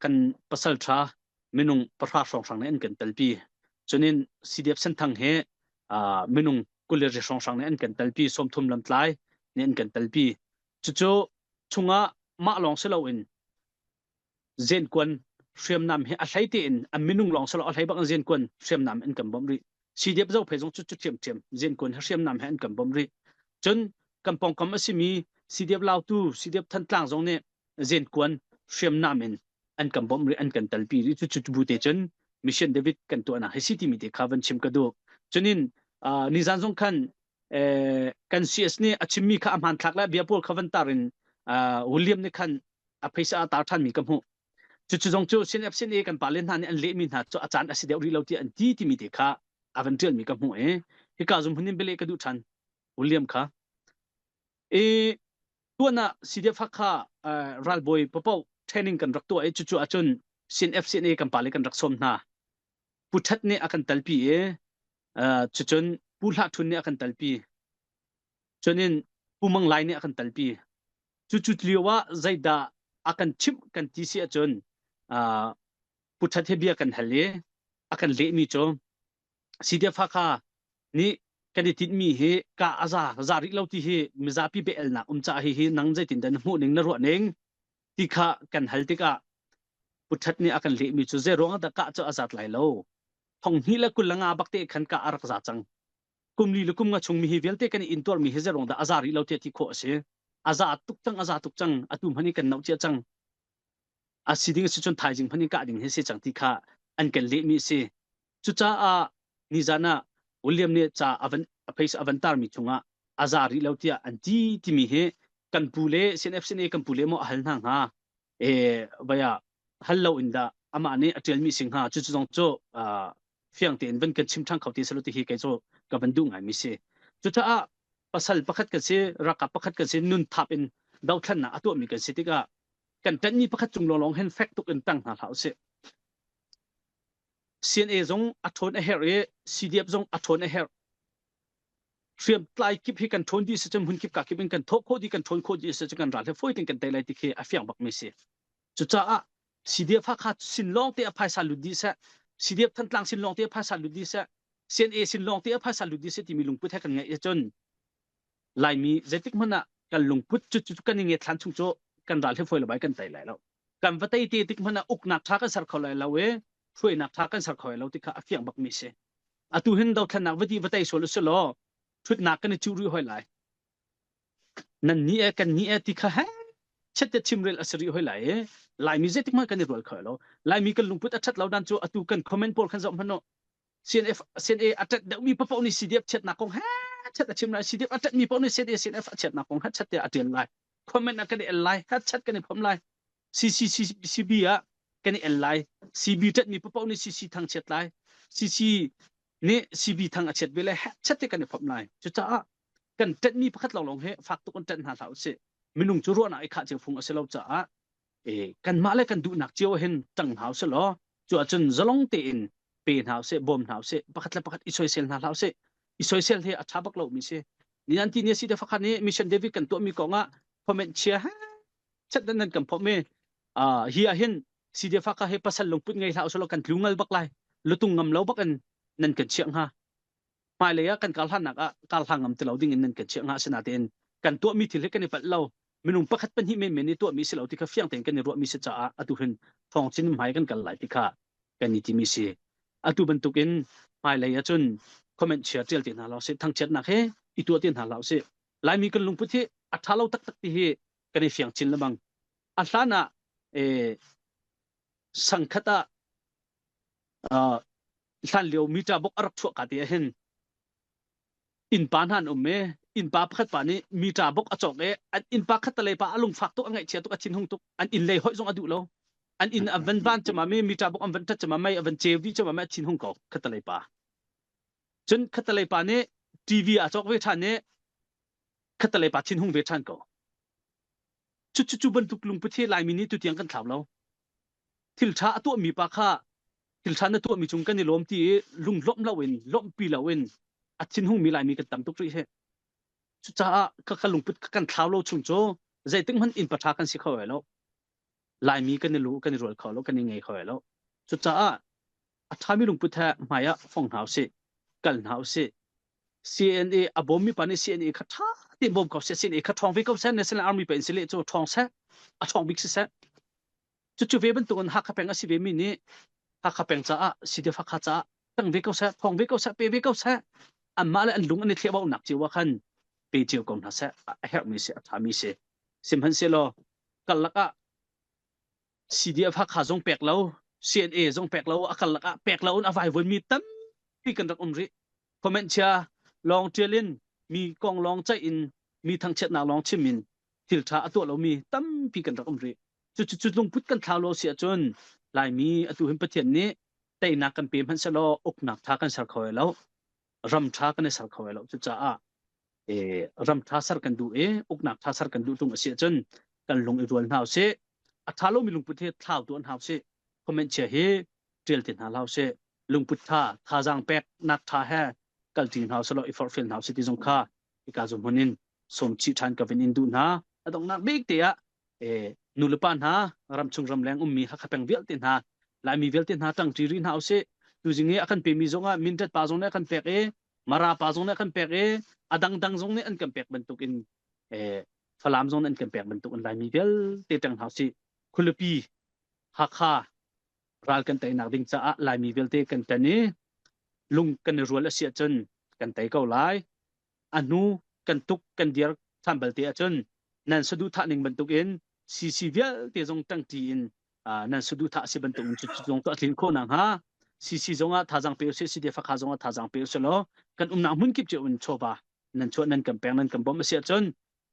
kan pasal ṭha minung pahra hrawnghrang nih an kan telpi. Cunin CDF Senthang hi minung 20 hrawnghrang nih an kan telpi, 30 lamtlai nih an kan telpi. Cucu chungah mah lawng si loin zenkuan hriamnam hi a hlei tein a minung lawng si lo a hlei bak in zenkuan hriamnam an kan bawmh rih. CDF Zophei zong cu cu ṭhiamṭhiam zenkuan hi hriamnam he an kan bawmh rih. Cun kan pawngkam a simi CDF Lautu, CDF Thantlang zong nih zenkuan hriamnam in an kan bawmh rih, an kan telpi rih. Cu cu bu te cun Mission David kan tuahnak hi si timi te kha van chim ka duh. Cunin uh, nizan zong khan eh, kan CS nih a chimmi kha a hmanthlak le bia pawl kha van tar in uh, William nih khan a phaisa a tar ṭhanmi ka hmuh. Cucu zong cu CNF CNA kan pale hna nih an lehmi hna cu a caan a si deuh rih lo tiah an ti timi te kha a van ṭialmi ka hmuh i hika zum hun in bialeh ka duh ṭhan William kha. I tuan ah CDF Hakha uh, ralbawi papoh training kan rak tuah i cucu ahcun CNF CNA kan pale kan rak sawm hna. Pu That nih a kan talpi i uh, cucun Pu Hlah Thun nih a kan talpi. Cunin Pu Mang Lai nih a kan talpi. Cucu lio ah zeidah a kan chimh kan ti si ahcun uh, Pu That he bia kan hal i a kan lehmi cu CDF Hakha nih kan i tinhmi hi ka a za za rih lo ti hi mizapi bia-elnak um caah hihi nang zeitin dah na hmuh ning na ruah ning ti kha kan hal tikah Pu That nih a kan lehmi cu zei ruang ah dah kah cu a zat lai lo thong hnih le 25 bak te khan kah a rak za cang kum li le kum nga chung mi hi vialte kan i intuarmi hi zei ruang dah a za rih lo tiah ti khawh a si a za tuk cang a za tuk cang atu hmanh hi kan noh cia cang a si ding a si cun thaizing hmanh in kah ding hi si cang ti kha an kan lehmi a si Cucaah nizan ah William nih ca a van a face a van tarmi chungah a za rih lo tiah an ti timi hi kan pu le CNF CNA kan pu le maw a hal hna hnga e vaya hal lo in dah amah nih a ṭialmi si hnga cucu zong cu fiang tein van kan chim ṭhan kho ti selo ti hi kei cu ka van duh ngaimi si cucaah pasal pakhat kan si ralkap pakhat kan si nun thap in dothlannak a tuahmi kan si tikah. Kan ṭanhmi pakhat cung lawnglawng hin fek tuk in ṭang hna hlah usih. CNA zong a ṭhawn a herh i CDF zong a ṭhawn a herh. Hriamtlai kip hi kan ṭhawn dih si cun hmun kip ka kip in kan thawh khawh dih kan ṭhawn khawh dih si cun kan ral hi fawi tein kan tei lai ti khi a fiang bak mi si. Cucaah CDF Hakha sin lawng te a phaisa lut dih seh, CDF Thantlang sin lawng te a phaisa lut dih seh, CNA sin lawng te a phaisa lut dih seh timi lungput he kan ngeih ahcun Laimi zeitik hmanh ah kan lungput cu cu kan i nget hlan chung cu kan ral hi fawi lo bai kan tei lai lo. Kan va tei te tik hmanh ah uknak ṭha kan ser kho lai lo i hruainak ṭha kan ser kho lai lo ti kha a fiang bakmi si. Atu hin dothlennak va di va tei sual usih law ṭhutnak kan i cuh rih hoi lai. Nan ni e kan ni e ti kha he chet te chimrel a si rih hoi lai i Laimi zeitik hmanh kan i rual kho lo. Laimi kan lungput a ṭhat lo dan cu atu kan comment pawl khan zoh hmanh u. CNF CNA a ṭet deuhmi paoh nih CDF chiatnak kong he chat a chim lai CDF a ṭetmi paoh nih CNA CNF a chiatnak kong he chat tiah a ṭial lai comment ah kan i el lai he chat kan i phom lai CCCB ah kan i el lai CB ṭetmi paoh nih CC thang chiat lai CC nih CB thang a chiat ve lai he chat te kan i phom lai cucaah kan ṭetmi pakhat lawnglawng he fak tuk in ṭet hna hlah usih minung cu ruahnak i khah cio phung a si lo caah e kanmah le kan duhnak cio hin ṭang hna usih law cu ahcun zalong tein pe hna usih bawm hna usih pakhat le pakhat i soisel hna hlah usih i soisel hi a ṭha bak lomi si ni an ti ni si te fakhat nih mission david kan tuahmi kong ah comment chia he chat nan nan kan phomh mi hi ah hin CDF ka he pasal lungput ngei hlah usih law kan tlu ngal bak lai lutung ngam lo bak in nan kan chiah hnga hmailei ah kan kal hlannak ah kal hlang ngam ti lo ding in nan kan chiah hnga asinain kan tuahmi thil hi kan i palh lo minung pakhat pahnih menmen nih tuahmi si lo ti kha fiang tein kan i ruahmi si caah atu hin thawng chin hmai kan kal lai ti kha kan i timi si atu bantukin hmailei ahcun comment chia tial te hna lo si thangchiatnak he i tuah te hna lo si laimi kan lungput hi a tha lo taktak ti hi kan i fiang chin lemang a hlan ah eh sangkhat ah hlan lio mita bok a rak chuah ka ti ah hin innpa hna an um i innpa pakhat pa nih mita bok a cawk i an innpa khattalei pa a lungfak tuk a ngaihchia tuk a thinhung tuk an inn lei hoih zong a duh lo an inn a van van cema mi mita bok an van ṭhat cema mei a van ceu dih cema mei a thinhung ko khattalei pa cun khattalei pa nih TV a cawk ve ṭhan i khattalei pa thinhung ve ṭhan ko cu cu cu bantuk lungput hi Laimi nih tutiang kan thlau lo thil ṭha a tuahmi pa kha thil ṭha na tuahmi cung kan i lawm ti i lunglawmh loin lawmhpi loin a thinhungmi Laimi kan tam tuk rih hi. Cucaah ka ka lungput kan thlau lo chung cu zeitik hmanh inn paṭha kan si kho lai lo. Laimi kan i lu kan i rual kho lo kan i ngei kho lai lo. Cucaah a ṭhami lungput he hmai ah fong hna usih, kal hna usih. CNA a bawmmi pa nih CNA kha ṭha tein bawm ko seh, CNA kha ṭhawng ve ko seh, National Army pa in si leh cu ṭhawng seh, a ṭhawng bik si seh. Cucu ve bantukin Hakha peng a si vemi nih Hakha peng caah CDF Hakha caah tang ve ko seh, thawng ve ko seh, pe ve ko seh. Anmah le an lung an i thlehbaunak cio ah khan pe cio ko hna seh. A herhmi si, a ṭhami si. Sihmanhsehlaw karlak ah CDF Hakha zong pek lo, CNA zong pek lo, a karlak ah pek lo in a vaivuanmi tampi kan rak um rih. Comment chia lawng ṭial in mi kong lawng ceih in mi thangchiatnak lawng chim in thil ṭha a tuah lomi tampi kan rak um rih. Cu cu lungput kan thlau lo si ahcun Laimi atu hin Pathian nih teinak kan pe hmanh sehlaw uknak ṭha kan ser kho lo, ram ṭha kan i ser kho lo. Cucaah eh, ram ṭha ser kan duh i uknak ṭha ser kan duh ṭung a si ahcun kan lung i rual hna usih. A ṭha lomi lungput hi thlau tuah hna usih. Comment chia hi ṭial ti hna hlah usih. Lungput ṭha, thazaang peknak ṭha he kalṭi hna usih law i forhfial hna usih ti zong kha hika zuhmun in sawm chih ṭhan ka vin in duh hna. A donghnak bik te ah nulepa hna ramchung ramleng ummi Hakha peng vialte hna Laimi vialte hna ṭangṭi rih hna usih. Tuzing i a kan pemi zong ah Mindat pa zong nih a kan pek i Mara pa zong nih a kan pek i a dangdang zong nih an kan pek bantukin Falam zong nih an kan pek bantukin Laimi vialte ṭang hna usih. Khualipi Hakha ral kan teinak ding caah Laimi vialte kan ṭan i lung kan i rual a si ahcun kan tei ko lai. A hnu kan tuk kan dir ṭhan balte ahcun nan saduhthah ning bantukin CC vialte zong ṭangṭi in nan saduhthah a si bantukin cu zong cu a tlin khawh nakhnga CC zong ah thazaang pe usih CDF Hakha zong ah thazaang pe usih law kan umnak hmun kip cio in chawva nan chuah nan kan pek nan kan bawmh a si ahcun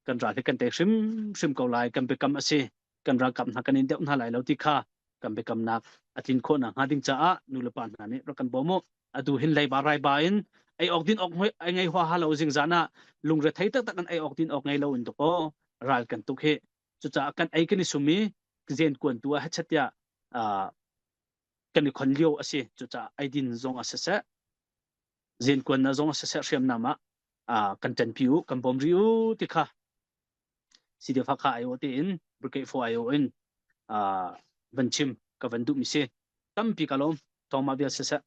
kan ral hi kan tei hrimhrim ko lai kan biakam a si kan ralkap hna kan in deuh hna lai lo ti kha kan biakamnak a tlin khawh nakhnga ding caah nulepa hna nih rak kan bawm u atu hin leiba raiba in ei awk din awk ai ngei hua ha lo zingzan ah lungrethei taktak in ei awk din awk ngei lo in dakaw ral kan tuk hi cucaah kan ei kan i sum i. zen kuan tu ah hechet tiah kan i khon lio a si. Cucaah eidin zong ah siseh, zen kuan na zong ah siseh hriamnam ah kan ṭanpi u, kan bawm rih u ti kha CDF Hakha aiawh tein Brigade 4 aiawh in van chim ka van duhmi si. Tampi ka lawm. Thawngmah vial siseh.